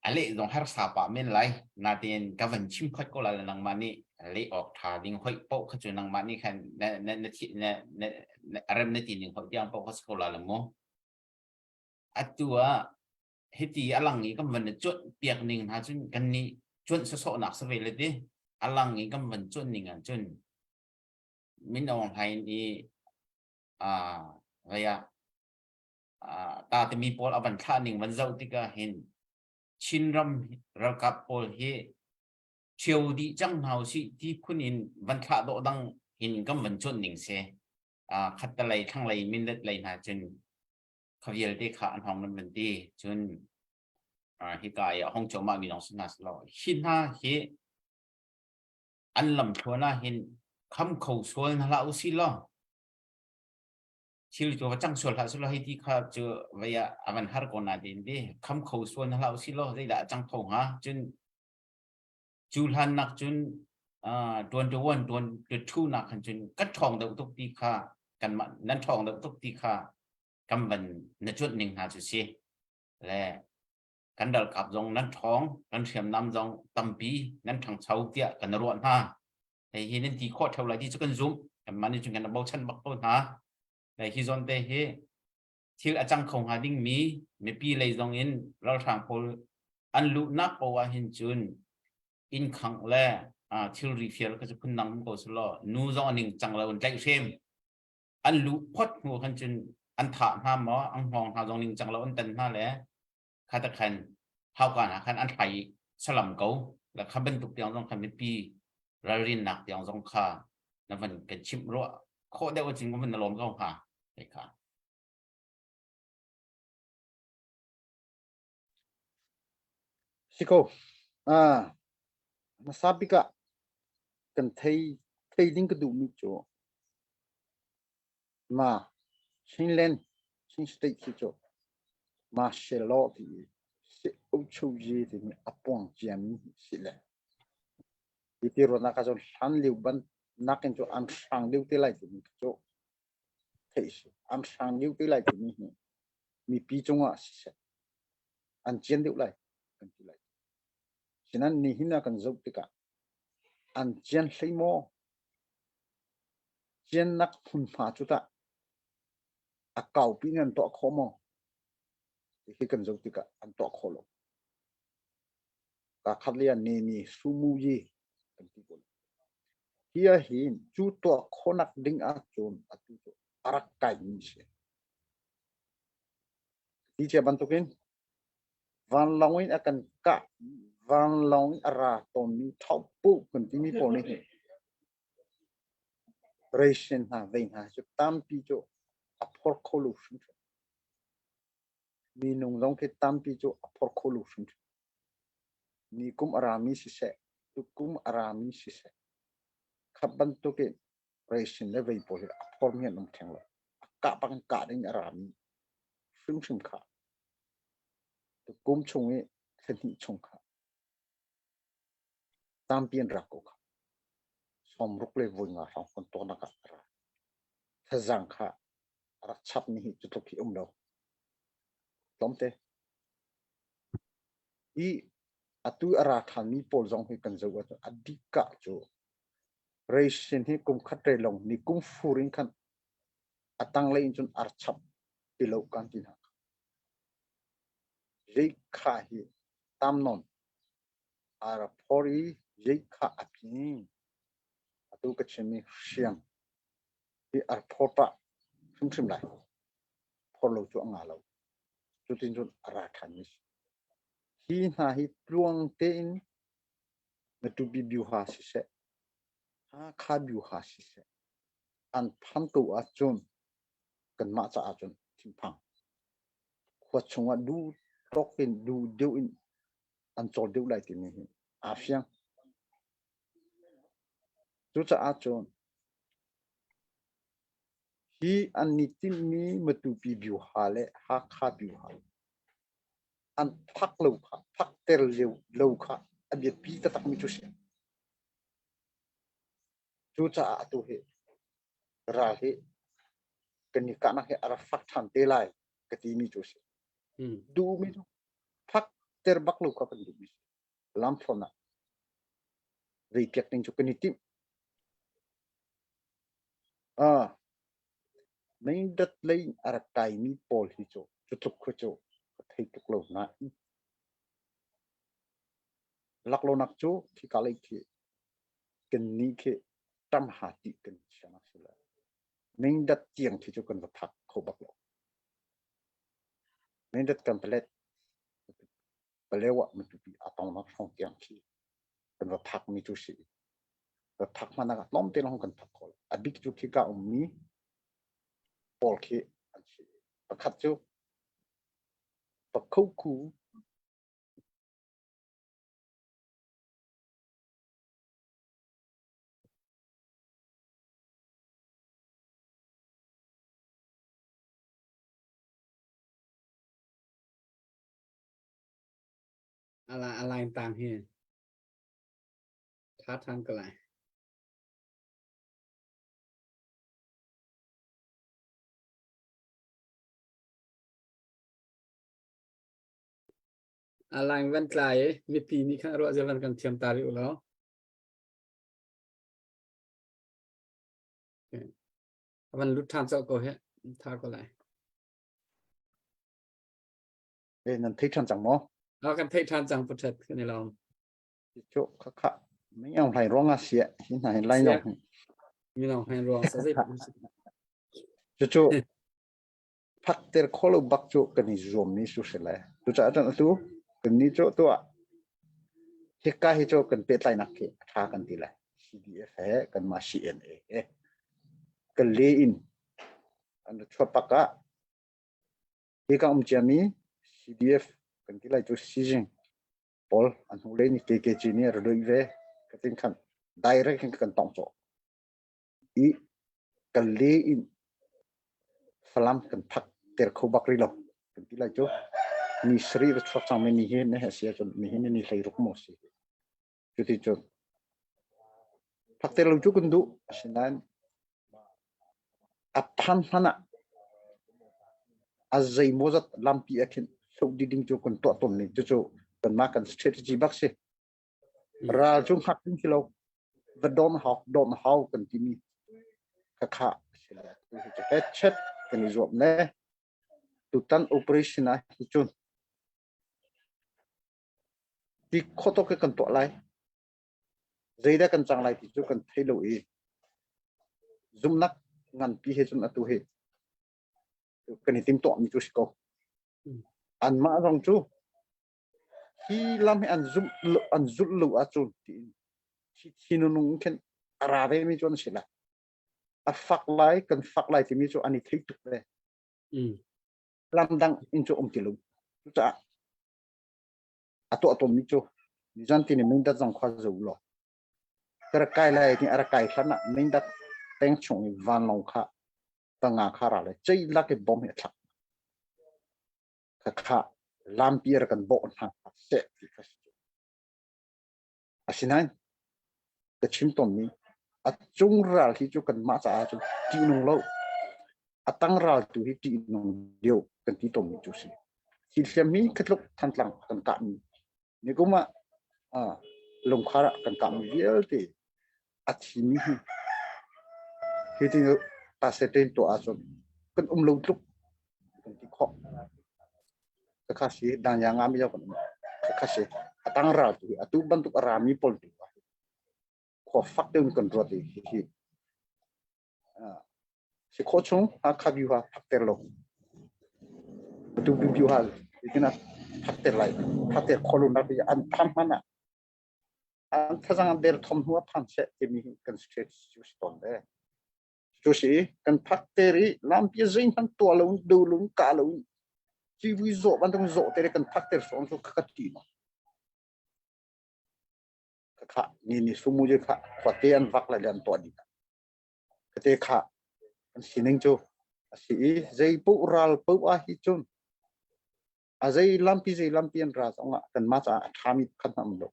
A leh zong harsa pah men lai. Natein ka van chim khot ko lai nangmah nih leh awk ṭha ding hoih paoh kha cu nangmah nih khan na na na thi na na na rem na ti ning hoih tiang paoh kha si ko la le mu. Atu ah hiti a lang i kan van na cuanh piak ning hna cun kan nih cuanh sawsawhnak si ve le ti. A lang i kan van cuanh ning ah cun Min Aung Hlaing i vei ah ta timi pawl a van thlah ning van zoh tikah hin Chinram ralkap pawl hi ṭhio dih cang hna usih ti phun in van thlah dawh dang in kan van cuanh ning si. Khattalei thlanglei Mindat lei hna cun kha vialte kha an hong nan van ti. Cun hika i a hong cuahmah mi lawng si hna selaw hi hna hi an lamthluan ah hin kham kho sual hna hlah usih law thil cu va cang sual hlah sulaw hei ti kha cu vei ah a van har ko na tin ti kham kho sual na hlah usih law zeidah a cang kho hnga cun cu hlan nak cun tuan to one tuan to two nak khan cun ka ṭhawng deuh tuk ti kha kan nan ṭhawng deuh tuk ti kha kan van na cuanh ning hna cu si le kan ralkap zong nan ṭhawng kan hriamnam zong tampi nan ṭhangcho tiah kan ruah hna Hei hi nan ti khawh ṭheo lai ti cu kan zumh. Kanmah nih cun kan bochan bak ko hna. Hei hi zawn te hi. Thil a cang kho hnga dingmi mipi lei zong in ralhrang pawl an luhnak poah ah hin cun inn khangh le thilri fial kha cu phundang um ko selaw nu zong a ning cang lo in tlaihhrem an luh phot hnu khan cun an thah hna maw an hngawng hna zong ning cang lo an tan hna le kha ta khan hauka hna khan an thlai salam ko le kha bantuk tiang zong khan mipi ralrinnak tiang zong kha na van kan chimh ruah khawh deuh achin kan van na lawm ko hnga hei kha. Si ko. Ah, hmasa bik ah kan thei thei ding ka duhmi cu ma Chinland Chin State khi cu martial law ti i si uchuji timi a puang ciami si le hi ti ruahnak ah cun hlan lio ban nakin cu an hrang deuh te lai timi cu theih si. An hrang deuh te lai timi hi mipi cungah siseh an cian deuh lai kan ti lai. Sinan nihin ah kan zoh tikah an cian hlei maw? Ciannak hmunhma cu tah a kaupi in an tuah khawh maw? Hi kan zoh tikah an tuah khawh lo. Ka khat le ah nemi sumuyi kan ti ko. Hi ah hin cu tuah khawhnak ding ahcun atu cu a rak kaimi si. Hi cia bantukin vanlawng in a kan kah vanlawng in a ra tawnmi thaupu kan timi pawl nih hin ration hna vei hna cu tampi cu a phor kho lo hrimhrim. Minung zong khi tampi cu a phor kho lo hrimhrim. Nikum a rami siseh, tukum a rami siseh, kha bantukin ration le vei pawl hi a phormi an um theng lo. A kah bak in kah ding a rami hrimhrim kha tukum chung i thla hnih chung kha tampi an rak ko kha. Sawmruk le voi nga hrawng kan tuahnak ah a ra. Thazaang kha a rak chapmi hi cu tluk hi um lo. Tlawmte. Hi atu a ra ṭhanmi pawl zong hi kan zoh ahcun a dikah cu ration hi kum khat re long ni kum fur in khan a tanglei in cun ar chap ti lo kan ti hna. Zeikha hi tam nawn ara phor i zeikha a pin atu ka chimmi hriam hi ar phor pah hrimhrim lai. Phor lo cu a nga lo. Cutin cun a ra ṭhanmi si. Hi hna hi tluang tein Matupi Byuha siseh, Hakha Byuha siseh, an phan ko ahcun kanmah caah cun thinphang. Khua chungah duh tawk in duh deuh in an cawl deuh lai timi hi aa fiang. Cucaah cun Hi an i timhmi Matupi Byuha le Hakha Byuha an phak lo kha phakter lo kha a biapi taktakmi cu a si. Cucaah atu hi ral hi kan i kahnak hi a rak fak ṭhan te lai ka timi cu a si. Duhmi cu phakter bak lo kha kan duhmi si. Lamthluan ah reipiak ding cu kan i timh. Meidat lei in a rak kaimi pawl hi cu cu tluk khi cu ka thei tuk lo nain laklawnak cu khika lei khi kannih khi ṭamha ti kan sianak si le meidat tiang khi cu kan va phak kho bak lo. Meidat kan palet Palewa mipipi aa tongnak hrawng tiang khi kan va phakmi cu si. Va phak hmanh ah tlawmte lawng kan phak kho lo. A bik cu khika ummi pawl khi an si. Pakhat cu Pakhoku Ala a line tang hi tha than ko lai. A line van tlai i mipi nih khan ruah zia van kan thiam ta rih u law. Okay. Van lut than cawk ko he tha ko lai. E nan thei ṭhan cang maw? A kan thei ṭhan cang puthet kan i lawm. Cu kha kha mi ang hlai ruang a sia hi hna hin lai nong. Mi nong hlai ruang sa zei. Cu cu phak ter kholo bak cu kan i zuam mi su si le. Cu caah cun atu kan ni cu tu ah hika hi cu kan pehtlainak khi a ṭha kan ti lai. CDF he kanmah CNA he kan le in an chuah pak ah Hika um ciami CDF kan ti lai cu sizing pawl an hnulei nih KKG nih a ra doih ve ka tin khan direct in kan tong cawh i kan le in Falam kan phak ter kho bak rih lo kan ti lai cu ni sarih va chuak cang mi ni hi ne he si ahcun ni hi ni hlei ruk maw si cuti cun phak ter lo cu kan duh asinain A phan hmanh ah a zeimawzat lampi ah khin hloh dih ding cu kan tuah tawnmi cucu kanmah kan strategy bak si. Ral cu hngak ding si lo. Va don hau don hau kan timi khakha si le headset kan i zuam ne. Tutan operation ah hi cun ti khotok kan tuah lai. Zeidah kan cang lai ti cu kan thei lo i zumhnak nganpi he cun atu hi kan i timtuahmi cu si ko. Anmah zong cu hi lam hi an zumh an zulh lo ahcun tiin thi nunung khin a ra ve mi cu an si lai. A fak lai kan fak lai timi cu an i thei tuk ve. Lam dang in cu um ti lo. Cucaah a tuah tawnmi cu nizan tini Mindat zong kha zo law ka rak kai lai ti a rak kai hlan ah Mindat peng chung i vanlawng kha tanga kha ra le cei lak i bom hi a thlak kha kha lampi a rak kan bawh hna seh ti kha si asinain ka chim tawnmi a cung ral hi cu kanmah caah cun ṭihnung lo a tang ral tu hi ṭihnung deuh kan ti tawnmi cu si thil hliam hi khatluk Thantlang kan kahmi nikum ah lungkhar ah kan kahmi vialte a thimi hi hi ti pasetain tuah ahcun kan um lo tluk kan ti khawh Khakha si danya nga mi kan um khakha si a tang ral tu atu bantuk a rami pawl tu khua fak deuh in kan ruat i hihi si khawh chung Hakha view ha phak ter lo atu view ha itin phak ter lai phak ter kholu nak an tham hman ah an thazang an der thom hnu a phan se timi kan straight chu si ton ve cu si kan phak ter i lampi zei hman tua lo do lo ka lo civui zawh bantuk zawh ter kan phak ter song cu ka ti ma kha ni ni sumu je kha khuate an vak lai le an tuah dih kate kha an sining cu a si i zei paoh ral paoh ah hi cun a zei lampi zei lampi an ra zong ah kan mah caah a ṭhami khan am lo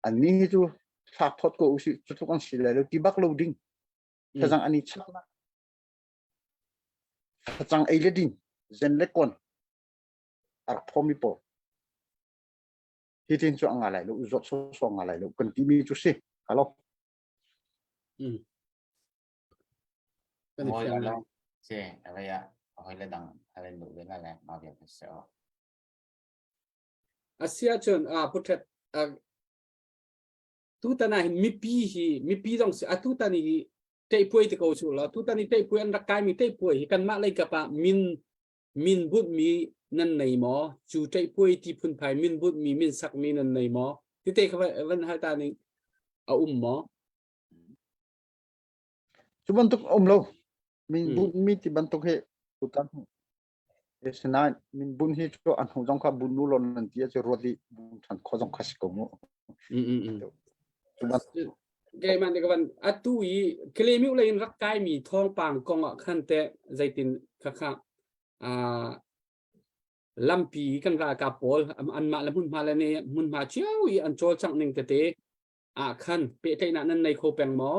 an ni hi cu thlak phot ko usih cu tluk an si lai lo ti bak lo ding thazang ani chak thacang ei le ding zen le kon ar phomi pawl hi tin cu anga lai lo zawt so so nga lai lo kan ti mi cu si halo Kan i fiang lai. Se avaya hoi le dang halen lu ve la le ma vial se o. Asia chun a puthet tutan ah hin mipi hi mipi zong si atu tan hi teihpuai te ko su la tutan hi teihpuai an rak kaimi teihpuai hi kanmah lei kap ah min min bunhmi nan nei maw cu teihpuai ti phunphai min bunhmi min sakmi nan nei maw tite kha van hal ta ning a um maw Cu bantuk um lo. Min bunhmi ti bantuk hi tutan Asinain min bunh hi cu an hnu zong kha bun nu law nan ti ahcun ruat i bun ṭhan khawh zong kha si ko mu. Cu bantuk Keimah nih ka van atu i Kalemiu lei in rak kaimi thawngpang kong ah khan teh zeitin khakha lampi kan ralkap pawl anmah le hmunhma le ne hmunhma cio i an cawlcangh ning tete ah khan pehtlaihnak nan nei kho peng maw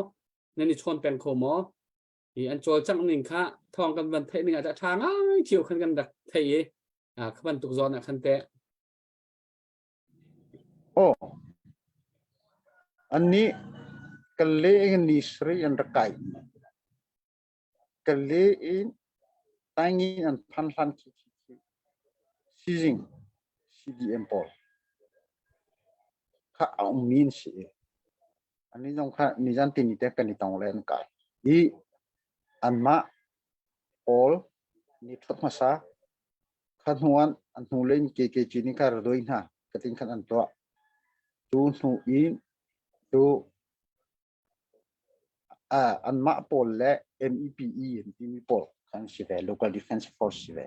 nan i chawn peng kho maw i an cawlcangh ning kha thawng kan van theih ning ah ṭha ngai cio khan kan rak thei i kha bantuk zawn ah khan teh Oh annih Kalle in ni sri an rak kai Kalle in taingin an phan hlan khi sizing. CDM pawl kha a ummi an si i annih zong kha nizan tini te kan i tong le an kai. I anmah pawl nih ṭhut hmasa kha hnu an an hnu lei in KKG nih kha ra doi hna katin khan an tuah. Cu hnu in cu anmah pawl le MEPE an timi pawl kha an si ve, Local Defense Force si ve.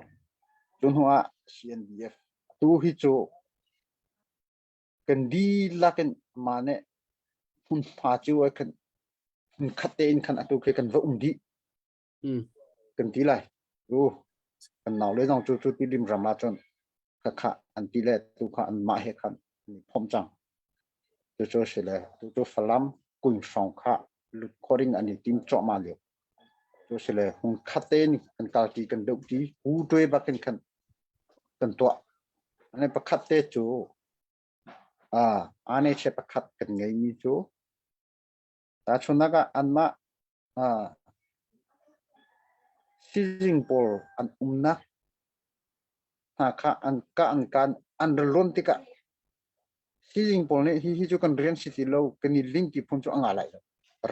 Cu hnu ah CNDF. Tu hi cu kan dihlak in mah nih hmunhma cu ah khan hmunkhat tein khan atu khi kan va um dih kan ti lai. Tu kan nau le zong cu cu tilim ram ah cun khakha an ti le tu kha anmah he khan an i phomh cang. Cucu a si le tucu Falam kun hrawng kha lut khawh ding an i tim cuahmah lio. Cu si le hmunkhat tein kan kalṭi kan dohṭi pu ṭuai bak in khan kan tuah. Ane pakhat te cu ane che pakhat kan ngeimi cu tahchunhnak ah anmah sizing pawl an umnak hna kha an ka an kan an ra lawn tikah sizing pawl nih hi hi cu kan rian si ti lo kan i ling ti phun cu a ngah lai lo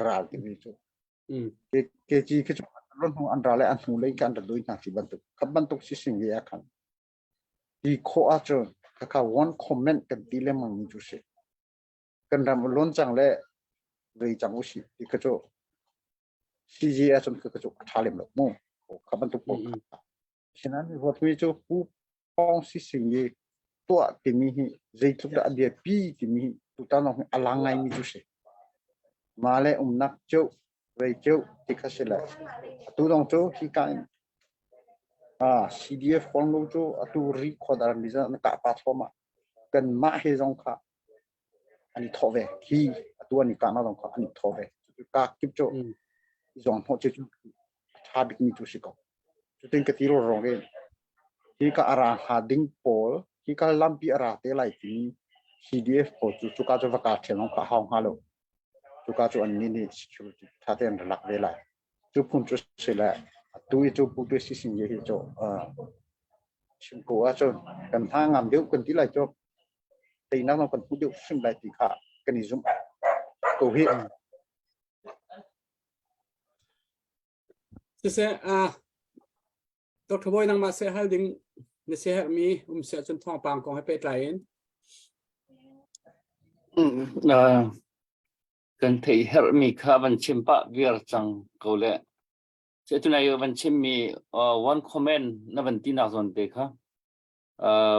ral timi cu ke ci khi cu an hnu an ra le an hnu lei kha an ra doi hna ti bantuk kha bantuk sising ve ah khan ti khawh ahcun khakha one comment kan ti lengmang mi cu si kan ram lon cang le rei cang usih ti kha cu CJ ahcun kha cu a ṭha lem lo mu kha bantuk pawl kha sinain ruatmi cu pu pawng si sing i tuah timi hi zeitluk dah a biapi timi hi tutan lawng hi a lang ngaimi cu si ma le umnak ceu rei ceu ti kha si le atu lawng cu hi ka in CDF kong lo cu atu ri khuadar mi zan an kah pa thluahmah kanmah he zong kha an i thawh ve hi atu an i kahnak zong kha an i thawh ve ka kip cu zong hnawh cu a ṭha bikmi cu si ko cutin ka ti rong in hi ka ara hnga ding pawl hi ka lampi ara te lai timi CDF pawl cu cuka cu va ka ṭhial kha hau hnga lo cuka cu an nih nih security ṭha tein rak ve lai cu phun cu si le atu i cu pu tu si sin hi cu chim ko ahcun kan hna ngam deuh kan ti lai cu teinak zong kan hmu deuh hrim lai ti kha kan i zumh ko hi. Siseh, Dr. Bawi nangmah seh hal ding na siaherhmi um siah cun thawngpang kong he pehtlai in. Kan theih herhmi kha van chim pah viar cang ko le. Se tunai van chimmi one comment na van ti nak zawn te kha.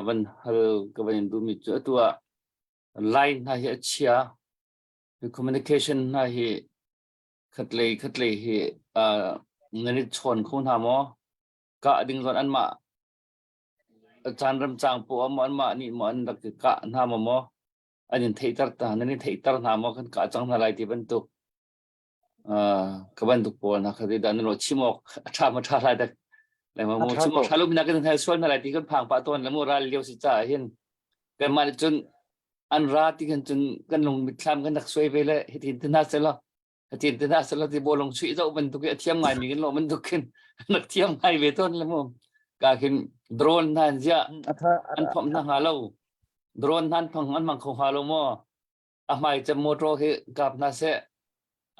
Van hal ka van in duhmi cu atu ah line hna hi a chia communication hna hi khatlei khatlei hi nan i chawn kho hna maw kah ding zawn anmah caan ram cang po maw anmah nih maw an rak kah hna maw maw an in theihter ta nan in theihter hna maw kan kah cang hna lai ti bantuk ka bantuk pawl na kha dah nan chim awk a ṭha ma ṭha lai dak le ma mu chim awk ṭha lo mi na kan hal sual na lai ti kan phang pah tawn le mu ral lio si ca hin kan mah cun an ra ti kan cun kan lung mitthlam kan rak suai ve le hitin te na sela hitin te na sela ti bolong sui zo bantuk i a thiam ngai mi kan lo bantuk khin nak thiam ngai ve tawn le mu ka khin drone nan zia an phom na nga lo drone nan phang an mang kho ha lo mo a hmai cem motor khi kap hna seh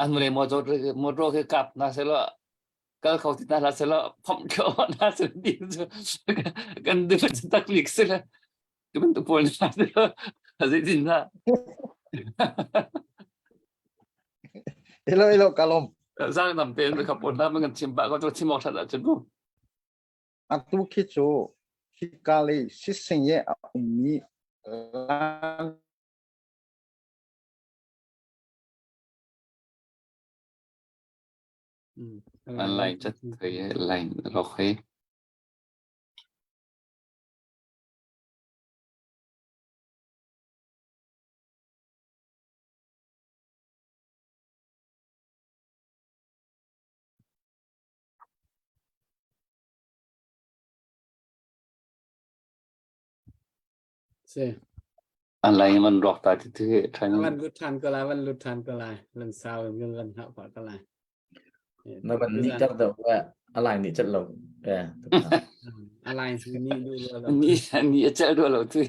an mule motor motor khi kap hna seh law kal kho ti hna hlah seh law phomh thio hna seh ti cu kan du taklik si le tu bantuk pawl hna zeitin na Ilo ilo kalom. Zang nam te ka pon na man chim ba ko chim ok that cun bu. Atu khi cu hika lei sising ye a ummi lang Lai chat thei lai rok hei. Si. An lai man rawk ta ti ti than. Van lut than ko lai, van lut than ko lai. Lan sau in van hak pa ko lai. Na van ni tar do a lai ni chat lo. Eh. Alai ni du lo. Ni ni a cel du lo tu.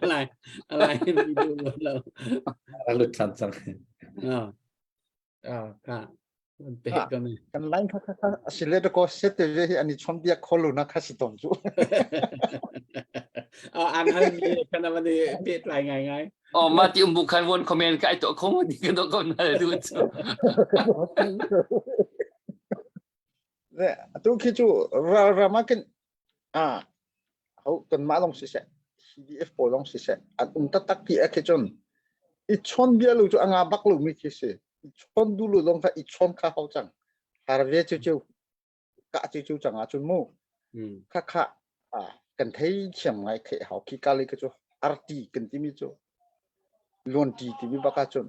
Alai alai ni du lo. Lut than cang. Ah. Ah ka pe ko ni. Kan line kha kha kha asile to ko set te hi ani chon biak kholu na kha si tom chu. Ah an hal mi kana mani pe tlai ngai ngai. Oh ma ti umbu khan won comment ka ai to khong di ka do kon na du chu. Le atu khi chu ra rama kin a ho kan ma long si se CDF pawl long si se an um taktak ti a khi chun i chon bia lu chu anga bak lu mi khi si i chon du lu long kha i chon kha hau chang har ve chu chu ka chu chu chang a chun mu kha kha a kan thei thiam ngai the hau khi ka le ka chu RT kan ti mi chu luan ti ti mi baka chun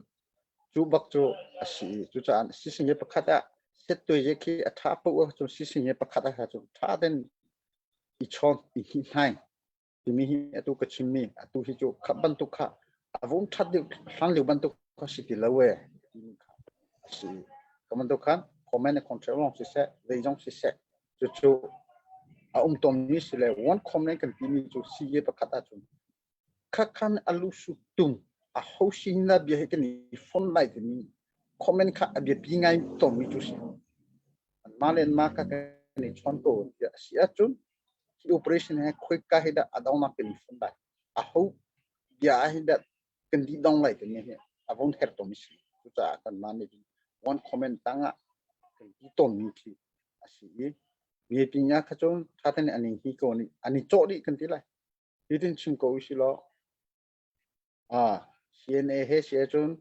Cu bak cu a si i cucaah sisinge pakhat ah settuai khi a ṭha paoh ahcun sisinge pakhat ah cun ṭha tein i chawn i hngilhhnai timi hi atu ka chimmi atu hi cu kha bantuk kha a vum ṭhat deuh hlan lio bantuk kha si ti lo ee timi kha a si. Ka bantuk khan comment and control lawng siseh zei zong siseh cucu a um tawnmi si le one comment kan timi cu CA pakhat ahcun Khakhan a lusu tung a ho sin na bia hi kan i fon lai timi comment kha a biapi ngai tawnmi cu si. Anmah le anmah kha kan i chawn ko tiah a si ahcun hi operation he khoika hi dah a dongnak kan i fon lai. A ho bia ah hin dah kan dih dong lai timi hi a von her tawnmi si. Cucaah kanmah nih one comment tang ah kan ti tawnmi khi a si i mipi nya kha cun tha tein an i hi ko nih an i cawh dih kan ti lai. Hitin chim ko usih law CNA he si ahcun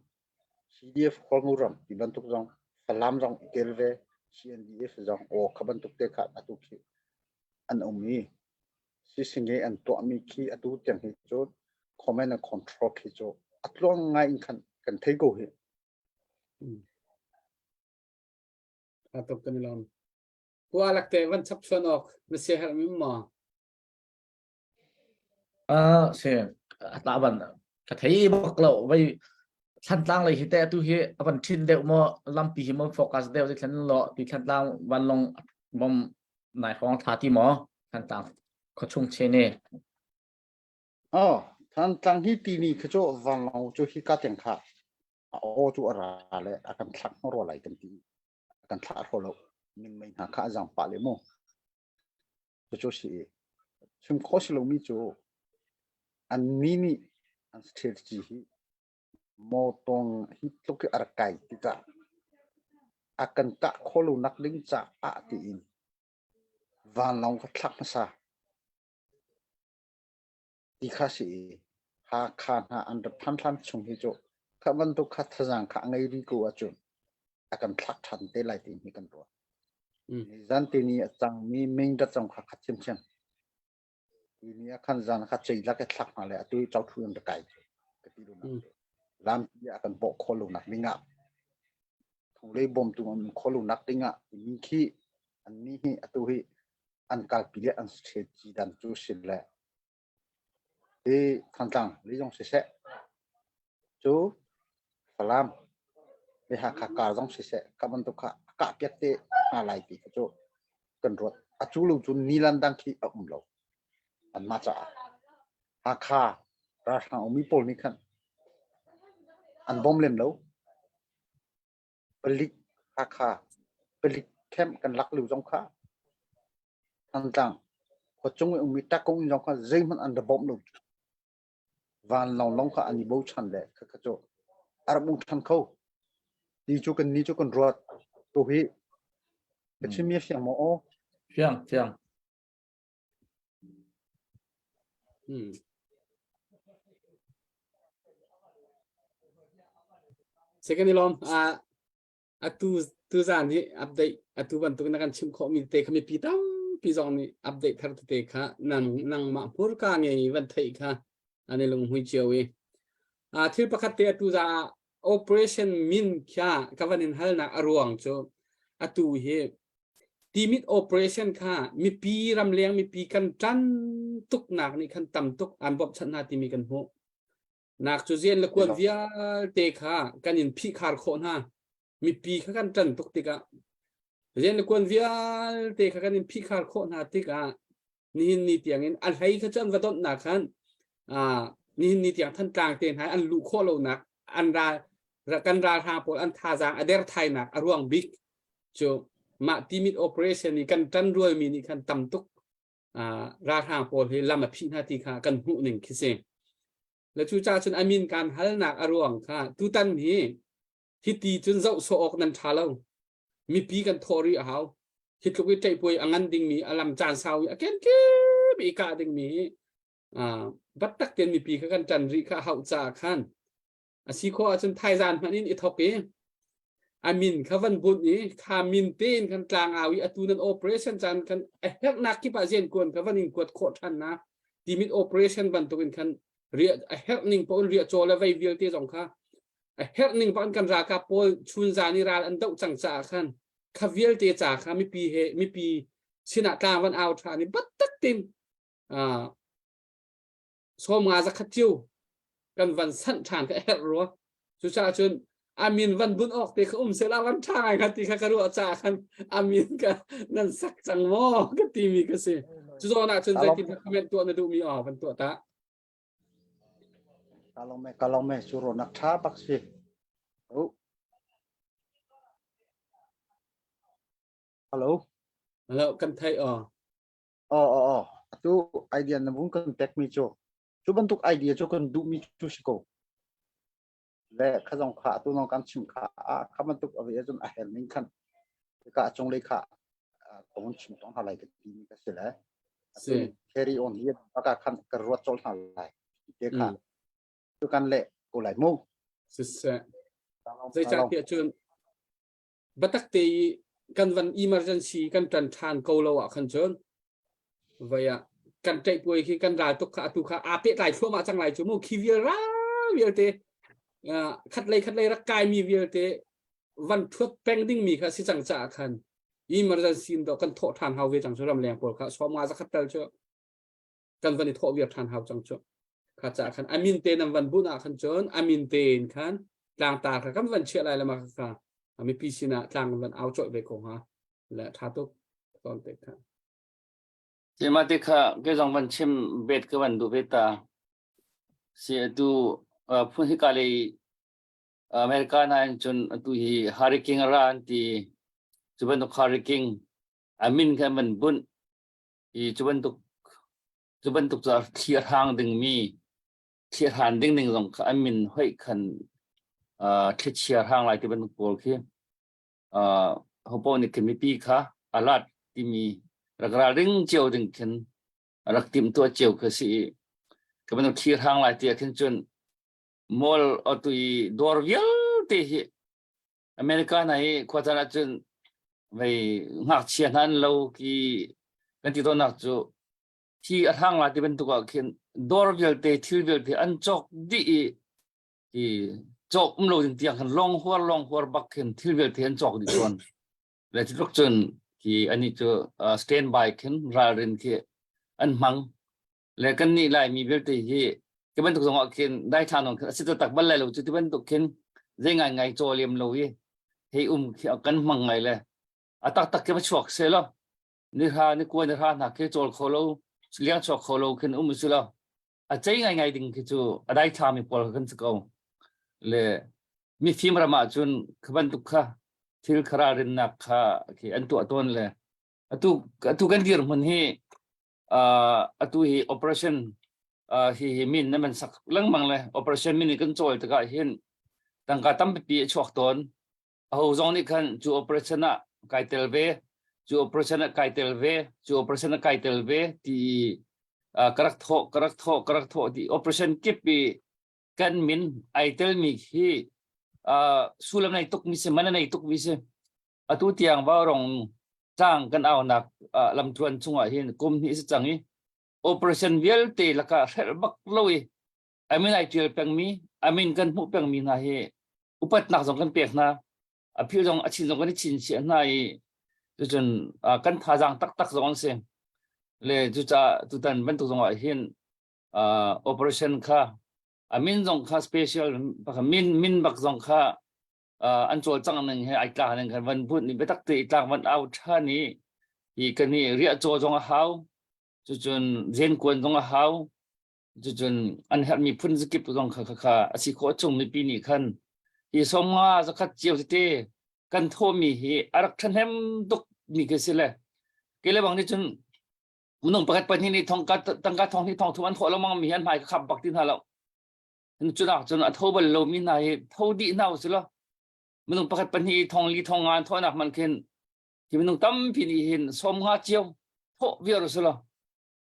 CDF Khualngu ram ti bantuk zong Falam zong i tel ve CNDF zong aw kha bantuk te kha atu khi an um i sisinge an tuahmi khi atu tiang hi cu command and control khi cu a tluang ngai in khan kan thei ko hi. A tuk kan i lawm. Kua lakte van chap chuan awk na sia herh mi maw? Uh, si a ta van ka thei bak lo vai Thantlang lei hi te tu hi a van thin deuh mo lampi hi mo focus deuh ti thlan lo ti Thantlang van long bom nai hong tha ti mo Thantlang khuachung che ne Oh, Thantlang hi ti ni khi cu vanlawng cu hi ka tiang kha a aw cu a ra le a kan thlak ro lai kan ti a kan thlah ro lo min mei hna kha a zang pah le mu Cucu a si i chim khawh si lomi cu annih nih an strategy hi mawtawng hi tluk hi a rak kai tikah a kan kah khawh lonak ding caah tiin vanlawng kha thlak hmasa ti kha si i Hakha hna an rat than hlan chung hi cu kha bantuk kha thazaang kha a ngei rih ko ahcun a kan thlak than te lai ti hi kan ruah. Nizan te ni a cangmi Mingdat zong kha khat thiamthiam. Ti ni ah khan zan kha ceilak i thlak hna le atu i chothu in ra kai cu ka ti lu nak lampi ah kan bawh khawh lo nak ding ah thonglei bawmtu an um khawh lo nak ding ah timi khi an ni hi atu hi an kalpi le an strategy dan cu si le Hi Thantlang lei zong siseh, cu Falam le Hakha kar zong siseh, kha bantuk kha a kah piak te hna lai ti kha cu kan ruat. A cu lo cun nilan dang khi a um lo. Anmah caah. Hakha ralhrang ummi pawl nih khan an bawm lem lo. Palik Hakha palik camp kan lak lio zong kha Thantlang khuachung i ummi takung zong kha zeihmanh an ra bawmh lo. Vanlawng lawng kha an i bochan le khakha cu a rak um ṭhan kho. Ti cu kan ni cu kan ruat. Tu hi ka chimmi a fiang maw aw? Fiang, fiang. Second ilom a atu tuzan hi update atu bantuk na kan chim khawh mi te kha mipi tampi zong nih update thar tete kha nang nangmah hmurka ngei van theih kha an i lunghui cio i a thil pakhat te atu za operation min kha ka van in halnak a ruang cu atu hi Timit operation kha mipi ramleng mipi kan ṭan tuknak nih khan tam tuk an bawmhchanh hna timi kan hmuh. Nak cu rian le kuan vialte kha kan in phihkhar khawh hna. Mipi kha kan ṭan tuk tikah rian le kuan vialte kha kan in phihkhar khawh hna tikah. Nihin ni tiang in a hlei kha cu an va donhnak khan nihin ni tiang Thantlang te hna an luh khawh lonak an ral kan ralhrang pawl an thazaang a der thainak a ruang bik cu mah Timit operation i kan ṭan rualmi nih khan tam tuk ralhrang pawl hi lam a phih hna ti kha kan hmuh ning khi si. Le cucaah cun a min kan halnak a ruang kha tutan hi hiti cun zoh sawh awk nan ṭha lo. Mipi kan thawh rih a hau. Hi tluk i ṭaihpuai a ngan dingmi a lam caan sau i a kenkip i kah dingmi hi battak tein mipi kha kan ṭan rih kha a hauh caah khan a si khawh ahcun thaizan hmanh in i thok i a min kha van bunh i kha min tein kan tlangau i atu nan operation caan kan a herhnak kip ah riankuan kha van in kuat khawh ṭhan na timit operation bantuk in khan riah a herh ning paoh in riah caw le vei vialte zong kha a herh ning paoh in kan ralkap pawl chun zan i ral an doh cang caah khan kha vialte ca kha mipi he mipi sinah tlang van au ṭhan i battak tin 50 zakhat cio kan van sanh ṭhan ka herh rua. Cucaah cun amin van bunh awk te kha um sehla van ṭha ngai kha ti kha ka ruah caah khan amin ka nan sak cang maw ka timi ka si. Cu zawn ah cun zeitin comment tuah na duhmi aw van tuah ta. Kalong me kalong me cu ronak ṭha bak si. Oh. Hello. Hello, kan thei aw. Aw aw aw. Atu idea na vung kan pek mi cu cu bantuk idea cu kan duh mi cu si ko. Le kha zong kha atu nong kan chim kha a kha bantuk a ve cun a hel ning khan ka a cung lei kha kong chim tong hna lai ka ti mi ka si le. Si. Carry on hi aka khan ka ruat col hna lai. Te kha cu kan le ko lai mu. Siseh. Zeicahtiah cun biatak te i kan van emergency kan ṭan ṭhan ko lo ah khan cun voi ah kan ṭaihpuai khi kan ral tuk kha atu kha aa pehtlai thluahmah cang lai cu mu khi vial ra vialte khat lei khat lei rak kaimi vialte van ṭhuat peng dingmi kha si cang caah khan emergency in dawh kan thawh ṭhan hau ve cang cu ramleng pawl kha 50 zakhat tal cu kan van i thawh viar ṭhan hau cang cu kha caah khan amin te nan van bunh ah khan cun amin te in khan tlangtar kha kan van chiah lai le ma kha mipi sinah tlang van au colh ve ko hnga le ṭha tuk ton te kha Sima te kha ke zong van chim bet ka van du ve ta si atu phun hi ka lei America na in cun atu hi hurricane ra an ti cu bantuk hurricane amin kha van bunh i cu bantuk cu bantuk cu thli a hrang dingmi thli a hran ding ning zong kha an min hoih khan uh, thlichia hrang lai ti bantuk pawl khi uh, hopo nih khin mipi kha alat timi rak ralring cio ding khin rak tim tuah cio kha si i ka bantuk thli hrang lai ti ah khin cun mall atu i dawr vialte hi America hna hi khua caan ahcun vei ngakchia hna an lo ki kan ti tawnnak cu thi a hrang la ti bantuk ah khin dawr vialte thil vialte an cawk dih i i cawk um lo ding tiang khan long huar long huar bak khin thil vialte an cawk dih tawn le cu tluk cun khi ani cu stand by khin ralrin khi an hmang le kan nih Laimi vialte hi ti bantuk zong ah khin daithla nong khin a si tak bal lai lo cu ti bantuk khin zei ngai ngai caw lem lo i hei um khi kan hmang ngai le a taktak khi va chuak se lo ni hra ni kua ni hra hna khi cawl kho lo liang chuak kho lo khin um si lo a cei ngai ngai ding khi cu a daithla mi pawl kan si ko le mifim ram ah cun kha bantuk kha thil khara rinnak kha khi an tuah tawn le atu atu kan dirhmun hi atu hi operation hi hi min na man sak lengmang le operation min kan cawl tikah hin tangka tampi a chuak tawn aho zong nih khan cu operation ah kai tel ve cu operation ah kai tel ve cu operation ah kai tel ve ti ka rak thawh ka rak thawh ka rak thawh ti operation kip i kan min ai tel mi hi sullam nei tuk mi si man nei tuk mi si atu tiang vaurong tlang kan aunak lamtluan chungah hin kum hnih si cang i operation vialte lakah hrelh bak lo i amin ai tial pengmi amin kan hmuh pengmi hna hi upatnak zong kan pek hna a phil zong a chin zong kan i chin chiah hna i cucun kan thazaang taktak zong an si le cucaah tutan bantuk zong ah hin operation kha a min zong kha special min min bak zong kha an cawlcangh ning he ai tlak ning khan van bunh ni biatak te i tlak van au ṭhan i hi kan i riah caw zong a hau. Cucun riankuan zong a hau. Cucun an herhmi phun zakip zong kha kha kha a si khawh chung mipi nih khan hi 50 zakhat cio tete kan thawhmi hi a rak ṭhahnem tuk mi khi si le kei le bang nih cun minung pakhat pahnih nih thong ka tangka thong hnih thong thum an thawh lengmang mi hi an hmai ka khap bak ti hna lo. Cunak cun a tho bal lomi hna hi tho dih hna usih law minung pakhat pahnih thong li thong nga an thawhnak man khin hi minung tampi nih hin 50 cio thawh viar usih law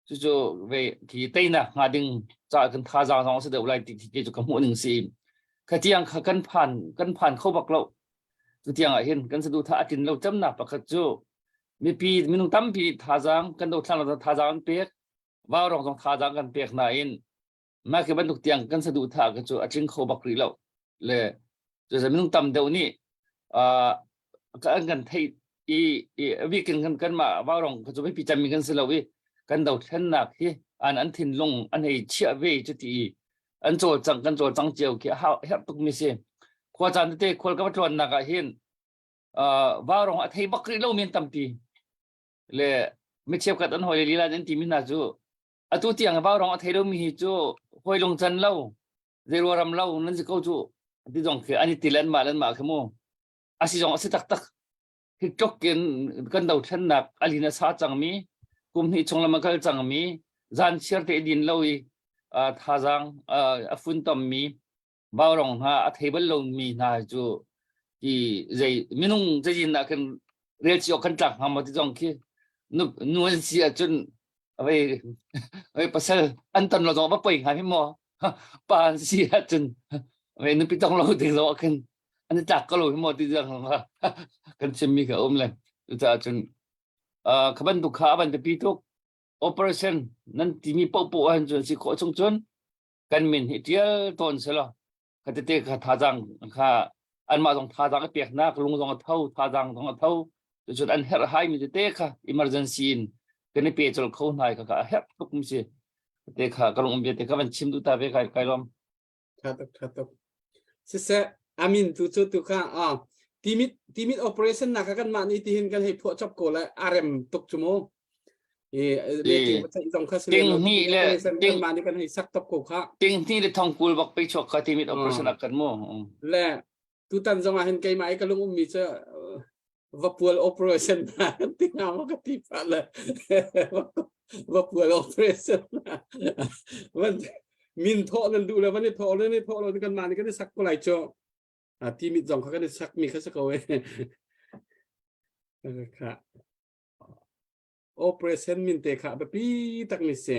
cucu ve khi teinak hnga ding ca kan thazaang zong a si deuh lai ti khi cu ka hmuh ning si. Kha tiang kha kan phan kan phan kho bak lo. Cu tiang ah hin kan saduhthah a tlin lo camnak pakhat cu mipi minung tampi thazaang kan dothlang lo thazaang an pek vaurawng zong thazaang kan pek nain mah khi bantuk tiang kan saduhthah ka cu a tling kho bak rih lo le cu minung tam deuh nih uh, kan kan theih i i weekend kan kan mah vaurong ka cu pi cami kan si lo i kan dothlennak hi an an thinlung an hei chiah ve cu ti i an cawlcang kan cawlcang cio khi a herh tuk mi si khua caan tete khual ka va tluannak ah hin uh, vaurong a thei bak rih lo mi an tampi le mi cheukhat an hawi lila an ti mi hna cu atu tiang vaurong a thei lo mi hi cu hawi lung can lo zei ram lo nan si ko cu ti zong khi an i ti len mah len mah khi mu a si zong a si taktak hi tluk in kan dothlennak a lin a sa cangmi kum hnih chung lam a kal cangmi zan chiar te din lo i thazaang a funtommi vaurong hna a thei bal lomi hna cu ti zei minung zeizin ah khin rel cio kan tlak hnga maw ti zong khi nu an si ahcun avei avei pasal an ton lo zong va poi hnga hi maw pa an si ahcun avei nupi tong lo ding zong ah khin an i tlak ko lo hi maw ti zong kan chimmi kha um le cucaah cun kha bantuk kha a van biapi tuk operation nan timi paohpaoh ahhin cun si khawh chung cun kan min hi ṭial tawn selaw kha tete kha thazaang kha anmah zong thazaang a peknak lung zong a tho thazaang zong a tho cucun an herh hai mi tete kha emergency in kan i pe col kho hna kha kha a herh tuk mi si te kha ka lung um bia te kha van chim duh ta ve kai kai lom Tha tuk tha tuk. Siseh amin tu cu tu kha a timit timit operation nak kan mah nih tihin kan hei phuah chop ko le a rem tuk cu mu. I meeting pa chaih zong kha si ting hnih le ting mah nih kan hei sak top ko kha. Ting hnih le thong kul bak pe chuak kha timit operation ak kan mu. Le tutan zong ah hin keimah i ka lung ummi cu vapual operation na kan ti nga ma ka ti pah le vapual operation van min thawh nan duh le van i thawh le ni thawh lo kan mah nih kan i sak ko lai cu a ti mit zong kha kan i sak mi kha si ko e kha operation min te kha biapi tak mi si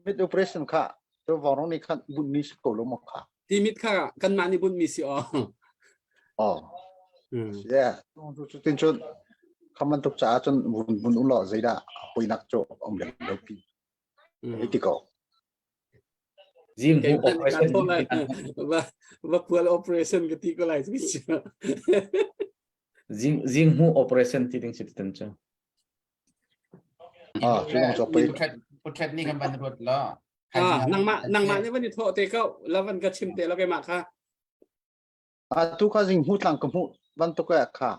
Mit operation kha cu vawrong nih khan bunhmi si ko lo maw kha? Ti mit kha kanmah nih bunhmi si aw. Oh. Yeah. Cu tin cun kha bantuk caah cun vun bun u law zeidah poinak cu um lem lo pi. Hei ti ko. Zing hu operation. Va pual operation ka ti ko lai. Zing zing hu operation ti ding si tin cu. Ah, cu lawng cu pei. Portrait nih kan van ruat la. Ah, nangmah nangmah nih van i thawh te ko la van ka chim te lo keimah kha. Ah, tu kha zing hmu tlang ka hmuh bantuk e kha.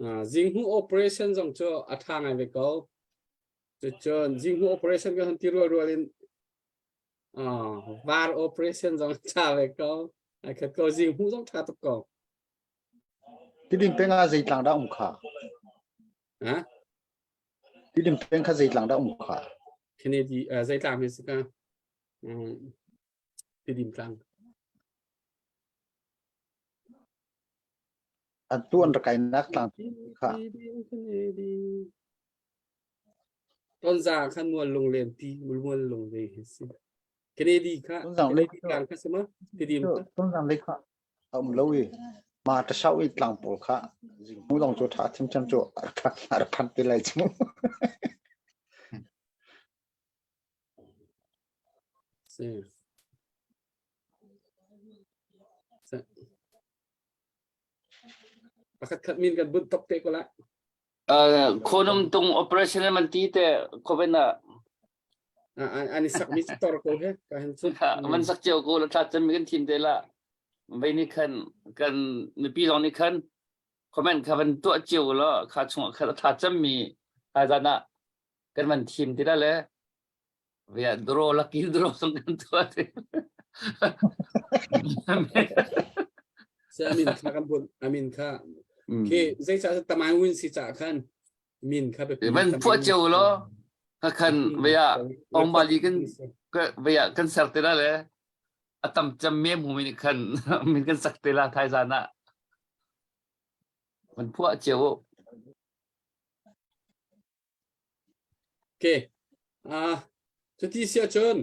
Ah, zing hmu operation zong cu a tha ngai ve ko. Cucun zing hmu operation ka han ti rual rual in ah, var operation zong tha ve ko. Ai khat ko zing hmu zong tha tuk ko. Tidim peng ah zei tlang dah um kha? Ha? Tidim peng kha zei tlang dah um kha? Kennedy uh, zei tlang hi si ka? Um, Tidim tlang. An tu an rak kainak tlang kha. Tonza khan mual lung len ti mual lung le hi si. Kennedy kha Kennedy tlang kha sama Tidim kha. Tonzang lei kha. A um lo i ma ṭasau i tlang pawl kha zinghmu zong cu ṭha ṭhiamṭhiam cu a rak phan te lai cu. Si. Pakhat khat min kan bunh tok te ko la. Khonum tung operation man ti te khoven ah An i sak mi tor ko he ka hen chu. Man sak cio ko la tha cem kan thim te la. Vai ni khan kan mipi zong ni khan. Comment kha van tuah cio law kha chungah kha tha cemmi zan ah kan van thim ti la le via draw lucky draw song kan tuah ti. Se amin kha kan bun amin kha khi zei ca tamai win si ca khan min kha pe van phuah cio law kha khan via ong bali kan via kan ser te la le a tam cem me mu mi khan min kan sak te la thai zan ah van phuah cio. Okay. Ah, cuti si ahcun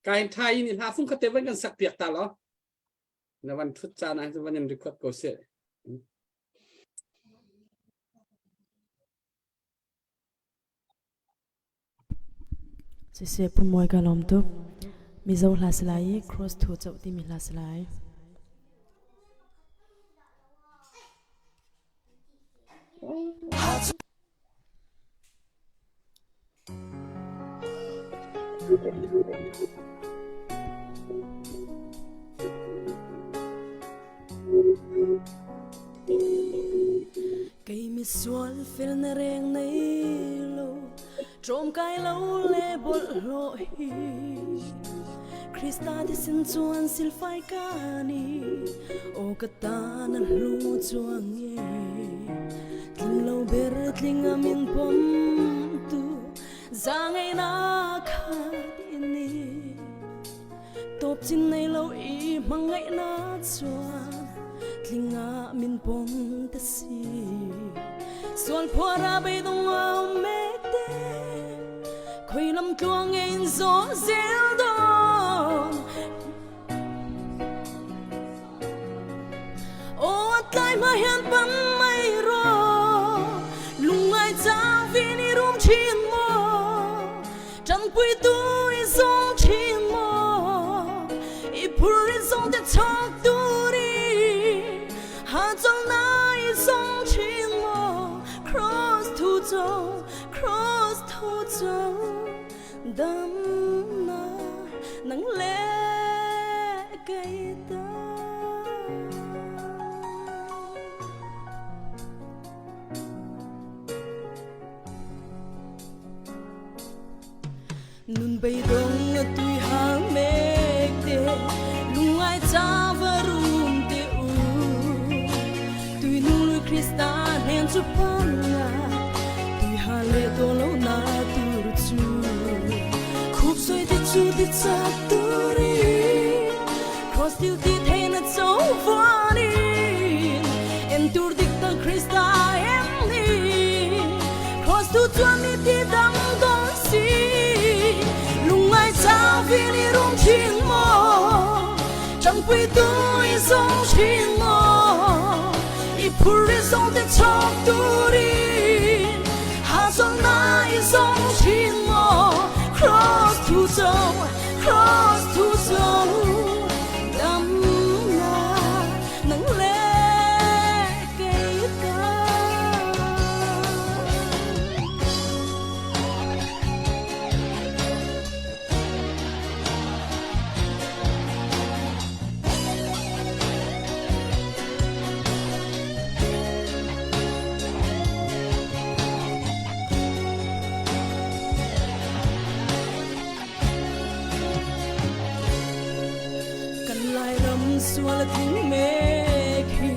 kain thai in hla fung khate van kan sak piak ta lo. Na van thut caan ah van in record ko seh. Siseh Pu Mawi ka lawm tuk. Mizo hla si lai i Cross Thu Choh timi hla si lai. Kei misual fel na reng nei lo Ṭawmkai lo le bawlhhlawh hi Krista thisen chuan silfai ka ni Aw ka ta na hlu chuang e Tling lo ber tling a min pom tu Zaangaihnak khat ini Tawp cin nei lo i hmangaihnak chuan Tling ah min pom ta si Sual phuara beidong au mek te Khoi lam tluang in zo zel don Aw a tlai hma hian pan mai ro Lungngai chang vin i rum thin maw Ṭanpui tu i zong thin maw I phur i zong te chok turi Ha chol na i zong thin maw Cross thu cho cross thu cho Dam na nang le kei ta. Nun beidong a tui hang mek te lungai cha va rum te u tui nung lui Krista hnen chu pan nga tui ha le to lo na tur chu khup soi te chu ti cha turi cross til ti the na cho vanin en tur dik ta Krista em ni cross tu chuan mi ti dang dong si lungai cha vi ni rum thin mo chẳng pui tu i zong thin mo i phur i zong te chok turin ha zong na i zong thin mo cross tu zo cross tu zo dam na nang le kei ta. Kan Lairam sual a tling mek hi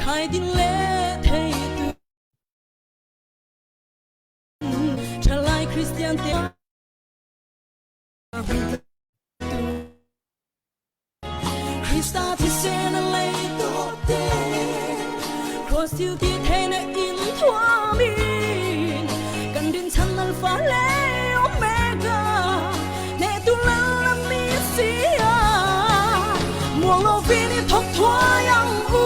khai ding le thei tu Thalai Christian te Krista thisen a lei to te Cross til ti the na in thuamin Kan din chan alpha le omega Ne tu la la mi sia Muang lo vi ni thok thua yang u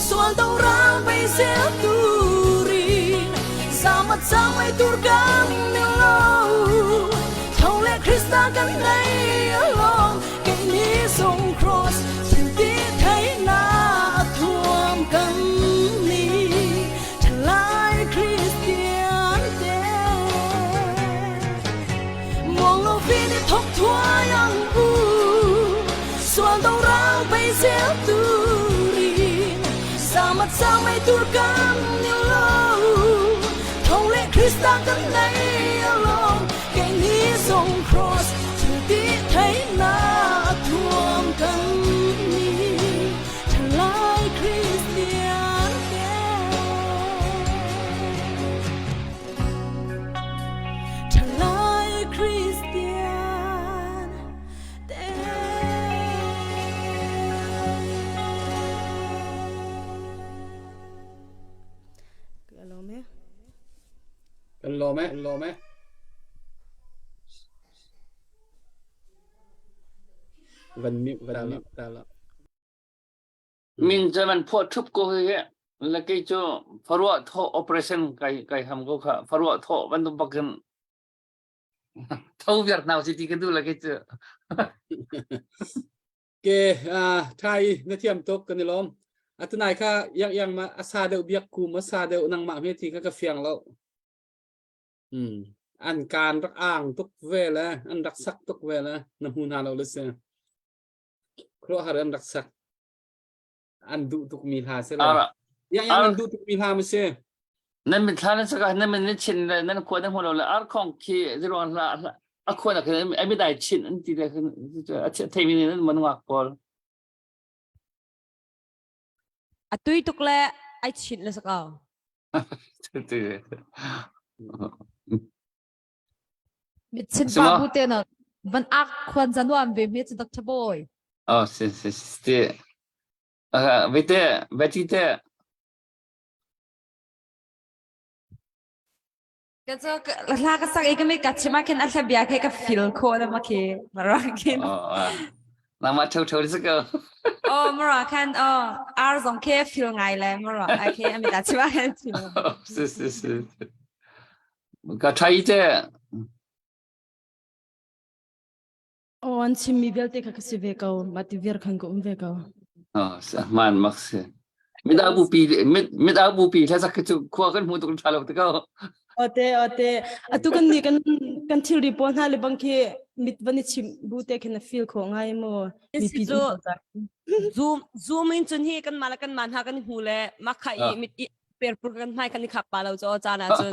Sual do rang bay zel turin Sama sama tur kan ni lo Thâu le Krista kan nei along Kei ni song cross Thil ti thấy na thuam kan ni Thalai Christian te Muang lo vi ni thok thua yang u Sual do rang bay zel turin Sama Thlam a cang mei tur kan ni lo. Tho le Krista kan nei along kei ni zong cross thil ti thei na thuam kan ni thalai Christian te. Thalai Christian te. Kan lawm e, lawm e. Van mute van mute ta la. Min cu man phuah ṭhup ko hi he. Le kei cu faruah thawh operation kai kai ham ko kha faruah thawh bantuk bakin tho viar nau si ti ka duh le kei cu. Ke thai na thiam tuk kan i lawm. Atunai kha yang yang ma asa deuh biak ku ma sa deuh nangmah me ti kha ka fiang lo. Hmm. An kaan rak ang tuk ve le an rak sak tuk ve le na hmu hna lo le si. Khuaruahhar an rak sak. An duh tuk mi hla si lo. Yang yang an duh tuk mi hla ma si. Nan min thla nan saka nan min chin le nan khua nan hmu lo le ar khong khi ziruang hla a khua na khin ai mi dai chin an ti le a thei mi nan man ngak pawl. A tui tuk le ai chin le saka. Mit chin pa bu te na van ak khuan zanuam ve me chu Dr. Boy. Oh, si si si. Vete, veti te. Ka cu hla ka sak i ka mi ka chim ah khin a hla bia khi ka feel khawh na ma khi mara khin. Nangmah tho tho si ko. Oh mara khan oh ar zong khi feel ngai le mara a khi ami ta chim ah khan feel. Si si si. Ka thai te. Aw an chimmi vialte kha ka si ve ko. Mah ti viar khan ka um ve ko. Oh, man mak si. Mit au bupi mit mit au bupi thla sak cu khua kan hmu tuk tha lo te ko. Ote ote atu kan ni kan kan thilri pawl hna le bang khi mit van i chim bu te khin na feel kho ngai mo mipi cu zoom zoom in cun hi kan mah le kan mah hna kan hmu le makha i mit i perpur kan hmai kan i khap pa lo cho caan ah cun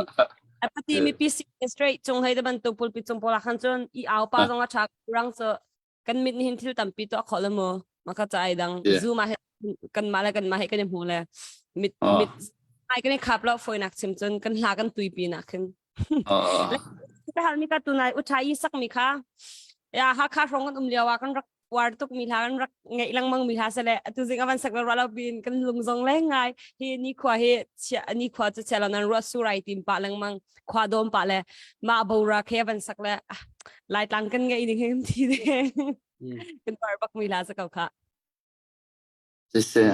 apati mi PC straight cung hei de bantuk pulpit cung pola khan cun i au pa zong a tha rang so kan mit ni hin thil tampi to kho le mo maka cha ai dang zoom a he kan ma le kan ma he kan i hmu le mit mit ai kan i khap lo foi nak chim cun kan hla kan tui pi nak khin ka hal mi ka tunai uthai i sak mi kha ya ha kha hrong kan um liawa kan rak uar tuk mi hla kan rak ngeih lengmang mi hla sele atu zing avan sak ra lo bin kan lung zong le ngai hi ni khua hi chia ni khua chu chia lo nan ruah surai tim pa lengmang khua dom pa le ma bora khe avan sak le lai tlang kan ngeih ning hin thi de kan par bak mi hla sa kau kha Sise.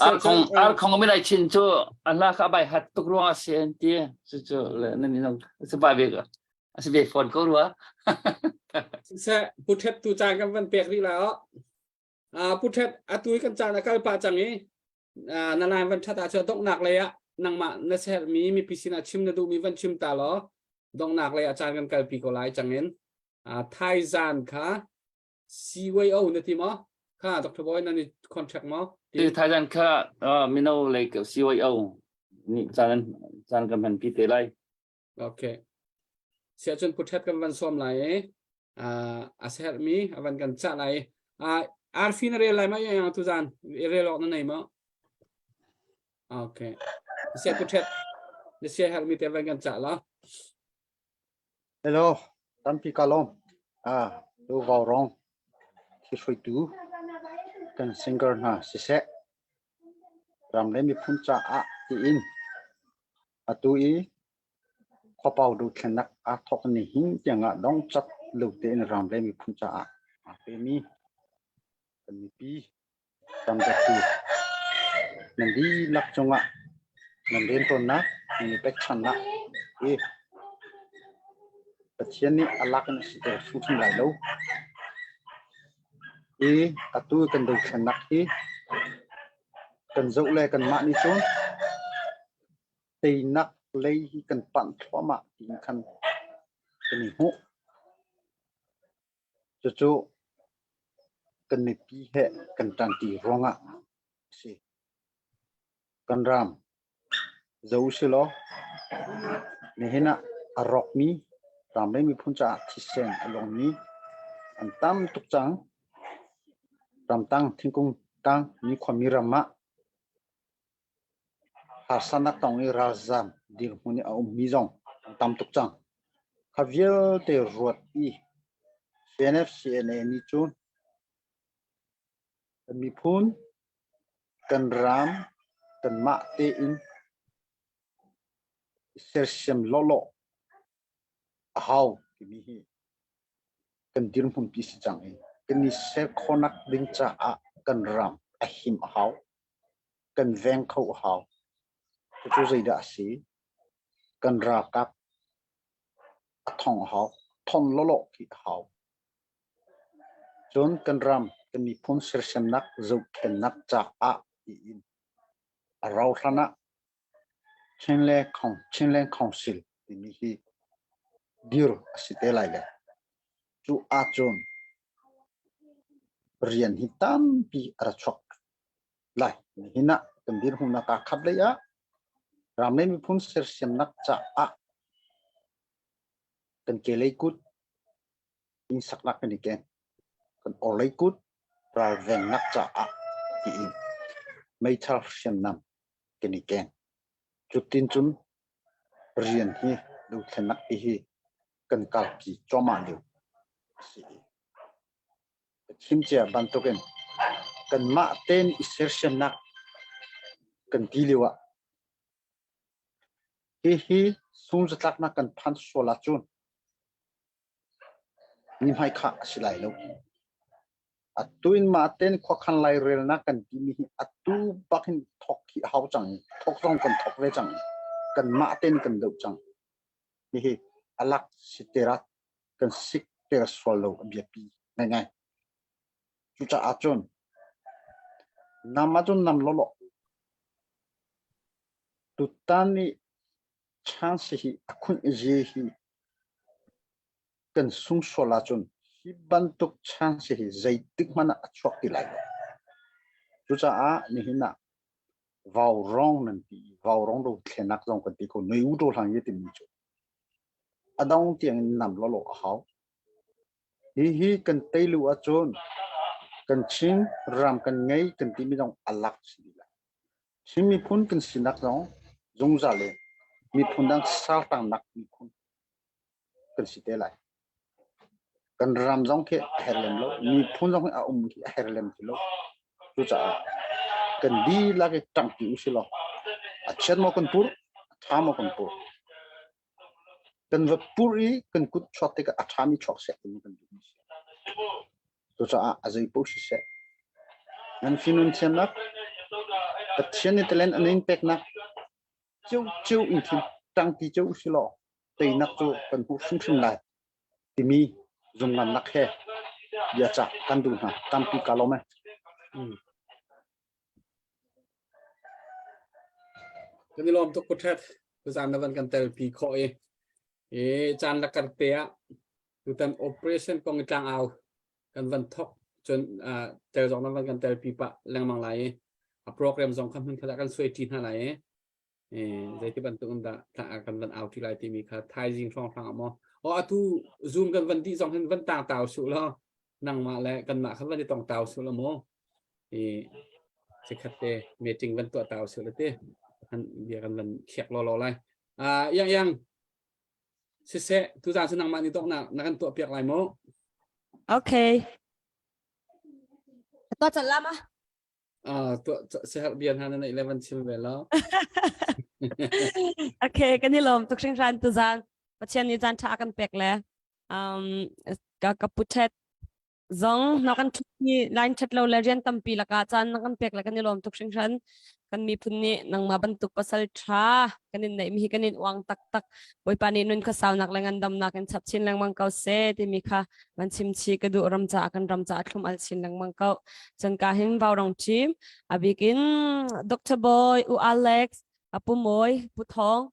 Ar khong ar khong mi lai chin cu Allah kha bai hat tuk ruang a si an ti cu cu le nan ni nong se ba ve ka a si ve phone ko rua. Siseh puthet tu caan kan van pek rih la o. Puthet atu i kan caan a kal pah cang i na line van that ah cun donghnak lei ah nangmah na sermi mipi sinah chim na duhmi van chim ta law donghnak lei ah caan kan kalpi ko lai cangin thaizan kha CYO na ti maw? Kha Dr. Boy nan i contract maw? Ti Thailand kha mino lei CYO nih caan caan kan hman pi te lai. Okay. Sia cun puthet kan van som lai i a ser mi a van kan cah lai. Arfi na rel lai ma yang tu zan rel ok na nei ma? Okay. Sia puthet na sia her mi te van kan cah la. Hello, tampi ka lawm. Ah, tu Vaurawng thihruaitu kan singer hna siseh, ram le miphun caah tiin atu i khuapau dothlennak aa thawk ni hin tiangah dongcat lo tein ram le miphun caah aa pemi kan mipi Ramdektu nan dihlak cungah nan rianṭuannak, nan i pekchanhnak hi Pathian nih a lak in a siter hrimhrim lai lo. Hi atu kan dothlennak hi kan zoh le kanmah nih cun teinak lei hi kan panh thluahmah tiin khan kan i hmuh. Cucu kan mipi he kan ṭanṭi ruangah a si. Kan ram zo usilaw nihin ah a rawkmi ram le miphun caah thisen a luangmi an tam tuk cang. Ramtang thingkung tang mi khuami ram ah harsanak tong i ralzam dirhmun i a ummi zong an tam tuk cang. Kha vialte ruat i CNF CNA nih cun kan miphun kan ram kanmah tein i sersiam lawlaw a hau timi hi kan dirhmunpi si cang i kan i ser khawhnak ding caah kan ram a him a hau. Kan veng kho a hau. Cucu zeidah a si? Kan ralkap a thong a hau. Thon lawlaw khi a hau. Cun kan ram kan miphun sersiamnak zohkhennak caah tiin a rauhhlan ah Chinland Council timi hi dir a si te lai le cu ahcun rian hi tampi a ra chuak lai. Nihin ah kan dirhmunnak aa khat lei ah ram le miphun sersiamnak caah kan kelei kut inn saknak kan i ken. Kan orhlei kut ralvengnak caah tiin meithal hriamnam kan i ken. Cutin cun rian hi dothlennak ti hi kan kalpi cuahmah lio a si. Ka chim cia bantukin kanmah tein i sersiamnak kan ti lio ah hihi sungzatlaknak kan phan sual ahcun Mi hmaikhah a si lai lo. Atu in mah tein khuakhan lairelnak kan timi hi atu bak hin thok hi a hau cang i thok zong kan thok ve cang i kanmah tein kan doh cang. Hihi alak si terat kan sik ter sual lo a biapi ngaingai. Cucaah cun nam ahcun nam lawlaw. Tutan i chance hi a khunh i hi kan sung sual ahcun hi bantuk chance hi zeitik hmanh ah a chuak ti lai lo. Cucaah nihin ah vaurawng nan ti i vaurawng do thlenak zong kan ti ko noi u do hlang ye timi cu a dong tiang in nam lawlaw a hau. Hi hi kan tei lu ahcun kan Chin ram kan ngei kan timi zong a lak si lai. Chin miphun kan sinak zong zungzal in miphun dang sartangnak miphun kan si te lai. Kan ram zong khi a her lem lo, miphun zong hi a um khi a her lem ti lo. Cucaah kan dihlak i ṭangpi usih law a chiat maw kan pur, a ṭha maw kan pur. Kan va pur i kan kut chuak tikah a ṭhami chuak seh timi kan duhmi si. Cucaah a zei paoh siseh, nan finun thiamnak, Pathian nih talent an in peknak cio in khin ṭangpi cio usih law teinak cu kan hmuh hrimhrim lai timi zumngannak he bia cah kan duh hna. Tampi ka lawm e. Kan i lawm tuk Kuthet. Tuzaan na van kan telpi khawh i i caan la kar te ah tutan operation kong i tlang au kan van thok cun tel zong na van kan telpi pah lengmang lai i a program zong kha hmun khat ah kan suai ṭi hna lai i zeiti bantuk in dah kan van au ṭi lai timi kha thaizing hrawnghrang ah maw o atu zoom kan van dih zong hin van tang tau su law nangmah le kanmah kha van i tong tau su law mu i chikhat te meeting van tuah tau su la ti kan bia kan van khiak law law lai ah yang yang siseh tuzaan cu nangmah nih dok na na kan tuah piak lai mu Okay. Tuah cal lama. Ah, tuah siherh bia hna na neih le van chim ve lo. Okay, kan i lawm tuk hringhran tuzaan. Pathian nih caan ṭha kan pek le um ka ka puthet zong na kan ṭhutmi line ṭhat lo le rian tampi lakah caan na kan pek le kan i lawm tuk hringhran. Kan miphun nih nangmah bantuk pasal ṭha kan in neihmi hi kan in uang taktak. Bawipa nih nun khuasaunak le ngandamnak in chap chin lengmang ko seh timi kha van chim chih ka duh ram caah kan ram caah thlum al chin lengmang ko. Cun ka hin Vaurong team abikin Dr. Boy, U Alex, Apu Mawi, Pu Thawng,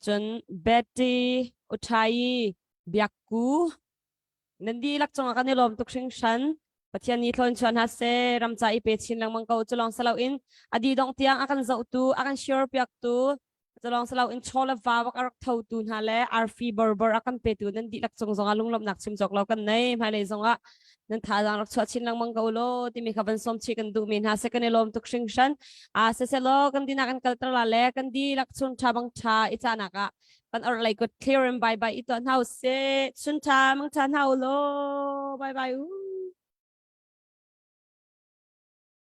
cun Betty, Uthai, Biakku, nan dihlak cungah kan i lawm tuk hringhran. Pathian nih thlawn chuah hna seh ram ca i pe chin lengmang ko culong salo in adi dong tiang a kan zohtu a kan share piaktu culong salo in chaw le va bak a rak thotu hna le arfi borbor a kan petu nan dihlak cung zongah lunglawmhnak chim cawk lo kan nei hmailei zongah nan thazaang rak chuah chin lengmang ko law timi kha van sawm chih kan duhmi hna se kan i lawm tuk hringhran a seselaw kan dinak kan kalter la le kan dihlak chung tha bang tha i canak ah kan or lei kut clear in bye bye i tuah hna usih chun tha mang tha hna u law bye bye u.